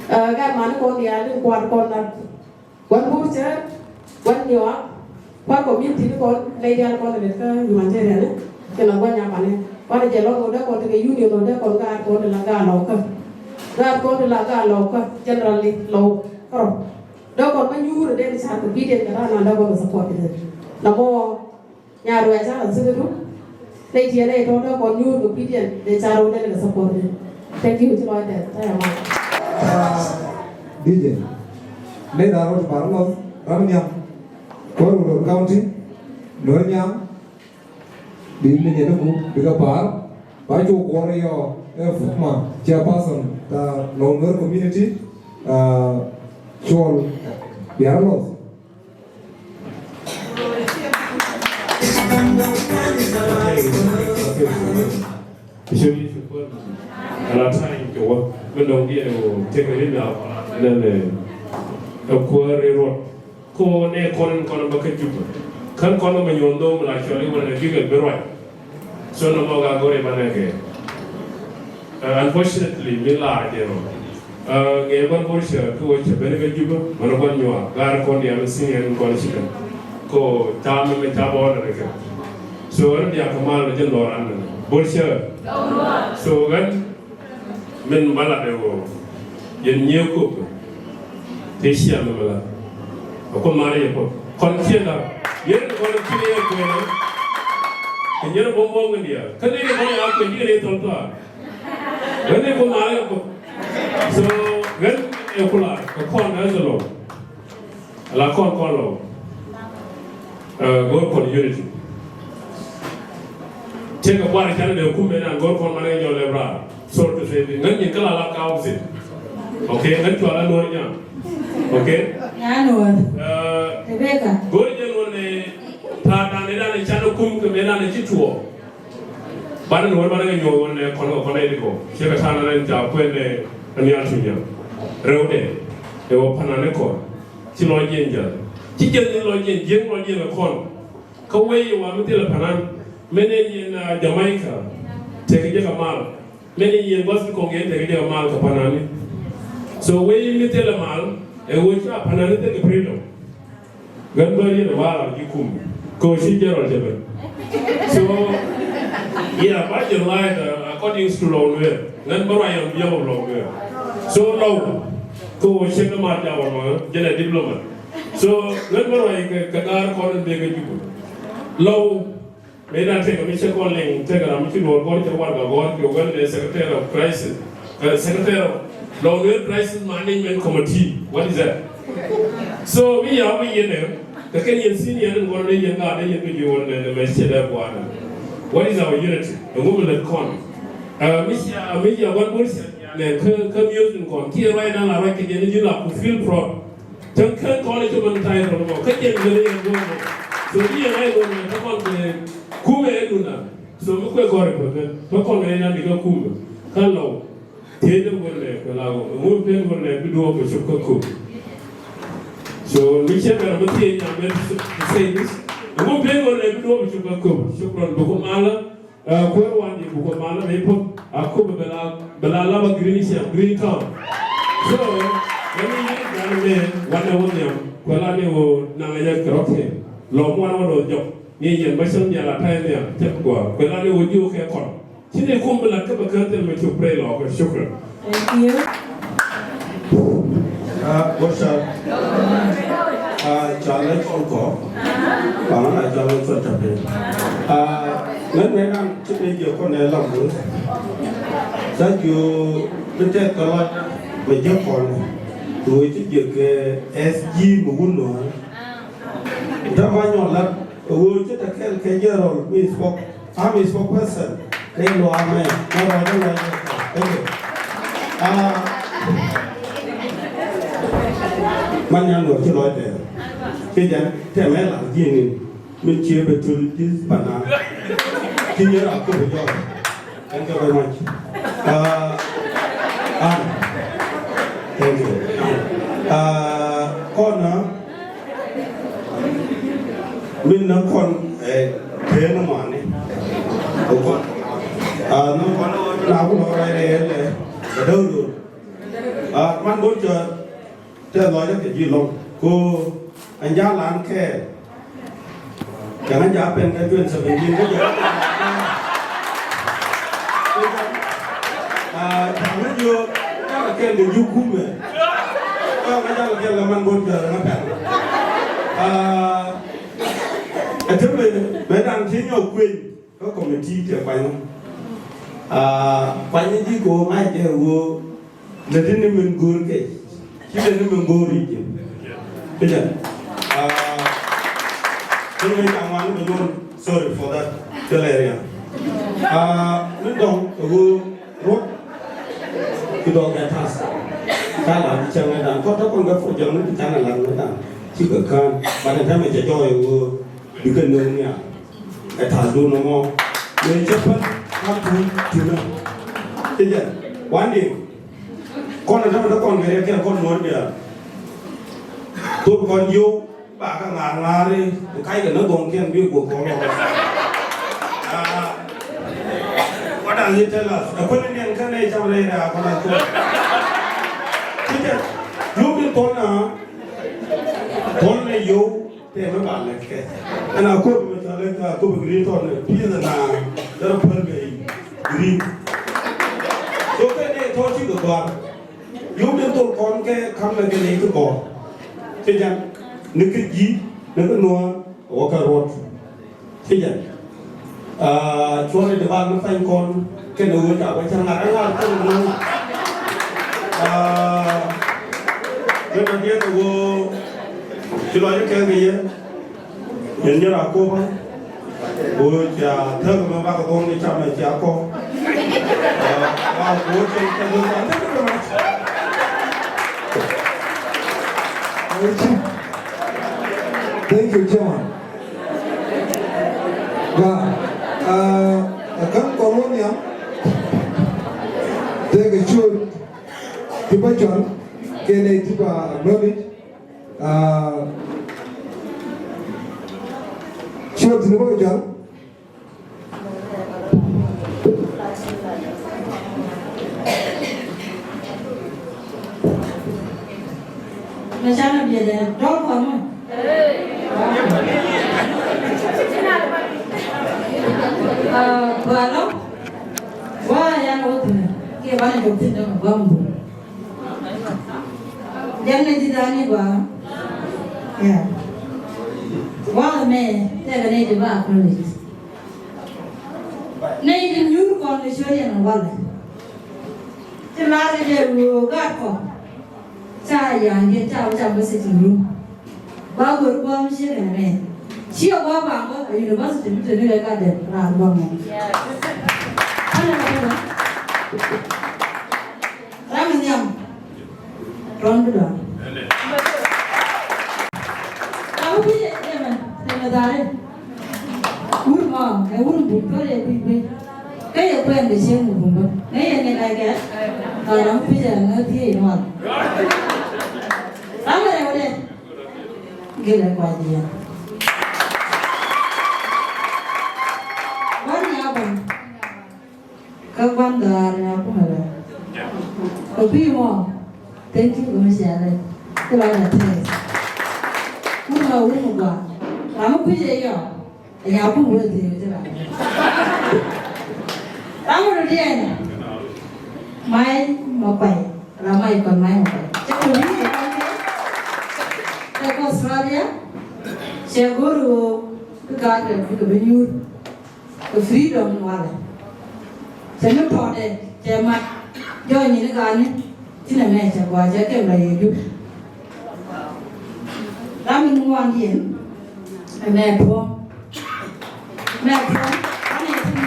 Ga man ko dial ko ko na. Wan bu chere. Wan yo. Kwa community ni kɔn, lei dial kɔn de ka humanitarian, eh? Ke la gua nya pane. Wan je lo de kɔn ke union de kɔn ga kɔn la ga lo ka. Ga kɔn la ga lo ka, generally lo. Koro. De kɔn ma nyuur de ni sa ko biden ka na da kɔn support de. Na mo nya ro ya sa se du. Lei dial e to de kɔn nyuur ko biden de sa ro de ka support de. Thank you to my dad. Thank you. Ah, biden. Lei da ro bar lo, ram nyam. Kor Lor County, Nuer Nyam, bï min yedeku bï ke päär, ba cuk kuɔr yɔ, eh, former chairperson ta Lou Nuer community, ah, Cuɔl Biar Loth. Actually, ala time ke wa, min dong dia wo tek rin na, nene, a kuar rot. Ko ne kɔn kɔn ba ke Juba. Kan kɔn ba nyon dom la actually wan ne bigel be right. So no mo ga gore ba ne ke. Uh, unfortunately, mi la je no. Uh, nge ban bor sha ku wo che bene ke Juba, man ban nyua, gar kɔn dia me senior kɔn chika. Ko ta me me ta ba wan ne ke. So, wan dia kamal je no ran ne. Bor sha. So, gan min bala de wo. Yen nyie kop. Te sia me bala. Ko mare ye ko. Kon sia da. Yen kon sia ye ko. Ke nyer bom bom ndia. Kan ne ko ya ko ni ne ton to. Wene ko mare ko. So, gan e kula, ko kon na zo lo. Ala kɔn kɔn lo. Uh, gor kɔn unity. Tek a kuar chane de kum ena gor kɔn mane nyɔ le bra. Sorry to say this. Ngan yin kala la ka opposite. Okay, ngan chwa la nuor nya. Okay? Nya nuor. Uh, Rebecca. Gor je nuor ne ta dan ne dan chane kum ke me dan chi tuo. Ban nuor ban nyɔ ne kɔn kɔn e diko. Che ka tana ne ta kwen ne ani atunya. Rewde. E wo pana ne kɔn. Ci lɔ jiɛn jäl. Ci jiɛn ni lɔ jiɛn, jiɛn lɔ jiɛn ë kɔn. Ka wei ye wa mi thil ë panan. Mene yen, ah, Jamaica, tek jek a mal. Mene yen bas kɔŋ yen tek jek a mal ka panani. So wei mi thil ë mal, e wo ca panani tek freedom. Gan bä yen wala ji kum. Ko ci jero jebe. So, yeah, ba je lai da according to law we. Gan bä wa yam yam law we. So law. Ko che ka ma ja wa ma, jene diplomat. So, gan bä wa ke ka gar ko ne de ke jubu. Law, me na te ka mi che ko leng, te ka mi ci lor ko te war ga gor, ko gan de secretary of crisis. Uh, secretary of law we crisis management committee. What is that? So, we are we in there. Ka ken yen senior ŋuɔn de yen ŋa de yen ke juɔn de de mɛ̈c cï dɛ buan. What is our unity? Ë ŋu min lät kɔn? Ë, mi cia, mi cia wan bur cia ne ke, ke music kɔn. Ki ë ruai na la ruai ke jen jin la ku feel proud. Tëŋ kën kɔn ë cï man tai kɔn mɔ. Ke jen gënë yen duɔn mɔ. So, bi yen ai duɔn mɔ, ke kɔn ke kume ë duna. So, mi kue gɔ̈r ë kueŋë, ke kɔn ke yen an, dï ke kume. Ka lɔu. Thiëëc de wël lɛɛr ku la ŋö, ŋö pen wël lɛɛr bï duɔ̈ɔ̈p bï cök ke kök. So, mi cï bɛ̈n abï thiëëc nyan bɛ̈n to say this. Ŋö pen wël lɛɛr bï duɔ̈ɔ̈p bï cök ke kök. Shukran, buku malä, eh, kuɛɛr wan dï buku malä rɛy puɔ̈th, akuma bï la, bï la lap a green sham, green town. So, when you use that man, wan ë wä nhiam, ku la ne wo naŋ aya kërɔt ke, lɔ muan wä lɔ jɔk, ni yen bä cäŋ nhial a ta̱a̱ nhial, cäk guɔ, ku la ne wo jiök ke kɔn. Cïn ë kum bï lat ke bï kën thil me cuk pray lɔ ke. Shukran. Thank you. Ah, Bosha. Ah, challenge on ko. Bana na challenge on chape. Ah, men men an cï be je ko ne lam bu. Sa ju bi tek ka la me je ko ne. Tu cï je ke S G mu wun no. Da ma nyo la. Wo cï ta kel ke je rol mi spok. I'm a spokesperson. Thank you, amen. No, no, no, no, no. Thank you. Ah, man yan wɔ cï lɔc tɛɛr. Kë jam tɛm ë la jiëŋ in. Min cie bɛ tul jis pana. Cï nyɛr a kop jɔɔr. Thank you very much. Ah, ah, thank you. Ah, kɔn na, min na kɔn, eh, tëë na mani. Kɔn. Ah, na kɔn na ku lɔ rɛɛr rɛɛr lɛ, ka dɔ̈u dɔ̈u. Ah, man bot jɔ, tɛ̈ lɔc ke jï lɔ̈ŋ, ku an ja lan kɛɛr, jɔn an ja pɛn ke twenty seventeen, ke jɔn an ja, ah, jam wën yök, jal kɛn de yök kumɛ, jɔn an jal kɛn la man bot jɔl na pɛn. Ah, ë tëmë, bë daŋ cï nyɔk kueny, ke committee ke kuany. Ah, kuany dï ko ŋac ke wo, lëdï në min göör ke, cï lëdï min göör yic jëm. Këdë? Ah, kënë wek aŋuan bï luɔn, sorry for that, tël area. Ah, min dɔŋ, ë wo rot, kë dɔŋ ke tas. Ka la cäŋ ëdan, kɔc tɔ̈ kɔn ke project në cäŋ ëlan ëdan, cï ke kään, but ë tɛ̈më cä jɔɔk ë wo, bï ke nööŋ nhial. Ë täldun ëmɔ, në cï päl, ka tuc tïnë. Cï jɛn, wan diŋ, kɔn ë tɛ̈mënë kɔn ke riɛk kɛn kɔn nuɔ̈ɔ̈r diäär. Thok kɔn yöu, ba ka ŋaar ŋaar, ë kackë në gɔŋkiɛn bï guöp kɔn lɔ. Ah, what does it tell us? Ë kuën ë niɛn kënë ë cam rɛɛr ë akɔn akɔn. Cï jɛn, yöu dï thɔn na, thɔn në yöu, Tëë më ba lɛ̈k kë. Ɛn akop më cɔl ë akop ë green tɔn ë piɛth na dɛ̈t päl bei green. So ke de tɔ̈ cï ke gɔ̈ɔ̈r. Yökden thok kɔn ke käm lɔ ke le ke gɔ̈ɔ̈r. Cï jam në kë jï, në kë nuɔɔr, wɔ ke ruɔt. Cï jam. Ah, cuɔl ë dï bak në pany kɔn, kënë wël dak wek cä ŋaar, ŋaar kënë wël. Ah, kënë diɛt wo, cï lɔ yï kɛ̈k ye, yen jɔl akopä, wo ca thäk ëmën bak dhuɔ̈ŋ ë cam ë cia kɔ̈u. Ah, wa wo cï kɛ̈k wo ca thäk ëmën. Thank you. Thank you, Chairman. Ga, ah, akan kɔn wɔ nhiam, tëëkë cuöt cï bä cɔl, kene cï bä acknowledge, ah, cuöt cï bä cɔl. Macana biɛt ë dɔ̈ɔ̈r kɔn mɔ. Ah, bä lɔ, wa yan wä thïn, ke bä jɔ thïn däm guam bu. Jam ne dït ani gua. Ya. Wa me, te ga ne de ba acknowledge. Ne din yur kɔn ne shori na wala. Ti la de wo gat kɔ. Ca ya nge ca, ca bä sitting room. Ba gör guam shiri na me. Ci a gua ba ngɔ university mi te ni ga de ra guam mo. Ana na ba. Ram nhiam. Rɔn bï dɔ̈ɔ̈r. Ka bï kuc ë, ëmën, ëmën dhäär ë. Wur mɔ, ë wur buk tɔ̈ ye kuc bï. Ke ye kuɛn de cieŋ buk bï. Në yen ë kackɛn, ka rɔm kuc ë ŋäth thiëëc nual. Ram ë rɛ̈u de. Gël ë kuac yɛn. Bän ya bän. Ka guan dhäär nya ku mala. Ko bi mo. Thank you, Gomishare. Ku la na te. Ku na wu mu gua. Ram ku je yo. Nya ku mu de je la. Ram ru dien. Mai mo pai. Ram mai kon mai mo pai. Che ku ni ko ke. Te ko Australia. Che guru ka ke ku bi nyur. Ke freedom wala. Cɛ ni pɔ̈ɔ̈dɛ, cɛ mat, jɔ nyin gani, cïn ëmɛ cɛ guɔ, cɛ kem lɔ ye jup. Ram in ŋuɔɔn yen, ëmɛ tuɔm. Mɛ tuɔm, ani cï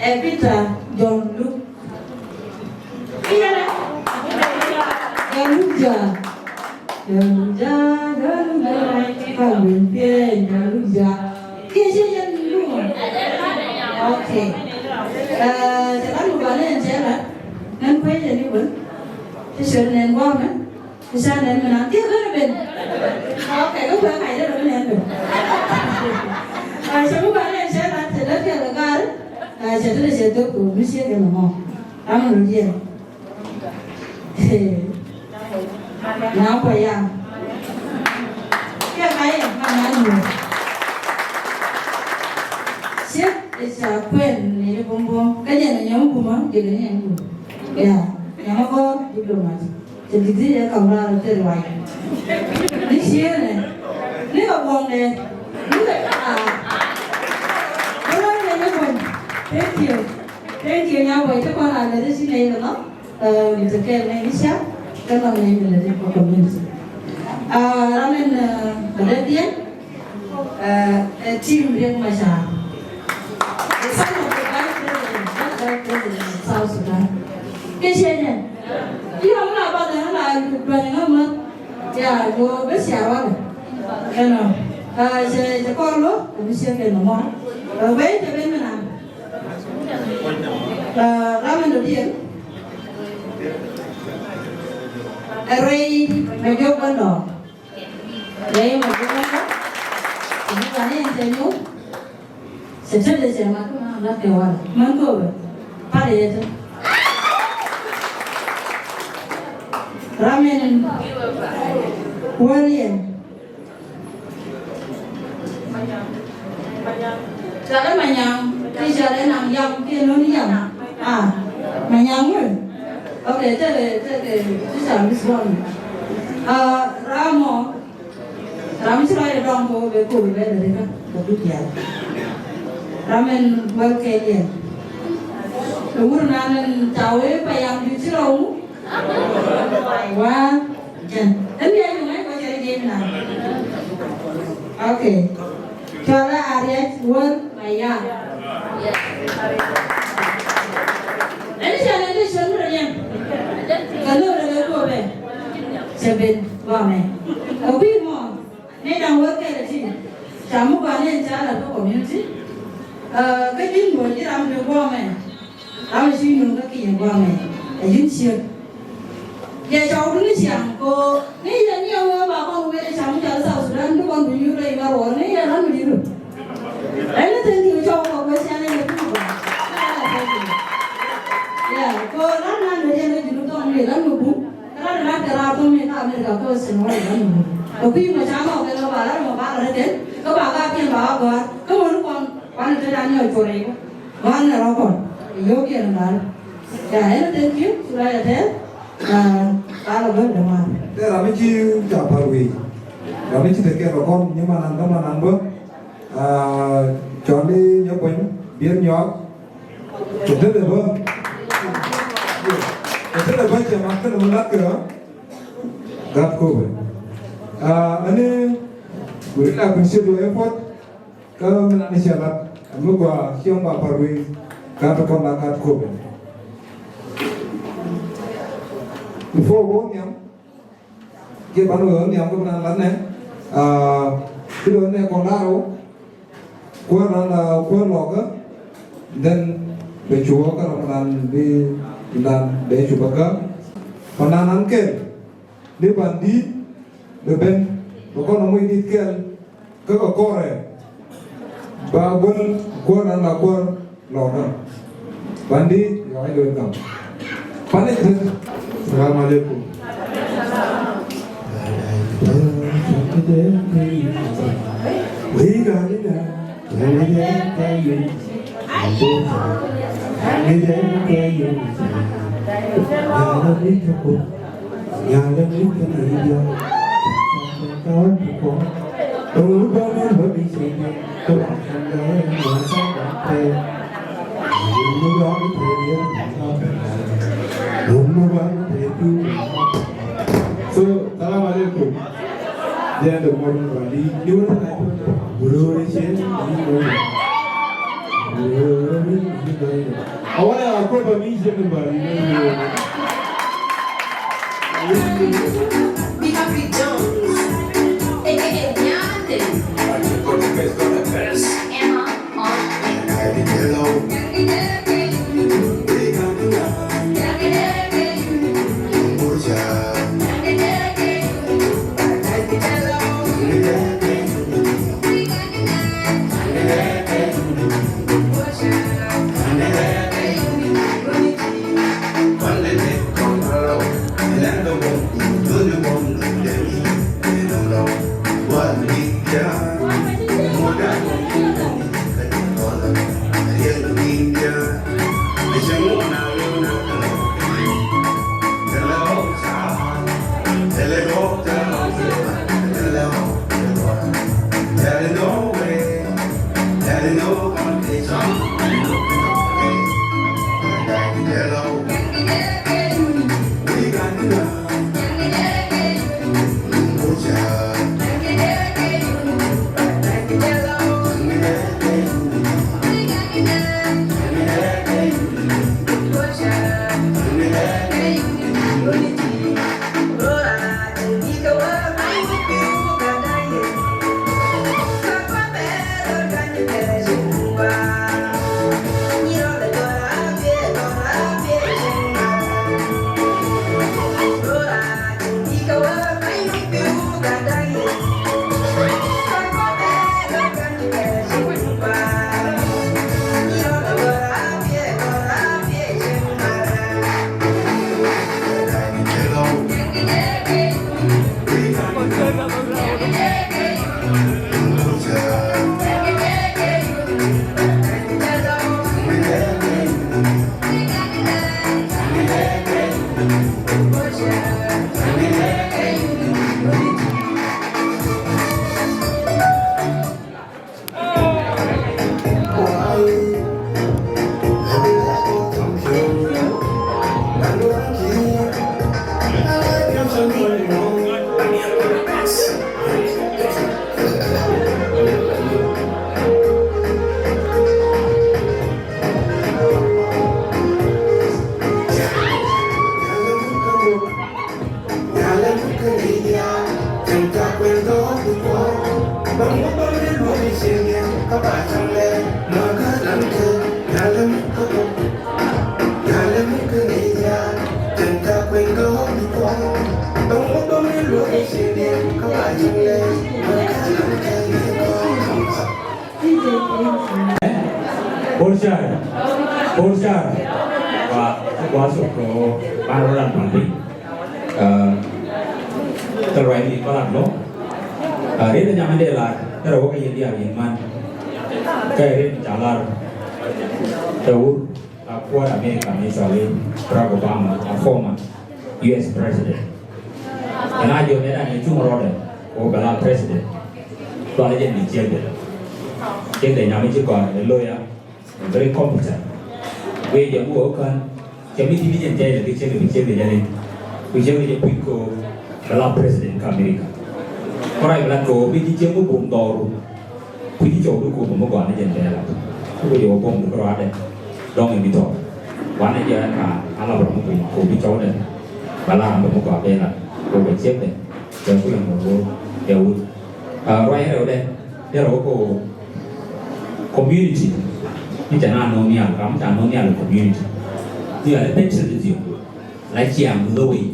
Ee Peter John Luke. Iyana. John Luke Ja. John Luke Ja, John Luke Ja. Ka wën piɛɛny, John Luke Ja. Kiɛ cï yen Luke. Okay. Eh, të kan ba lɛ̈k yen cï la. Nɛn kuec yen ë wën. Të cï nɛn guɔ̈m ë. Cä nɛn mɛn an, thiëëk ënë ben. Okay, ke kuɛ̈k kacde röt nɛn ben. Acä bï bä lɛ̈k cä lat të lɔ piɛth ke gaar, acä tëde cä thök ku bï ciëk en ëmɔ. Ram röt yen. Na kuɔ ya. Piɛth ka ye, man na luɔ̈k. Ciëk ë cä kuɛn në ye bom bom. Ka jɛn ë nyɔm bum, jɛn ë nyɔm bum. Ya, nyɔm kɔɔr diplomat. Cï degree ë kam raar ë tëër wai. Në ciëënë, në ka buɔŋde, në ka, ah. Bï rɔt yen ë kuany. Thank you. Thank you, Nyaboy. Të kɔn raan lëdë cï nɛy ëlɔ, eh, mit të kɛɛl nɛy ë cä, ke lɔ nɛy ëlëdë ë community. Ah, ram en, eh, bä dɛ diɛn, eh, eh, team Riek Machar. The son of the vice president, first vice president of South Sudan. Ke ciëënë, Yɔm la ba dhɛn la duany ŋa mät. Ya, go bï sia wala. Eno. Ah, cï, cï kɔn lo, bï sia ke no mɔ. Bï të ben mena. Ah, ram en do diɛn. Rei me jok bando. Rei me jok bando. Ni kan en te no. Cï tëde cï mat, man lat ke wal. Man go we. Pale yete. Ram en wal yen. Cɔl ë Manyaŋ, kë cɔl ë naŋ yam, kë nön yam. Ah, Manyaŋ wë. Okay, tëde, tëde, tëde cɔl Miss Wal. Ah, Ramo. Ram cï rɔt ë dɔm ke we bɛ kok bɛ lëdë ka, ke bï pial. Ram en wɛl ke yen. Ë wur nan en ca we payam dït cï rɔt wu. Wa, jɛn. Ënë ya yöŋ ë kɔc ë jël na. Okay. Cɔl ë Ariɛc Wël Maya. Ënë cä lɛ̈k dï cön rɔt yɛn. Ka lɔ rɔt ë kok bɛ. Cä ben guɔmɛ. Ka kuc mɔ. Në daŋ wek kɛl ë tïŋ, cam bï kuan en cä lat ke community, eh, ke yïn bɔ̈ cï ram de guɔmɛ, ram cï nöŋ ke kï ye guɔmɛ, ayïn ciëk. Ye cɔu dun ë ciaŋ, ko në ye, në ye wek ba kɔn wek ë cam cä South Sudan, bï kɔn bï nyuur ke yï ba ruɔɔr, në ye ram dït ru. Anything you talk about question in the people. Yeah, ko ram nan de yen ke junu tɔŋ ni ram bum. Raan raan ke raan thöŋ në ka America ke Western world ëmën. Ku kuc macam ɔ ke lɔ ba raan mɔ ba raan ke, ke ba ka piɛn ba gɔ̈ɔ̈r, ke ŋön kɔn, kuan ë tëdan nyɔɔc cuɔr yic. Gɔ̈ɔ̈r në rɔ̈k kɔn, ë yöök yen ŋäär. Ya, ënë thank you, cuk rac ëtɛ̈ɛ̈n, ah, ba lɔ bɛ̈n dämär. Ee ram cï ca päl wei. Ram cï tëk kek rɔ̈k kɔn, nyi man an, bä man an bä. Ah, cɔl ë Nyaboy. Biɛt nyɔɔk, ku tëde bä, ku tëde bä cä mat kënë bï lat kë gat kobë. Ah, ani, we really appreciate your effort. Ka min ani cä lat, ami gua ciɛŋ ba par wei, gat kɔn la gat kobë. Before wo nhiam, ke ban wëu nhiam ke bï raan lat nɛ, ah, kë lɔ nɛ kɔn raan rou, kuäär raan la kuäär lɔɔkä, then bɛ cu wɔ ke raan raan bï raan bɛ cu bä gäm. Pan raan raan kɛl, bï pan dïït bɛ ben, bɛ kɔn ë moc dït kɛl, ke ke kɔɔr ɛ, ba guäl kuäär raan la kuäär lɔɔkä. Pandït, you are welcome. Pandït. Salam alaikum. So, salam alaikum. Dia ada orang bali, dia orang tak tahu. Guru Rishin, ini guru. Guru Rishin, ini guru. Awalɛ akɔ̈l ba mïth cï min bä rïïu. Big up Big Jones, A K A Nyande. Emma on. Bol Shar, Bol Shar. Wa, wa suk ko, ba ro lan pang piny. Ah, ke ruai ni balat lo. Ah, rin nyam de la, ke ro ke yin dia yin man. Ke rin jalar. Ke ur, a kuar America ni sali, Barack Obama, a former U S president. Kana jo ne na ne chung rode, o bela president. Tual jen ni chieng de. Chieng de nyam chi ko, e lawyer. Very competent. Wek jam wok kan, cï mïth dït yen tɛ̈ɛ̈i, ke cï ke cï ke jal yen. Ku cï ke jɔ kuc ko bï la president ka America. Ku rac bï la ko mïth dït cï ŋö bum dhɔɔru. Ku cï cɔu du ko bum gɔn ë jɛn tɛ̈ɛ̈i la. Ku jɔ bum du kërɔade. Dɔŋ ë mïth tɔ̈. Wan ë jɔ ka ala bum bum ko bï cɔu de. Ba la bum ko abela. Ko bï ciek de. Cɛ ku la ŋö ro. Cɛ wut. Ah, ruai rɛwde. Dɛ̈ rɔt ko community, mi cä na nɔŋ nhial, ram cä nɔŋ nhial community. Nhial ë patriotism, la ciɛɛŋ lɔ wei,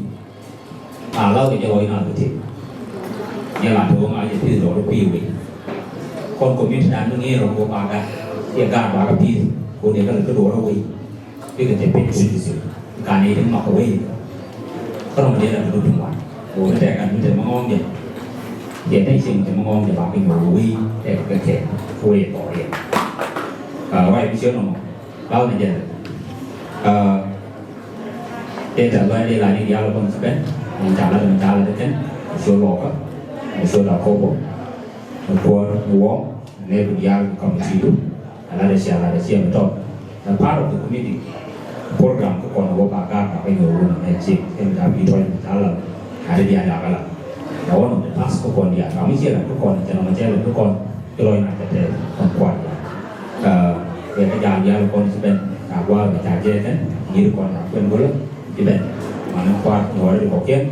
a la ke jɔ lɔ ina ke tik. Nhial a tɔ̈ ŋa ye pith lɔ rɔ pii wei. Kɔn community dan mi ŋiɛɛr rɔ ko ba gat, ye gat ba ke pith, ko de ka le ke dɔ rɔ wei. Bï ke të piny citizen, ka ne rin mak wei. Ka rɔm de la ke dɔ piny wan. Ko ke tɛk an mi të maŋɔŋ de. Ye të cieŋ të maŋɔŋ de ba piny wan wei, tɛk ke tɛk, ko ye tɔ ye. Ah, ruai mi cie nɔmɔ. Bau ni jɛn. Ah, e ta lɔ de la ni dial kon ci ben. Ni ta la de ta la de ken. Sio loka. Sio da kobo. Kuɔr wɔ, ne ku diaal ku committee du, ala de cia, ala de cia mi tɔ̈. Na part of the committee, program ke kɔn wɔ ba gaar ba ke nyɔk wun ne cik, ke mi ta bi tɔ̈ mi ta la, ala de diaal ya kala. Na one of the task ke kɔn diaal, ka mi cie la ke kɔn, cie na ma cie la ke kɔn, ke lɔ ina ke te kɔn kuat ya. Ka, ke ke jam diaal kɔn ci ben, ta gua bi ta je ken, yir kɔn ta kuen gula, ci ben. Mana kuat, nyuɔɔr di kɔkiɛn,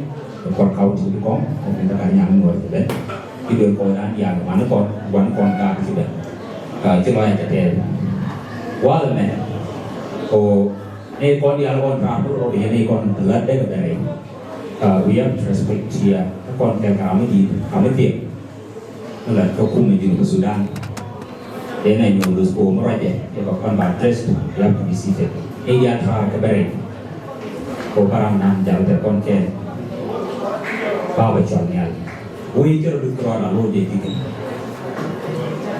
ke kɔn county di kɔn, ke mi ta ka nyam nyuɔɔr ci ben. Ci duel kɔn an diaal, wan kɔn, wan kɔn ka ci ben. Ah, ci lɔ ya tɛtɛɛr. Wal mɛ, ko ne kɔn diaal kɔn ram rɔ, ye ne kɔn la de ka bɛrɛ. Ah, we have to respect here. Kɔn kɛ ka mi di, ka mi di. Ala ka kuma Junub Sudan. Ena nyuɔɔth ko maraja, ye ba kɔn ba address, you have to be seated. E ya tar ke bɛrɛ. Ko param nan jal te kɔn ke. Baba cɔl nial. Woi cï rɔt dhuk rɔt a looi de dït.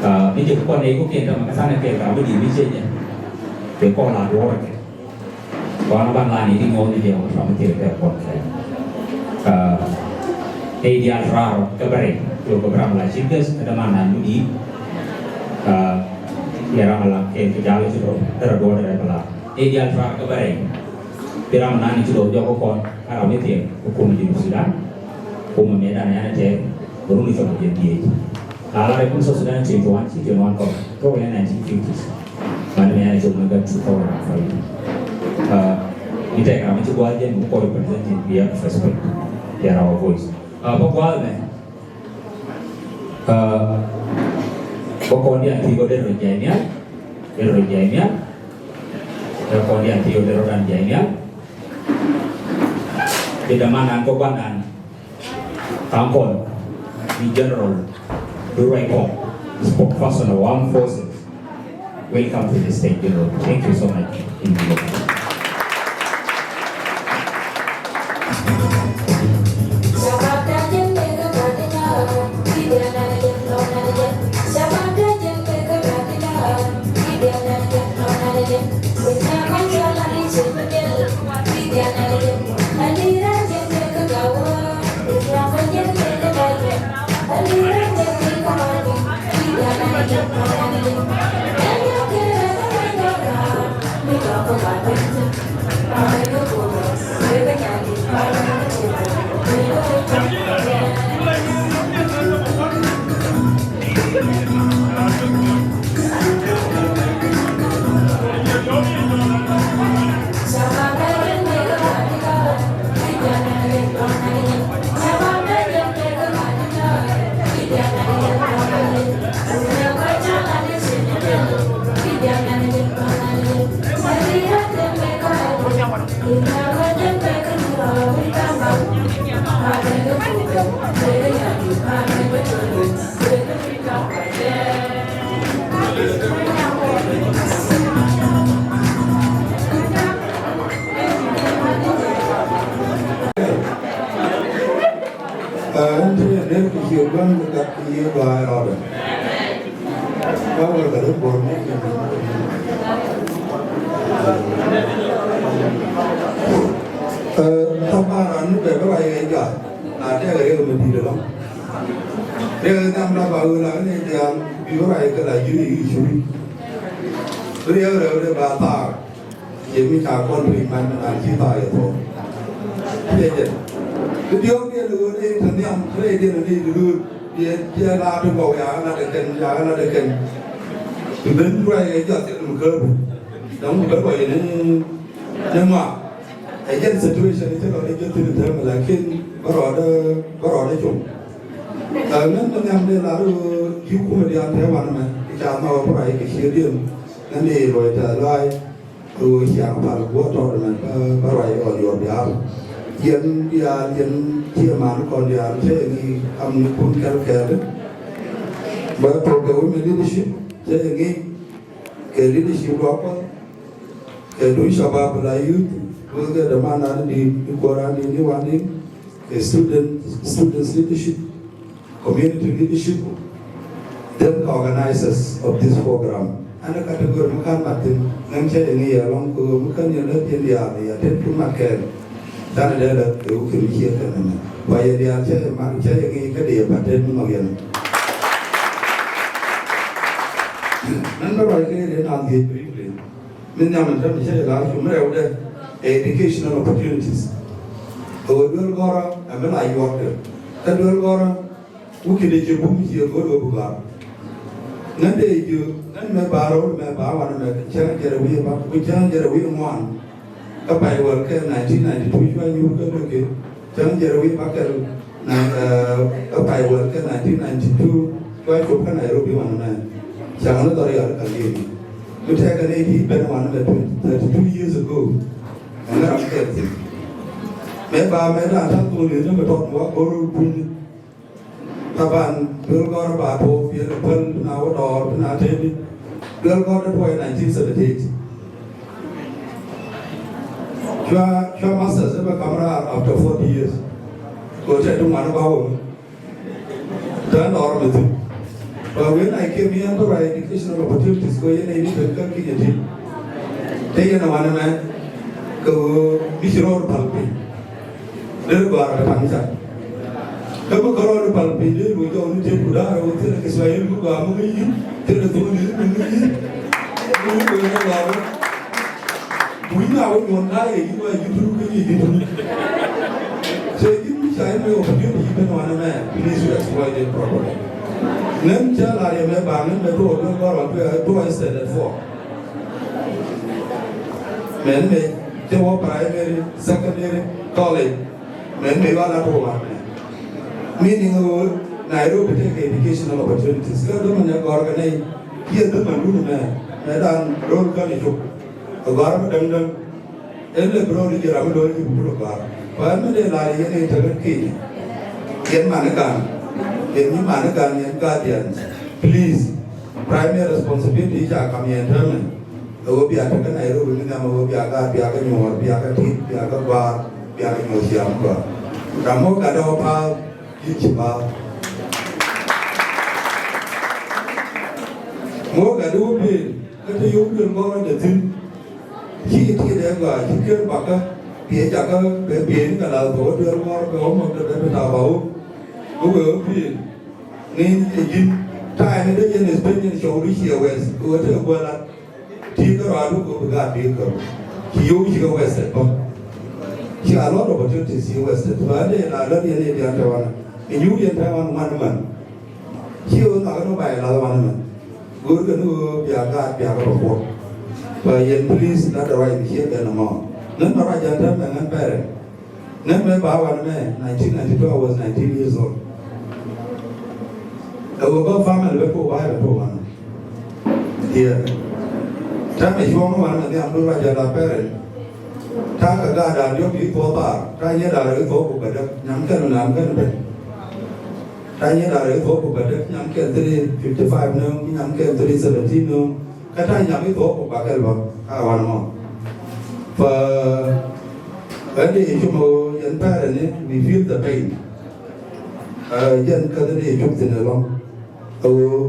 Ka mi jëk kɔn ë ku kiɛn tama ka thanë ke ka mi dït mi cie jɛ. Ke kɔn la duɔɔr ke. Kɔn ban la ni di ŋɔɔk ni jɛ wä tama thiëër ke kɔn ke. Ka ë diaal raar ke bɛ̈rɛ̈c, yo ke bï ram la cït bes ke däman na nu dït. Ka ye ram la ke ke jal cï rɔt, ke rɔt duɔɔr de rɛ̈t bï la. Ë diaal raar ke bɛ̈rɛ̈c. Pïïr amanan cï lɔ jɔk ë kɔn, ka ram ë thiëëk, ë kum Junub Sudan, kum ë medan yan ë tɛɛk, ë run ë cɔk ë jël dhiëëc. Na la rɛ̈c kum South Sudan twenty one, cï twenty one kɔn, tɔ̈u ë nineteen fifties. Man ë medan ë cɔk në gät two thousand and five. Ah, ë tɛɛk ram ë cï guɔ jël, ku kɔc representing, we have to respect their, our voice. Ah, bä guɔ ëmɛ, ah, bä kɔn dian thiëëk ë den röt jai nhial, den röt jai nhial, bä kɔn dian thiëëk ë den röt an jai nhial. Bï dämanan ke guanan, kaŋ kɔn, bï General Duruai Kɔŋ, spokesperson of armed forces. Welcome to the stage, General. Thank you so much. Ëntï ënë ku cï bɛ̈n ke gat ku ye baai rɔɔdë. Ka wek ka röt bɔ̈ muk. Ë, thaban raan nu bɛ bï ruac ɣɛc gak, na tɛk ariëk ë medït ëlɔ. Riɛk ë gam la ba wël a ënë diaal, bï bï ruac ke la yïn ë yï curi. Riɛk rɛ̈u de ba thaar, ye mi ca kɔn piny man, man cï thaar ye thou. Ye jɛn. Kë diɔ̈ɔ̈k diɛn ë ɣöt ë tɔ nhiam, rɛy diɛn ë ɣöt, ye, ye la de kɔ̈u, ya la de kɛn, ya la de kɛn. Ku ben ruai ye jɔt ye lum kër. Dɔŋ ku ben ruai ye ni, ni ŋuak. Ë jɛn situation cï rɔt ë jɔt thïn tɛ̈m, lakin bä rɔt, bä rɔt ë com. Ë, ŋän bä nhiam de la de yï kumëdian tɛ̈ wan mɛ, ca ma wä ruai ke cie diɛn. Ŋän de luɔi tɛ̈ luai, ku ciaŋ pal guɔ tɔɔt mɛn, bä, bä ruai on your behalf. Yen diaal, yen cie man kɔn diaal, cie ŋi kam ni kun kɛl kɛɛl. Bä tɔ̈ ke women leadership, cie ŋi ke leadership luɔk kuɔth, ke du shabab la youth, wek ke dhamana di, di kuɔran di, di wan di, ke student, students leadership, community leadership, them the organizers of this program. Ana category më kan mat thïn, ŋän cä ye ŋic alɔŋ ku më kan ye lɛ̈k yen diaal, ya tet ku mat kɛn. Than ë dɛ̈ lɛ̈k ke wuk kë cie kɛn ëmën. Ku aye diaal cä ye mat, cä ye ŋic këde ye paten në nɔk yen. Ŋän bä ruai ke yen an dhiëc briefly. Min nhiam ëtɛ̈m cä ye laar cum rɛwdɛ, educational opportunities. Ke we duel gɔrä, amën a yuɔkde. Ka duel gɔrä, wukï de cï bum cie göt we bï gɔ̈ɔ̈r. Ŋän de jö, ŋän mɛ ba röör mɛ ba wan mɛ cäŋ jɛrɛ wi̱i̱ ba, ku cäŋ jɛrɛ wi̱i̱ ŋuan. Ka pay wɛl ke nineteen ninety-two cua nyuur ke lëkë, cäŋ jɛrɛ wi̱i̱ ba kɛl na, eh, ka pay wɛl ke nineteen ninety-two cua cop ke Nairobi wan mɛ. Cäŋ në dhɔr yal ka liep. Ku tɛ̈kë ne dït ben wan mɛ thirty-two years ago. Ɛn ram kɛl thïn. Mɛ ba mɛ raan tath dhoni në mɛ tɔt wa gɔr kuny. Taban, duel gɔr ba tuɔɔk piɛl päl na wä dɔɔr bï na tëëdi. Duel gɔr de tuɔɔc nineteen seventy-eight. Cua, cua masters ë bä kam raar after forty years. Go tɛ̈ du ŋuan ba wä. Tɛ̈ lɔɔr mïth. But when I came here, there were educational opportunities, go yen ë ni ben kä kinyë tï. Tɛ̈ yen ë wan ëmɛn, ke bï cï rɔɔr päl piny. Dël gɔ̈ɔ̈r ë pan cak. Ke bï kärɔɔr ë pal piny, dël bï jɔu në tiët ku daar, ë wek thilɛ Kiswahili bï gɔ̈ɔ̈r muk ë yïn, thilɛ Thuŋ dït muk ë yïn. Ku yïn bï wek gɔ̈ɔ̈r. Ku yïn aa wek nyuɔn daai, ë yïn wek yïn turu ke yï yïn turu. So yïn bï cä yïn wek opportunity yï ben wan ëmɛn, please you exploit it properly. Ŋän cä la riɛm ë baŋ ŋän bɛ tuɔɔk duel gɔ̈ɔ̈r wan tuɔɔk ë tuɔɔk ë standard four. Mɛn mec cï wɔ primary, secondary, college, mɛn mec wala tuɔɔk wan mɛn. Meaning ë ɣöö Nairobi tëëkë educational opportunities. Ke dhömën ë gɔ̈ɔ̈r ke nɛy, cie dhömën dun mɛn, mɛn dan röl kän ë cök. Ë gɔ̈ɔ̈r bï däŋ däŋ. Ënë bï rɔt jël ram ë loi cï bï bï rɔt gɔ̈ɔ̈r. Ku ɛn mɛn de laar yen ë tëk kï. Yen man ë kan, yen yï man ë kan, yen guardian. Please, primary responsibility ca kam yen tëmën. Ë wo bia tëk Nairobi, min nhiam ë wo bia gaat, bia ke nyuɔɔr, bia ke tit, bia ke guaar, bia ke nyuɔɔr ciaam guaar. Ram mɔ̈k gat dɔ̈ɔ̈r paal, yïn cï paal. Mɔ̈k gat dɔ̈ɔ̈r piny, ke të yök duel gɔ̈ɔ̈r de thïn. Cï tiit ë gɔaa, cï kën bakä, bï ë jakä, bï bï ë ke la bä wo duel gɔ̈ɔ̈r, bï wo mɔ̈k de bɛ bï tau bä wo. Bï we wo piny. Nin ë jin, taai në de yen ë Spain yen cɔu du cie wɛth, ku ë të guɛl an, tïï ke rɔɔdu ku bï gaat bï kɔ̈u. Cï yöu cï ke wɛth ë bɔ̈. Cï a lot of opportunities cï wɛth ë bɔ̈. Ade na lɔt yen ë dian tɛ̈ wan. Ë nyuur yen tɛ̈ wan man man. Cï ɣöö nhɔk ënɔ ba ye lath wan ëmën. Goor ke nu ɣöö bia gaat bia ke bä kuɔt. Ba yen please, na de ruac bï ciek en ëmɔ. Ŋän ba ruac an tɛ̈m ë ŋän parent. Ŋän me ba wan ëmɛ, nineteen ninety-two, I was nineteen years old. Ë wek bä family bɛ tuɔɔk ba bɛ tuɔɔk wan. Yeah. Tɛ̈m ë cuɔŋ wan ëmɛ nhiam du ruac an la parent. Takä gaat an yök yï thuɔɔk baar, takä nyiɛɛt an rɛ̈k yï thuɔɔk ku bä däk, nyam kɛn nam kɛn bɛ̈n. Takä nyiɛɛt an rɛ̈k yï thuɔɔk ku bä däk, nyam kɛn three fifty-five nööŋ, nyam kɛn three seventeen nööŋ. Ka takä nyam yï thuɔɔk ku bä kɛl bä, ka wan mɔ. Fa, ɣän de yecök ɣöö yɛn parent ni, we feel the pain. Ë, yɛn käth de yecök thïn ëlɔŋ. Ɣöö,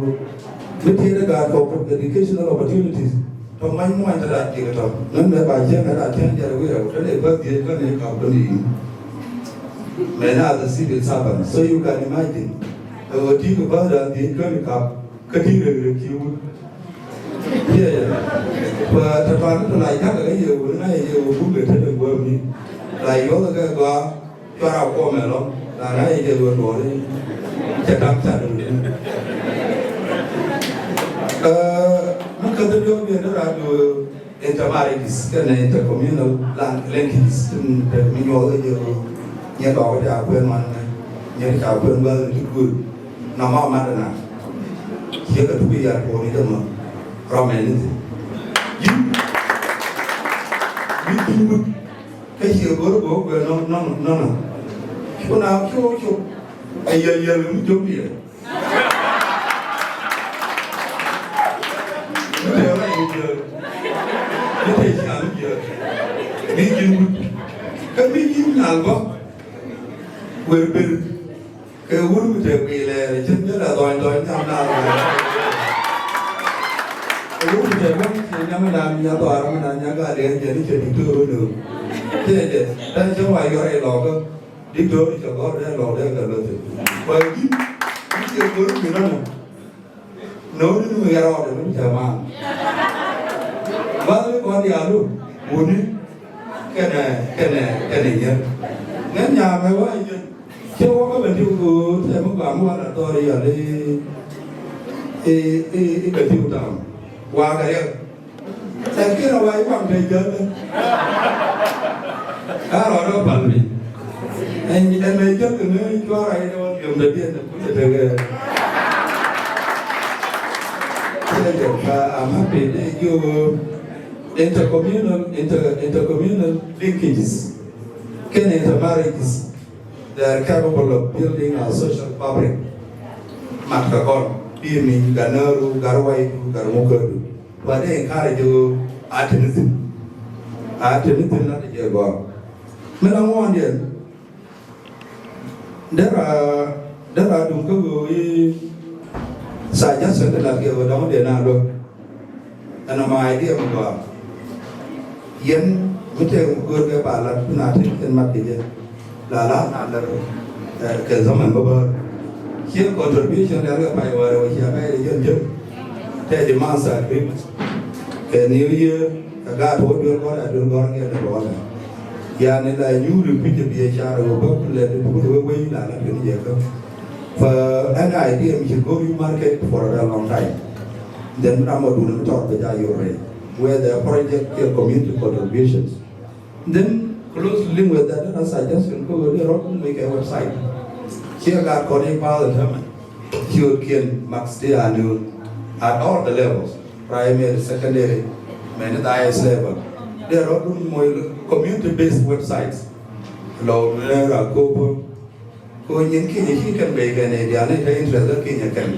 mi tiɛɛt ë gaat kɔ̈k educational opportunities, tɔ many muɔny tëda cïk tɔ. Ŋän mɛ ba cieŋ ë raan cieŋ jɛt ë wiɛɛu, tëde bä dhiëëth kän ë kap kän ë yïn. Mɛn as a civil servant, so you can imagine. Ɣöö tïŋ bä raan dhiëëth kän ë kap, kä tïŋ rek rek cï wut. Ye, ye. Ku tɛ̈ tuan tɛ̈ lac käkkä ke ye wun, na ye ye wun buk de tëde guɔ̈pni. Lac yuɔ̈th ke gɔaa, cuar akuɔm ë lɔ, na na ye ye wun duɔɔri, cä tak cat wun. Ee, mï käth diɔ̈k bï ënë raan du intermarriages, kënë intercommunal lan-, linkages, tïm tɛ̈ mï nyuɔɔth ye ye nyiɛ dɔɔk tɛ̈ akuën man, nyiɛ tɛ̈ akuën bäth në tï kuur, na ma mat ëna. Cie ke tuk ya tuɔɔni dë ma, rɔm ë nï thïn. Yïn, yïn tïŋ wut, ke cie gör bɔ̈ kuɛ nɔm, nɔm, nɔm. Ku na cuk, cuk, aye yɛl mï jɔ̈k diɛ. Mï tɛ̈ rɔt mï jiëk, mï tɛ̈ ciaŋ mï jiëk, bï yïn wut. Ke bï yïn nyal bɔ̈, wër bër. Ke wun ku tɛ̈ piny lɛɛr, cïn bï la dhɔny dhɔny nhiam na la. Ke wun ku tɛ̈ bɔ̈ cïn nhiam na, nya dhɔɔr, na nya gat, dɛn jɛn cï diktor wën nööm. Tëë jɛ, dɛn cï wa yɔr ë lɔ̈k, diktor cï gɔ̈r dɛn lɔ̈k dɛn ka lɔ thïn. Ku yïn, yïn cï gɔ̈r ku nɔnɔ. Nööm nu ya rɔɔdë nu cä man. Bäth kɔn diaalu, wuni, kënë, kënë, kënë nyier. Ŋën nyam ë wä yen. Cï wä ke bɛ diu ku tɛm gam wä la dhɔr yal ë, ë, ë, ë bɛ diu tam. Wä ke riɛk. Lakin awai waŋ të jäl. Ka rɔt ë pal piny. Ɛn, ɛn ë jäl kë ŋëë cuar ai dɛ wan biom dɛ diɛn dɛ kuc ë tëkë. Tëkë, uh, I'm happy that you intercommunal, inter-, intercommunal linkages. Kën intermarriages. They are capable of building a social fabric. Mat ka kɔn, bï mïny, gat nääru, gat waidu, gat ŋukädu. Ku ade encourage ɣöö aa tënë thïn. Aa tënë thïn, na të jɛ gɔ̈ɔ̈r. Min aŋuɔɔndiɛn, dera, dera dum ke ɣöö ye suggestion ke lat ke ɣöö dɔŋ de na luɔ̈k. Ɛn ama idea mi gɔaa. Yen mi tëëk mi göör ke ba lat, ku na tëëk en mat ke jɛ. La la na lɛr, eh, ke zaman bä bäär. Cie contribution lɛr ke pay wäär wä cia bɛ̈ɛ̈i de jön jön. Tëë de master agreement. Ke New Year, ka gaat wä duel gɔ̈ɔ̈r, a duel gɔ̈ɔ̈r ke de gɔ̈ɔ̈r. Yani la nyuuri kuc de biɛ car wä bä ku lɛt de buk de wek wei la lat ke ni jɛ kä. Fa an idea mi ci go yu market for a very long time. Then mi dam ma dun mi tɔr bä ja yor rei. Where the project ke community contributions. Then closely linked with that, a suggestion ko we rot mi ke website. Cie ka kɔn in power determine. Ciöötkiɛn max de anu at all the levels. Primary, secondary, mɛn the highest level. De rot dun mo community based websites. Lɔ ne ra ko Ku nyin Kenya cï kɛn bei kɛn ë dian ë ke interest de Kenya kɛn.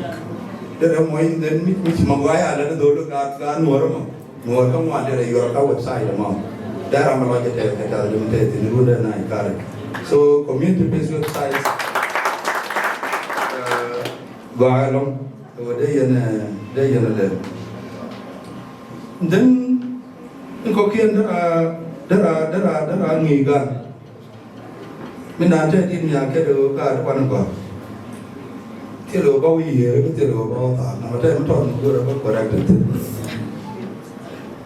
De rɛ mɔny den mi, mi cï Maguay ala de dhol ka, ka Nuɔr mɔ. Nuɔr ka ŋuan de rɛ yuɔr ka website mɔ. De ram lɔ jɛ tɛth, ke tɛth lim tɛth ni run de na ikare. So community based websites, uh, gɔaa lɔŋ, so de yen, eh, de yen de. Then, ko kien de ra, de ra, de ra, de ra ŋic gan. Min na tɛ̈ dït nhial këde ɣöö ka kuan gɔ̈ɔ̈r. Thil ɣöö bä wïc yiëër, bï thil ɣöö bä wä thaar. Nɔmɔ tɛ̈ min tɔ̈ në göörë bä corrected thïn.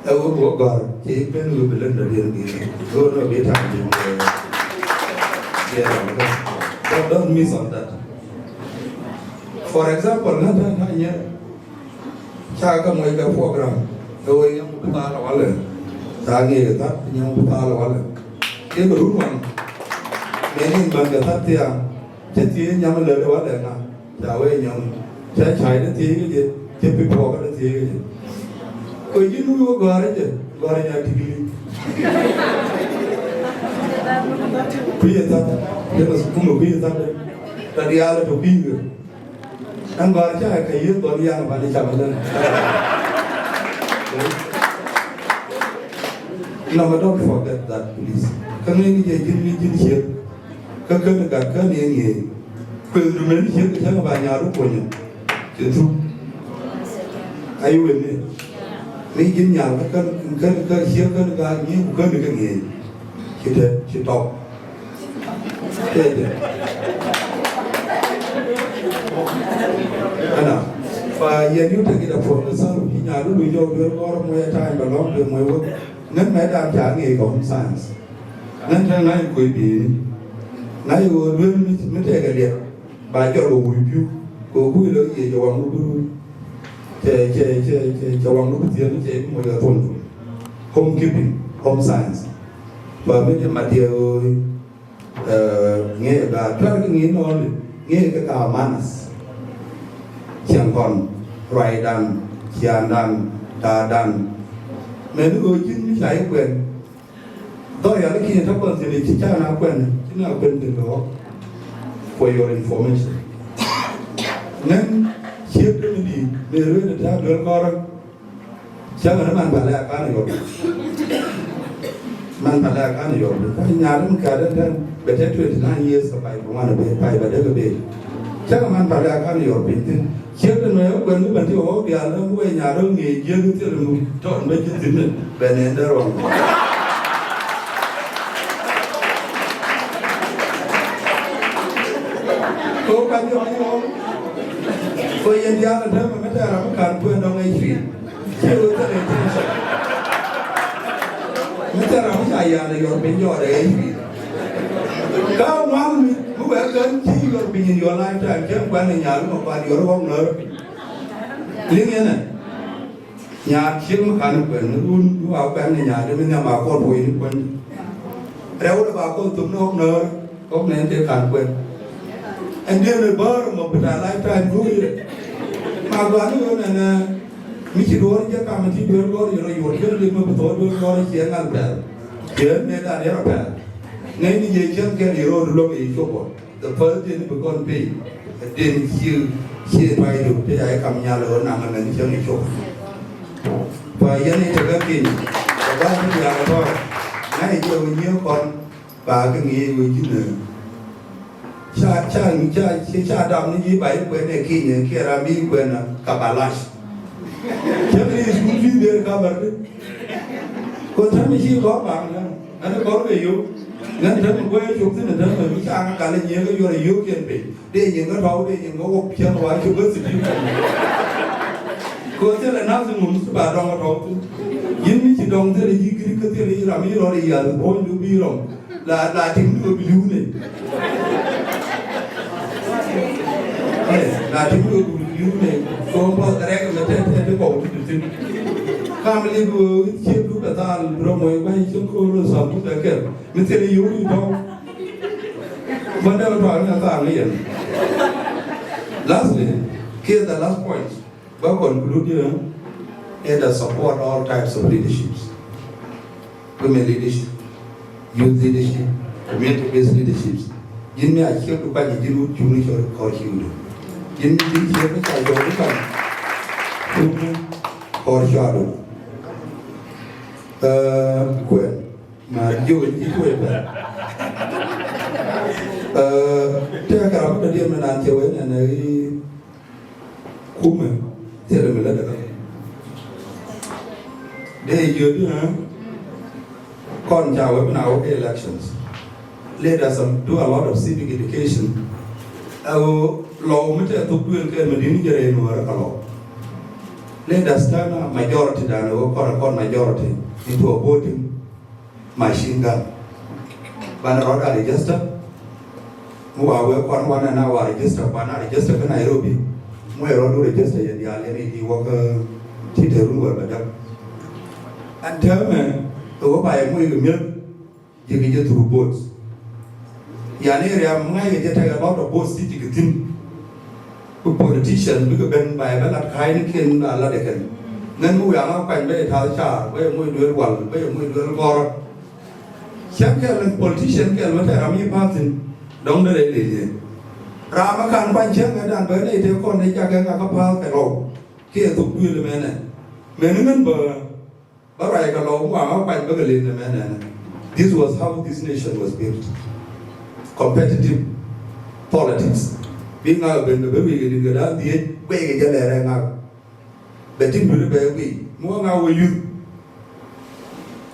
Ee wek wä gɔ̈ɔ̈r, cï ben wïc bï lëndë diën bï. Ɣöö nɔ bï taŋ bï, eh, bï rɔm bï. Don't, don't miss on that. For example, na tɛ̈ na nyɛ Ca ke moc ke program, ke wek nyam ku thaal walë. Ca ŋic ke thät, nyam ku thaal walë. Ke ke run wan, me nin bän ke thät thiaŋ, cï thiëëc nyam lëu de walë ŋa, ca wek nyam. Ca cai de thiëëc ke jë, cï pi puɔɔk de thiëëc ke jë. Ku yïn wïc wek gɔ̈ɔ̈r jë, gɔ̈ɔ̈r nya tïgili. Ku ye thät, ke mas kuma ku ye thät de. Ta diaal to piny ke. Ɛn gɔ̈ɔ̈r cä ke yïth bɔn yan bän cam lënë. Nɔmɔ, don't forget that, please. Kä ŋic ŋic ee jin ŋic jin ciëk. Kä kën gat kën ye ŋiëëc. Kueth du mën ciëk cäŋ ba nyar ruk kuɔnyë. Cï thuk. Ayï wënë. Ŋic jin nyar kä kën, kën, kën ciëk kën gat ŋiëëc ku kën ke ŋiëëc. Cï tɛ̈t, cï tɔk. Tëde. Ana, fa yen yu tek ida puɔth de Salva Kiir Mayardit, lu jɔu duel kɔɔr muɔi ë taany ba lɔ̈ŋ duel muɔi wek. Ŋën mɛtdan ca ŋic ke home science. Ŋën tɛ̈ ŋac kuc biini. Ŋac ɣöö duel mi, mi tek aliɛt. Ba jɔl ke wui piu. Ku kuc lɔ ye jɔ waŋ wuduru. Cɛ, cɛ, cɛ, cɛ, cɛ waŋ wuduru thiel cɛ bi muɔi ke thon. Home keeping, home science. Ba mi de mat ye ɣöö, eh, ŋic ba tuar ke ŋic nɔɔli, ŋic ke ka manners. Ciɛŋ kɔn, ruaidan, ciaandan, taadan. Mɛn ɣöö cïn mi ca ye kuɛn. Dhɔ̈ ya lë kinyë tɔ̈ kɔn thïn cï ca na kuɛn, cï na kuɛn thïn ke ɣɔ̈k. For your information. Ŋën ciëk döŋ dï, me ruëënë tääu duel kɔɔrë. Cäŋ ënë man päl ë akan yɔ̈p. Man päl ë akan yɔ̈p. Ka nyaar ënë kɛ̈ɛ̈t ëtɛ̈n, bɛ tëk twenty nine years ke pay ku ŋuan abëë, pay bɛ dek abëë. Cäŋ man päl ë akan yɔ̈p piny thïn. Ciëk ënë ë kuɛn bï bɛ̈n tï ɣɔ̈k diaal, ënë wëë nyaar ënë ŋic jiëk thil nu tɔ̈ bɛ cï thïn ënë, bɛ nɛn dɛ ruɔŋ. Ko ka jɔ yɔ̈ɔ̈k. Ko yen diaal ëtɛ̈n, mɛn tɛ̈ ram kan kuɛn dɔŋ ë cuit. Cï röt thël ë tënë cä. Mɛn tɛ̈ ram ca yan ë yɔ̈ɔ̈k piny jɔɔt ë cuit. Ka ŋuan mi, mi wɛ̈ɛ̈k kën cï yɔ̈ɔ̈k piny in your lifetime, cïn kuɛn ë nyaar, ma kuan yɔ̈ɔ̈k ɣɔ̈k nöör. Liŋ yen ë. Nyaar ciëk mi kan kuɛn, mi run, mi wa kuɛn ë nyaar, mi nhiam akɔɔr puɔ̈i ni kuɛn. Rɛ̈u de ba kɔn thök ni ɣɔ̈k nöör, ɣɔ̈k nɛn ke kan kuɛn. Ɛn diën ë bäär mɔ bï ta lifetime du yë. Ma guan ni ɣöö nɛn, eh, mi cï duɔɔr jɛ kam cï duëër gɔ̈ɔ̈r yë rɔ yuɔt, jɛ lim mi bï thɔɔr duëër gɔ̈ɔ̈r ciëŋ al pɛl. Ciëŋ ne dan yɛ rɔ pɛl. Ŋɛ̈ny ni jɛ ciëŋ kɛn yë rɔɔdu lok ë cop bɔ. The first day ni bï kɔn pei, den cï, cï tuac du, të ya ye kam nhial ɣöö naŋ ëmɛn cï ɣɛn cök. Pa yɛn ë tëk akeny, ke bä bï diaal ë tɔ̈, na ye jɔ wë nyiëë kɔn, ba ke ŋiɛc wë yïn ë. Ca, ca, ca, ca, ca dam ni yï ba yï kuɛn ë keny ë kiɛ ram bï yï kuɛn ë ka ba lac. Cä bï school fees der cover dï. Ku tɛ̈m cï kɔɔr baaŋ ënɔɔnë, ɣɛn ë kɔɔr ke yök. Ɣɛn tɛ̈m ë guɔ̈c cök thïn ë tɛ̈m ë bï caaŋ ë kal ë nyiëëk ë yuɔr ë yöökiɛn pei. De nyin ke tɔ̈u, de nyin ke wok piɛth wa cök ke thïn. Ku thilɛ nath ŋum cï ba dɔŋ ë tɔ̈u thïn. Yïn mi cï dɔŋ thilɛ yï gïr ke thilɛ yï ram yï rɔt ë yiath ë puɔ̈ny du bï rɔm. La, la tïŋ du bï liu ne. Eh, la tïŋ du bï liu ne. Ku bä rɛk ë tɛ̈ tɛ̈ tɛ̈ kɔ̈u tït thïn. Kam lip ë ciëk du bɛ thal bï rɔm wei wei ciëk kööl ë thɔm du bɛ kɛl. Mi thil yï wut tɔ̈u. Bä dɛ̈ tɔ̈u ënɔɔnë thaar në yen. Lastly, kiɛ the last point, bä conclude, you know, is to support all types of leaderships. Women leadership, youth leadership, community-based leaderships. Yïn mi aciëk du kuany yïn wut cuŋ ë cɔl kɔɔr cï wut. Yïn mi cï ciëk ë ca jɔɔk du kuany cuŋ kɔɔr cɔɔdu. Eh, kuɛn. Ma jö cï tuɔi pɛ̈l. Eh, tëëk rap tɔ̈ diɛ̈ mɛn an cï wën ɛn ë kumë thilë mi lëdë. De yöt, eh, kɔn ca wek na wek elections. Let us, um, do a lot of civic education. Ago lɔu mi tɛ thok duel ke mi dini jere nuɔr ka lɔu. Let us turn a majority dan, ago kɔn, kɔn majority into a voting machine gun. Bana rɔt a register. Mu wa we kɔn wan na wa register, kɔn a register ka Nairobi. Mu e rɔt du register yen ya le ni di wok, eh, ti te run wor ba dam. And tell me, eh, wo ba ye mu ye miet, ye ke je through votes. Yani area mu ngai ke je take a lot of votes ti ti ke thin. Ku politician bï ke bɛ̈n ba ë bɛ lat kääc në kën ba lat ë kën. Ŋɛn bï wiaŋ a kuany bɛ ë täth caar, bɛ ë moc duël wal, bɛ ë moc duël gɔ̈ɔ̈r. Cäk kɛl politician kɛl wën tɛ̈ ram yï päl thïn, dɔŋ de rɛy lel yen. Ram akan kuany cäk ŋɛ̈tdan bɛ ë tëë kɔn ë cak ë ŋa ke päl ke rou, ke ye thok duël ëmɛn ɛ. Mɛn ëmɛn bä Ba ruai ka lɔ waŋ a kuany bä ke len ëmɛn ɛn. This was how this nation was built. Competitive politics. Bï ŋak ben bɛ bï wïc ke dït ke dan dhiëc, wek ke jɛ lɛɛr ë ŋak. Bɛ tim duël bɛ wïc, mu ŋak we youth.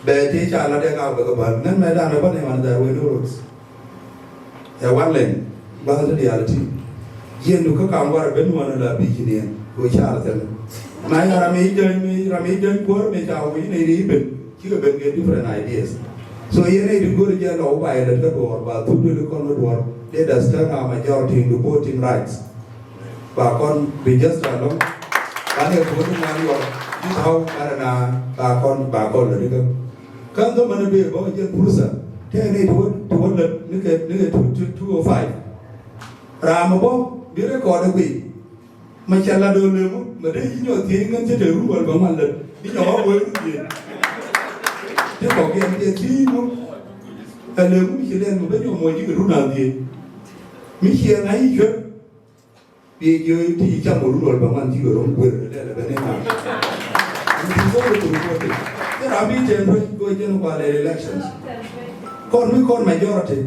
Bɛ tëë ca lat ë ŋak bɛ ke bäl. Ŋɛn mɛtdan ë bä ne wan, there were no roads. Ë wan lɛny, bä thë diaal ë tim. Jiëndu kä kam wär ëbën wän la bï cïn yen, go car thël. Na ya ram ë jɔny, ram ë jɔny kuɔ̈r me ca woi në ri bën, cï ke bën ke different ideas. So yen ë dï gör jɛ lɔ ba ye lät ke duɔɔr, ba thuk dï kɔn ke duɔɔr, let us turn our majority into voting rights. Ba kɔn bï just along, ba ne voting man yɔr, this how, ba na, ba kɔn, ba kɔn lät ke. Kan dhɔmën ë bë bɔ̈ jɛ pursa, tɛ̈ ne të wä, të wä lät në ke, në ke two, two, two oh five. Ram bɔ̈, bï record ë kuic. Ma cä la do lemu, ma de yï nyɔ thiëëc ŋën cï të run wal ba ŋuan lät, bï nyɔ wä wël run dhiëëc. Të kɔ̈k yɛn piɛth thiëëc ŋö, alemu cï lɛn ma bä nyɔ mɔc yï run a dhiëëc. Mi ciɛɛŋ a yï cuet, bï jɔ të yï cam run wal ba ŋuan cï ke röm guër lɛl ëbɛ̈n ëna. Yïn cï thok röt röt röt. Të ram bï tɛn ruec go jɛn kual elections. Kɔn mi kɔn majority,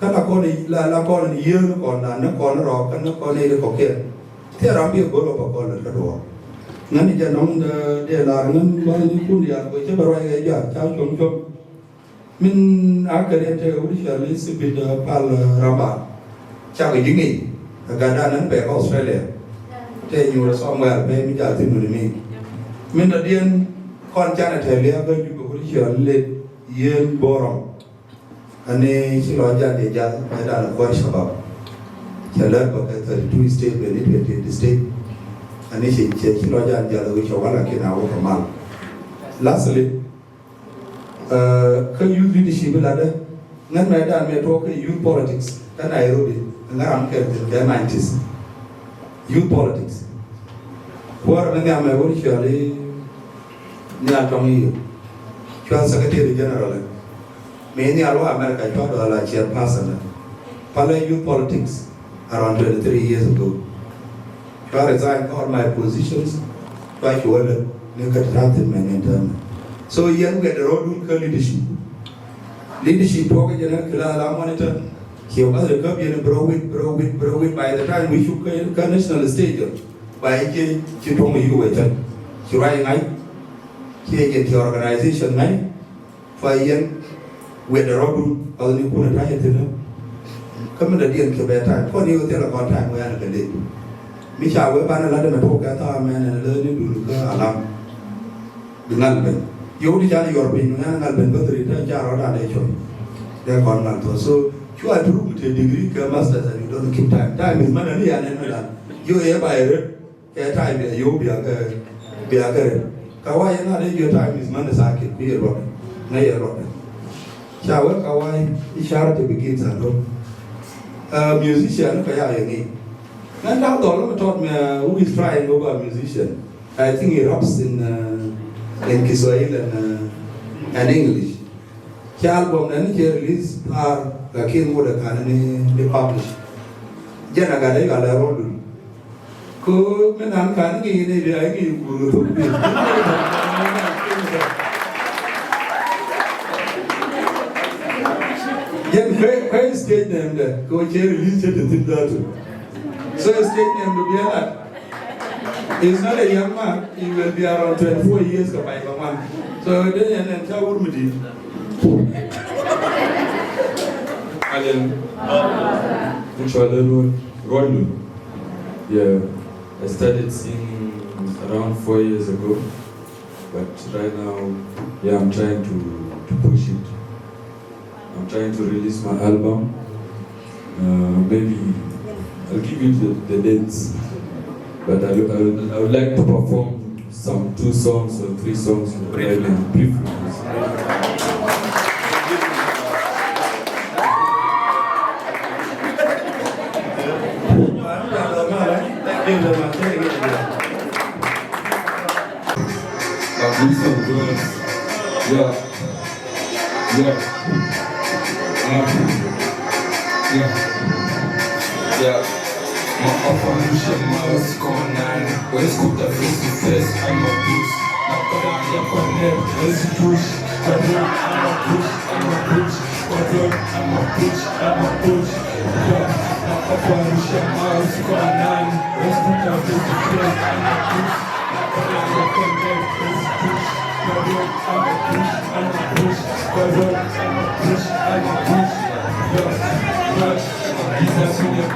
ka la kɔn la, la kɔn yiëën kɔn la, në kɔn rɔɔk, ka në kɔn ë kɔ̈k kiɛn. Thiëër raan bï gɔl ë ba gɔl ë tɔ̈ duɔɔr. Ŋän ë jɛ nɔŋ de, de laar ŋän bä ni kun diaal, ku cï bä ruac ë jɔ, ca com com. Min a kë riɛn tëë wut cɔl Elizabeth, eh, Pal, eh, Ramba. Cak jiŋ yic, ë gatdan ën bɛ̈k Australia. Tëë nyuur ë somewhere, bɛ̈i mi jal thïn wën ë mi. Min dɔ̈diɛn kɔn can ë tɛ̈ liääk bä jup ë wut cɔl Late Yen Borom. Ani cï lɔ jal ye jal, ë dan ë kɔc shabab. Cä lɛ̈k bä ke thirty two state, bë ni twenty eight state. Ani cï, cï, cï lɔ jal jal ë wïc wala kën a wok mal. Lastly, uh, ke youth leadership la de, ŋän mɛ dan me tuɔk ke youth politics, ke Nairobi, ŋaram ke, ke nineties. Youth politics. Kuɔr ni nhiam ë wun cuali Nhial Tɔŋ Yï. Cual Secretary General. Me Nhial wa America cua dɔl a chairperson. Pale youth politics around twenty-three years ago. Cua resign all my positions. Cua cuɔl ni ka trust in my intern. So yen wet rɔdun ka leadership. Leadership tuɔk jënë kila la monitor. Cie bas rek käp yen bro wit, bro wit, bro wit. By the time we should ka, ka national stage, ba ye cie, cie tuɔŋ yï wecän. Cie ruai ŋac, cie yen cie organization ŋac. Fa yen wet rɔdun, bas ni kun ata ye thina. Ka min da dien ke bɛ time. Kɔn ye thila kɔn time we an ke le. Mi ca we ban la de me tuɔk ka ta men le ni dun ka alam. Bï ŋal ben. Yökdï can yuɔr piny, ŋal ŋal ben bäthri, tɛ̈ ca rɔt ade cɔl. Ke kɔn ŋal thɔ. So, cua turu ku të degree ke masters and you don't keep time. Time is money, ni an en medan. Yo ye ba ye ret, ke time bï a yo bï a ke, bï a ke ret. Ka wa ye ŋal ye yo time is money sakit, ku ye rɔt. Ŋa ye rɔt. Ca wek ka wa ye charity begins at home. Uh, musician ka ya ye ŋic. Ŋa ta dhɔl me tɔt me, uh, who is trying over a musician. I think he raps in, uh, in Kiswahili and, uh, and English. Cï album nɛn cï release par, lakin ŋot ë kan ni, ni publish. Jɛn agat ë yal ë rɔt dun. Ku min an kan ŋic ni bï ai ŋic ku röt thuk bï. Jɛn kue, kue stage name de, ku cï release cï të thïn dhatu. So stage name du bï alat. He's not a young man. He will be around twenty-four years ka pai ka man. So, de yen en ca wur mi di. Alien. Actually, Rondo. Yeah. I started singing around four years ago. But right now, yeah, I'm trying to, to push it. I'm trying to release my album. Uh, maybe I'll give you the, the dates. But I, I, would, I would like to perform some two songs or three songs right now, briefly. Like, we so good. Yeah. Yeah. Uh, yeah. Yeah. My operation must go nine. Where's good the face to face? I'm a push. Now put on your connect. Let's push. I'm a push. I'm a push. I'm a push. I'm a push. Yeah. My operation must go nine. Where's good the face to face? I'm a push.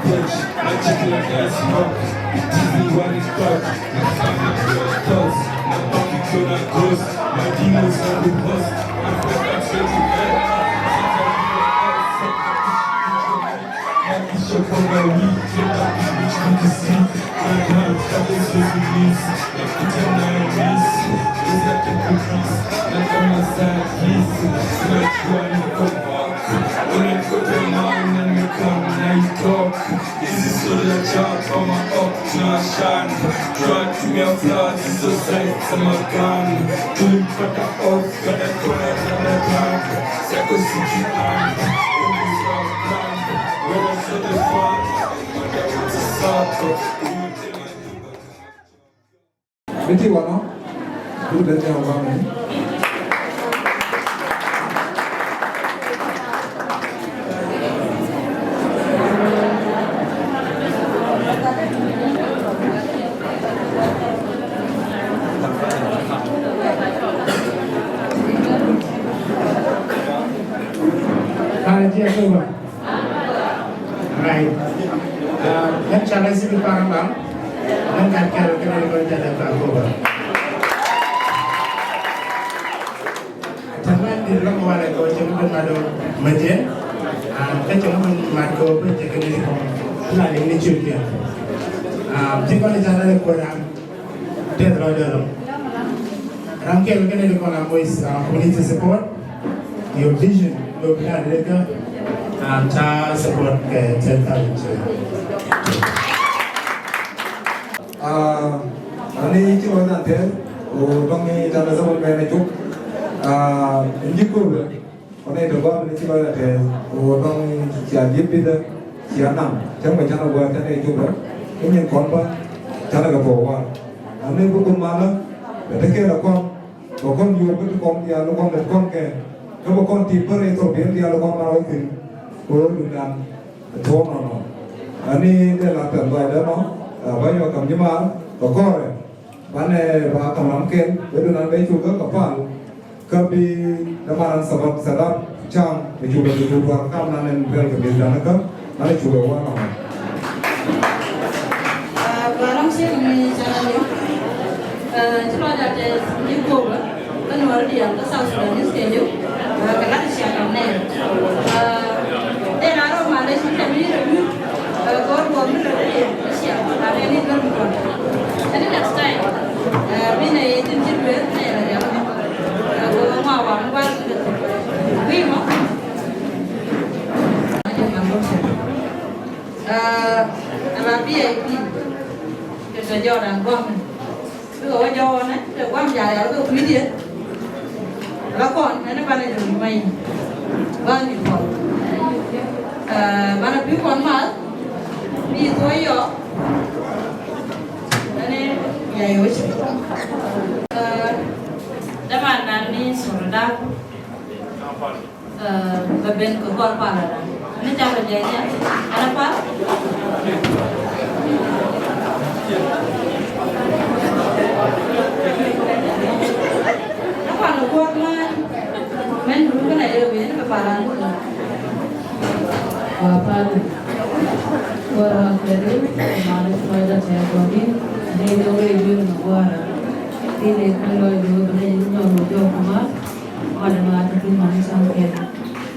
Touch, my chicken like that smoke. It's Disney, what is touch? My family was toast. My pocket so that gross. My demons are the most. My friend, I'm shaking head. Sometimes you go outside. My bishop on my weed. Get that bitch with the sleep. My God, that is just release. Like the ten nine piece. It's like a cookies. Like on my side, please. Like one for When I put them on and they come and I talk. This is so the job for my up, now shine. Try to me a flash, this is a sight to my gun. Pulling for the off, but I put it on the ground. Second city on. When I saw the fire, I thought I was a sucker. Miti wano, du ben ya wano. Haya, je, Akoba. Right. Uh, yan chana sidi paramba. Yan kan kero kero ko jada ka Akoba. Taman di ram wala ko chem ko mado majen. Ah, ka chem ko mado ko je ke ni ko. La ni ni chuke. Ah, ti ko ni jana ko ram. Tëth rɔt dɔ̈l. Ram kɛl kënë dï kɔn a moc, uh, community support, your vision, your plan, reka, um, ta support ke ten thousand. Ah, ani cï lɔ na tëth, o dɔŋ ni tana zaman bɛn a cuk. Ah, in ji ko. Kɔn ë të guam në cï lɔ la tɛɛth, ku dɔŋ cia diëp pidhë, cia nam, cäŋ bä cän ë guäär cän ë cupë, ke nyin kɔn bä cän ë ke thou wäär. Anë bï kun malä, bɛ të kɛɛl ë kɔn, bä kɔn yuöör bï të kɔn dhial ë kɔn lët kɔn kɛn, ke bä kɔn tiit bä rëër thok bï en dhial ë kɔn mal wek thïn, ku röördun dan ë thuɔɔu nɔnɔ. Ani de la pɛ̈l dhuaidë nɔ, bä yɔ kam cï maar, bä kɔɔrë, bän ë bä kam ram ken, wek dun an bɛ cuk ke ke pal, Ka bï damaran sabab sadap cam, bï cuk bï cuk duar kam nan en bɛ̈n ke bï dan ka, nan cuk ë wan ama. Ah, ba ram sir mi channel yo. Ah, ci lɔ jate ni ko ba, kan war dial ka South Sudanese ke yo. Ah, ka la sia kam ne. Ah, de la ro ma le shi ke mi re mi. Ah, go go mi re mi. Sia, ba le ni don ko. Ani next time. Ah, mi ne ye tin ci be ne la ya. Aa, aba V I P ke tɔ jɔɔk raan guam. Bï ke wä jɔɔk ënë, ke guam jal ya ke kui̱dië. Aba kɔn, ënë bana jɔl mai. Bana jɔl kɔn. Aa, bana bï kɔn mal. Bï thuɔɔc yɔɔk. Ënë ya yöc. Aa, dama nan ni sura dak. Aa, ba ben ke gɔl pala da. Ni ca ba jai ya. Ana pa. Na pa no gɔl ma. Men du kana yo ben ke pala. Wa pala. Wa ra ke du. Ma ni pa da te ko ni. Ni do we du no wa ra. Ni ne ko lo du ne ni no mo jo kuma. Wala ma ta tin ma ni san ke.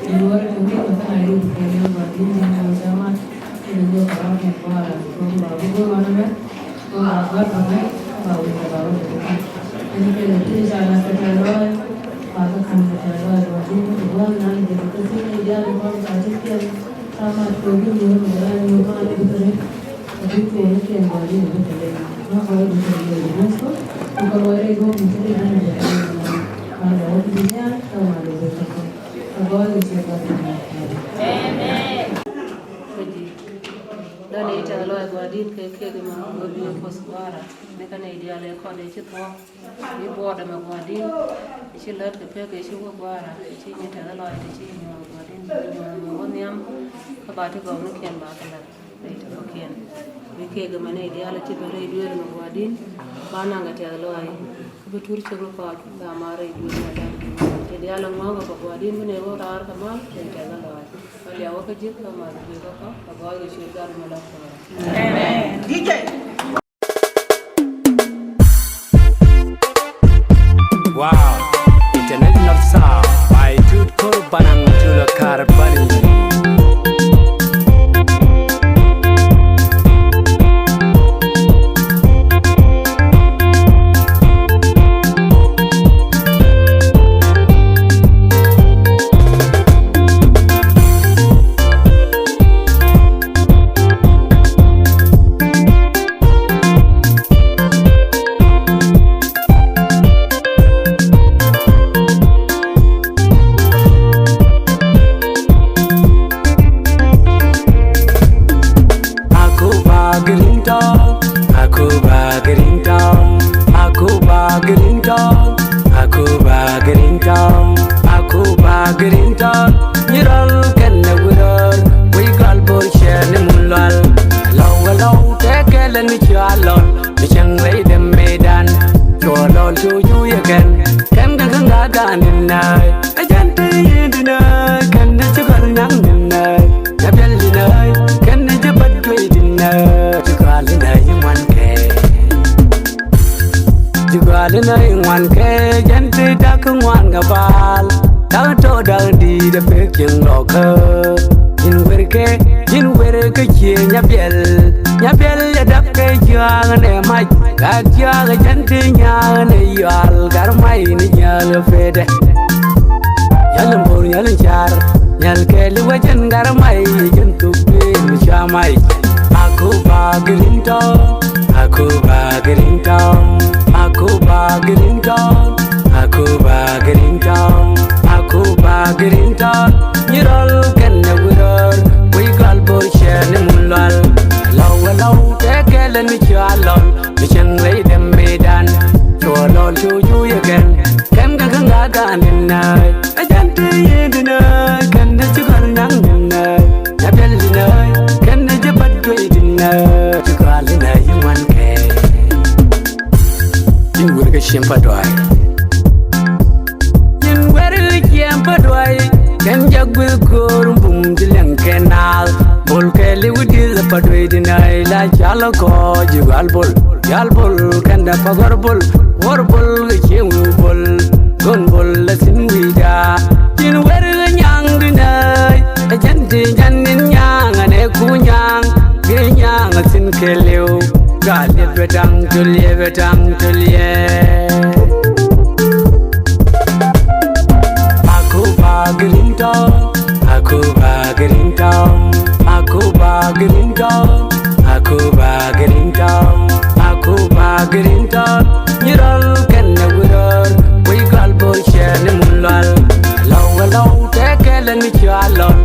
Ni wara ke mi ko kana ri ke ni wa din ni ko jama. Ni ni ko ra ke wa ra ko ba bu ko ma na me. Ko ba ba ba me. Ba wi ba ba ko. Ni ke ni tin sa na ke ta lo. Ba ka kan ke ta lo wa din ni wa na ni ke tin ni ya ko ka tin ke. Ka ma ko bi ni ma ya ni ma ni ke. Ka tin ke ni ke wa din ni ke. Ma ko ni ke ni ko. Ko wa re ko ni ke ni. Ka lo ni ya ka ma ni ke. Amen. Kë dït, lɔn ë tɛ̈th lɔɔi Gua̱a̱rdït ke kek ëmën, we bï kuɔth Gua̱a̱ra, në ka nɛy diaal ë kɔn ë cï thuɔɔk, bï buɔɔt ëmën Gua̱a̱rdït, ë cï lät ke pek, ë cï wek Gua̱a̱ra, ë cï nyin tɛ̈th lɔɔi, të cï nyuɔɔth Gua̱a̱rdït, bï nyuɔɔth ëmën wä nhiam, ke ba të gɔk në kiɛn ba ke lät. Rɛy tëkökiɛn. Bï kek ëmën ë diaal acï bɛ̈n rɛy duëër ëmën Gua̱a̱rdït, ba naŋ ke tɛ̈th lɔɔi. Bï tur cök në kɔc, ba maar rɛy duëër ëmën Gua̱a̱rdït. Të diaal aŋuäk ke Gua̱a̱rdït bï ne ɣöt raar ke mal, rɛy tɛ̈th lɔɔi. Wek ke jiël ke math, wek ke kɔ̈k, ke gɔɔc ke ciöt gam ë malak thɔ̈ɔ̈r. Amen. D J. Wow, international sound by Tut Kor Banang Tula Karbani. Akuba Green Town, Akuba Green Town, Akuba Green Town, Akuba Green Town, Akuba Green Town. Nyirol kɛn ë wirɔr, wïc gɔl bor ciɛɛn ë mun lual. Lɔu ë lɔu, tɛ̈ kɛl ë ni cɔal lɔl, mi cäŋ lei de medan. Cuɔ lɔl cu ju ye kɛn, kɛn ke käŋ ka gan ë nai. Ajɛn tïï yïn dïnä, kɛn dï cï gɔl nyaŋ dïnä, ya biɛl dïnä, kɛn dï cï bät juëc dïnä, cï gɔl dïnä yï ŋuan kë. Cï gɔl dïnä yï ŋuan kë, jɛn tïï dak ŋuan ka bal, dak tɔ dak dïït ë pek cieŋ lɔkë. Yïn wërkë, yïn wërkë cie nyabiɛl, nyabiɛl ya dak ke jiɔak në mac, ka jiɔak jɛn tïï nyaak në yɔal, gar mai në nyäl ë pede. Nyal mbor, nyal ncar, nyal kɛl wecin gar mai, jin tuk pin mi ca mai. Akuba Green Town, Akuba Green Town, Akuba Green Town, Akuba Green Town, Akuba Green Town. Nyirol kɛn ë wirɔr, wïc gɔl bor ciɛɛn ë mun lual. Lɔu ë lɔu, tɛ̈ kɛl ë ni cɔal lɔl, mi cäŋ lei de medan. Cuɔ lɔl cu ju ye kɛn, kɛn ke käŋ ka gan dïnä. Ajɛn tïï yïn dïnä, kɛn dï cï gɔl nyaŋ dïnä, ya biɛl dïnä, kɛn dï cï bät juëc dïnä, cï gɔl dïnä yï ŋuan kë. Yïn wërkë ciem paduai. Yïn wërkë ciem paduai, kɛn ja guëk koor bum dï lɛŋ kɛn naath. Bol kɛl ë wïc dï paduai dïnä, la cal kɔc jï gɔl bol. Yal bol, kɛn dä pa gɔr bol, wor bol, ke cie wiu bol, gon bol, la thin wiida. Yïn wer ke nyaŋ dïnä, ë jɛn tïï jɛn nïn nyaŋ, an ë ku nyaŋ, ke nyaŋ a thin ke liu. Ka liep ë taŋ, tu liep ë taŋ, tu liep. Akuba Green Town, Akuba Green Town, Akuba Green Town, Akuba Green Town, Akuba Green Town. Nyirol kɛn ë wirɔr, wïc gɔl bor ciɛɛn ë mun lual. Lɔu ë lɔu, tɛ̈ kɛl ë ni cɔal lɔl.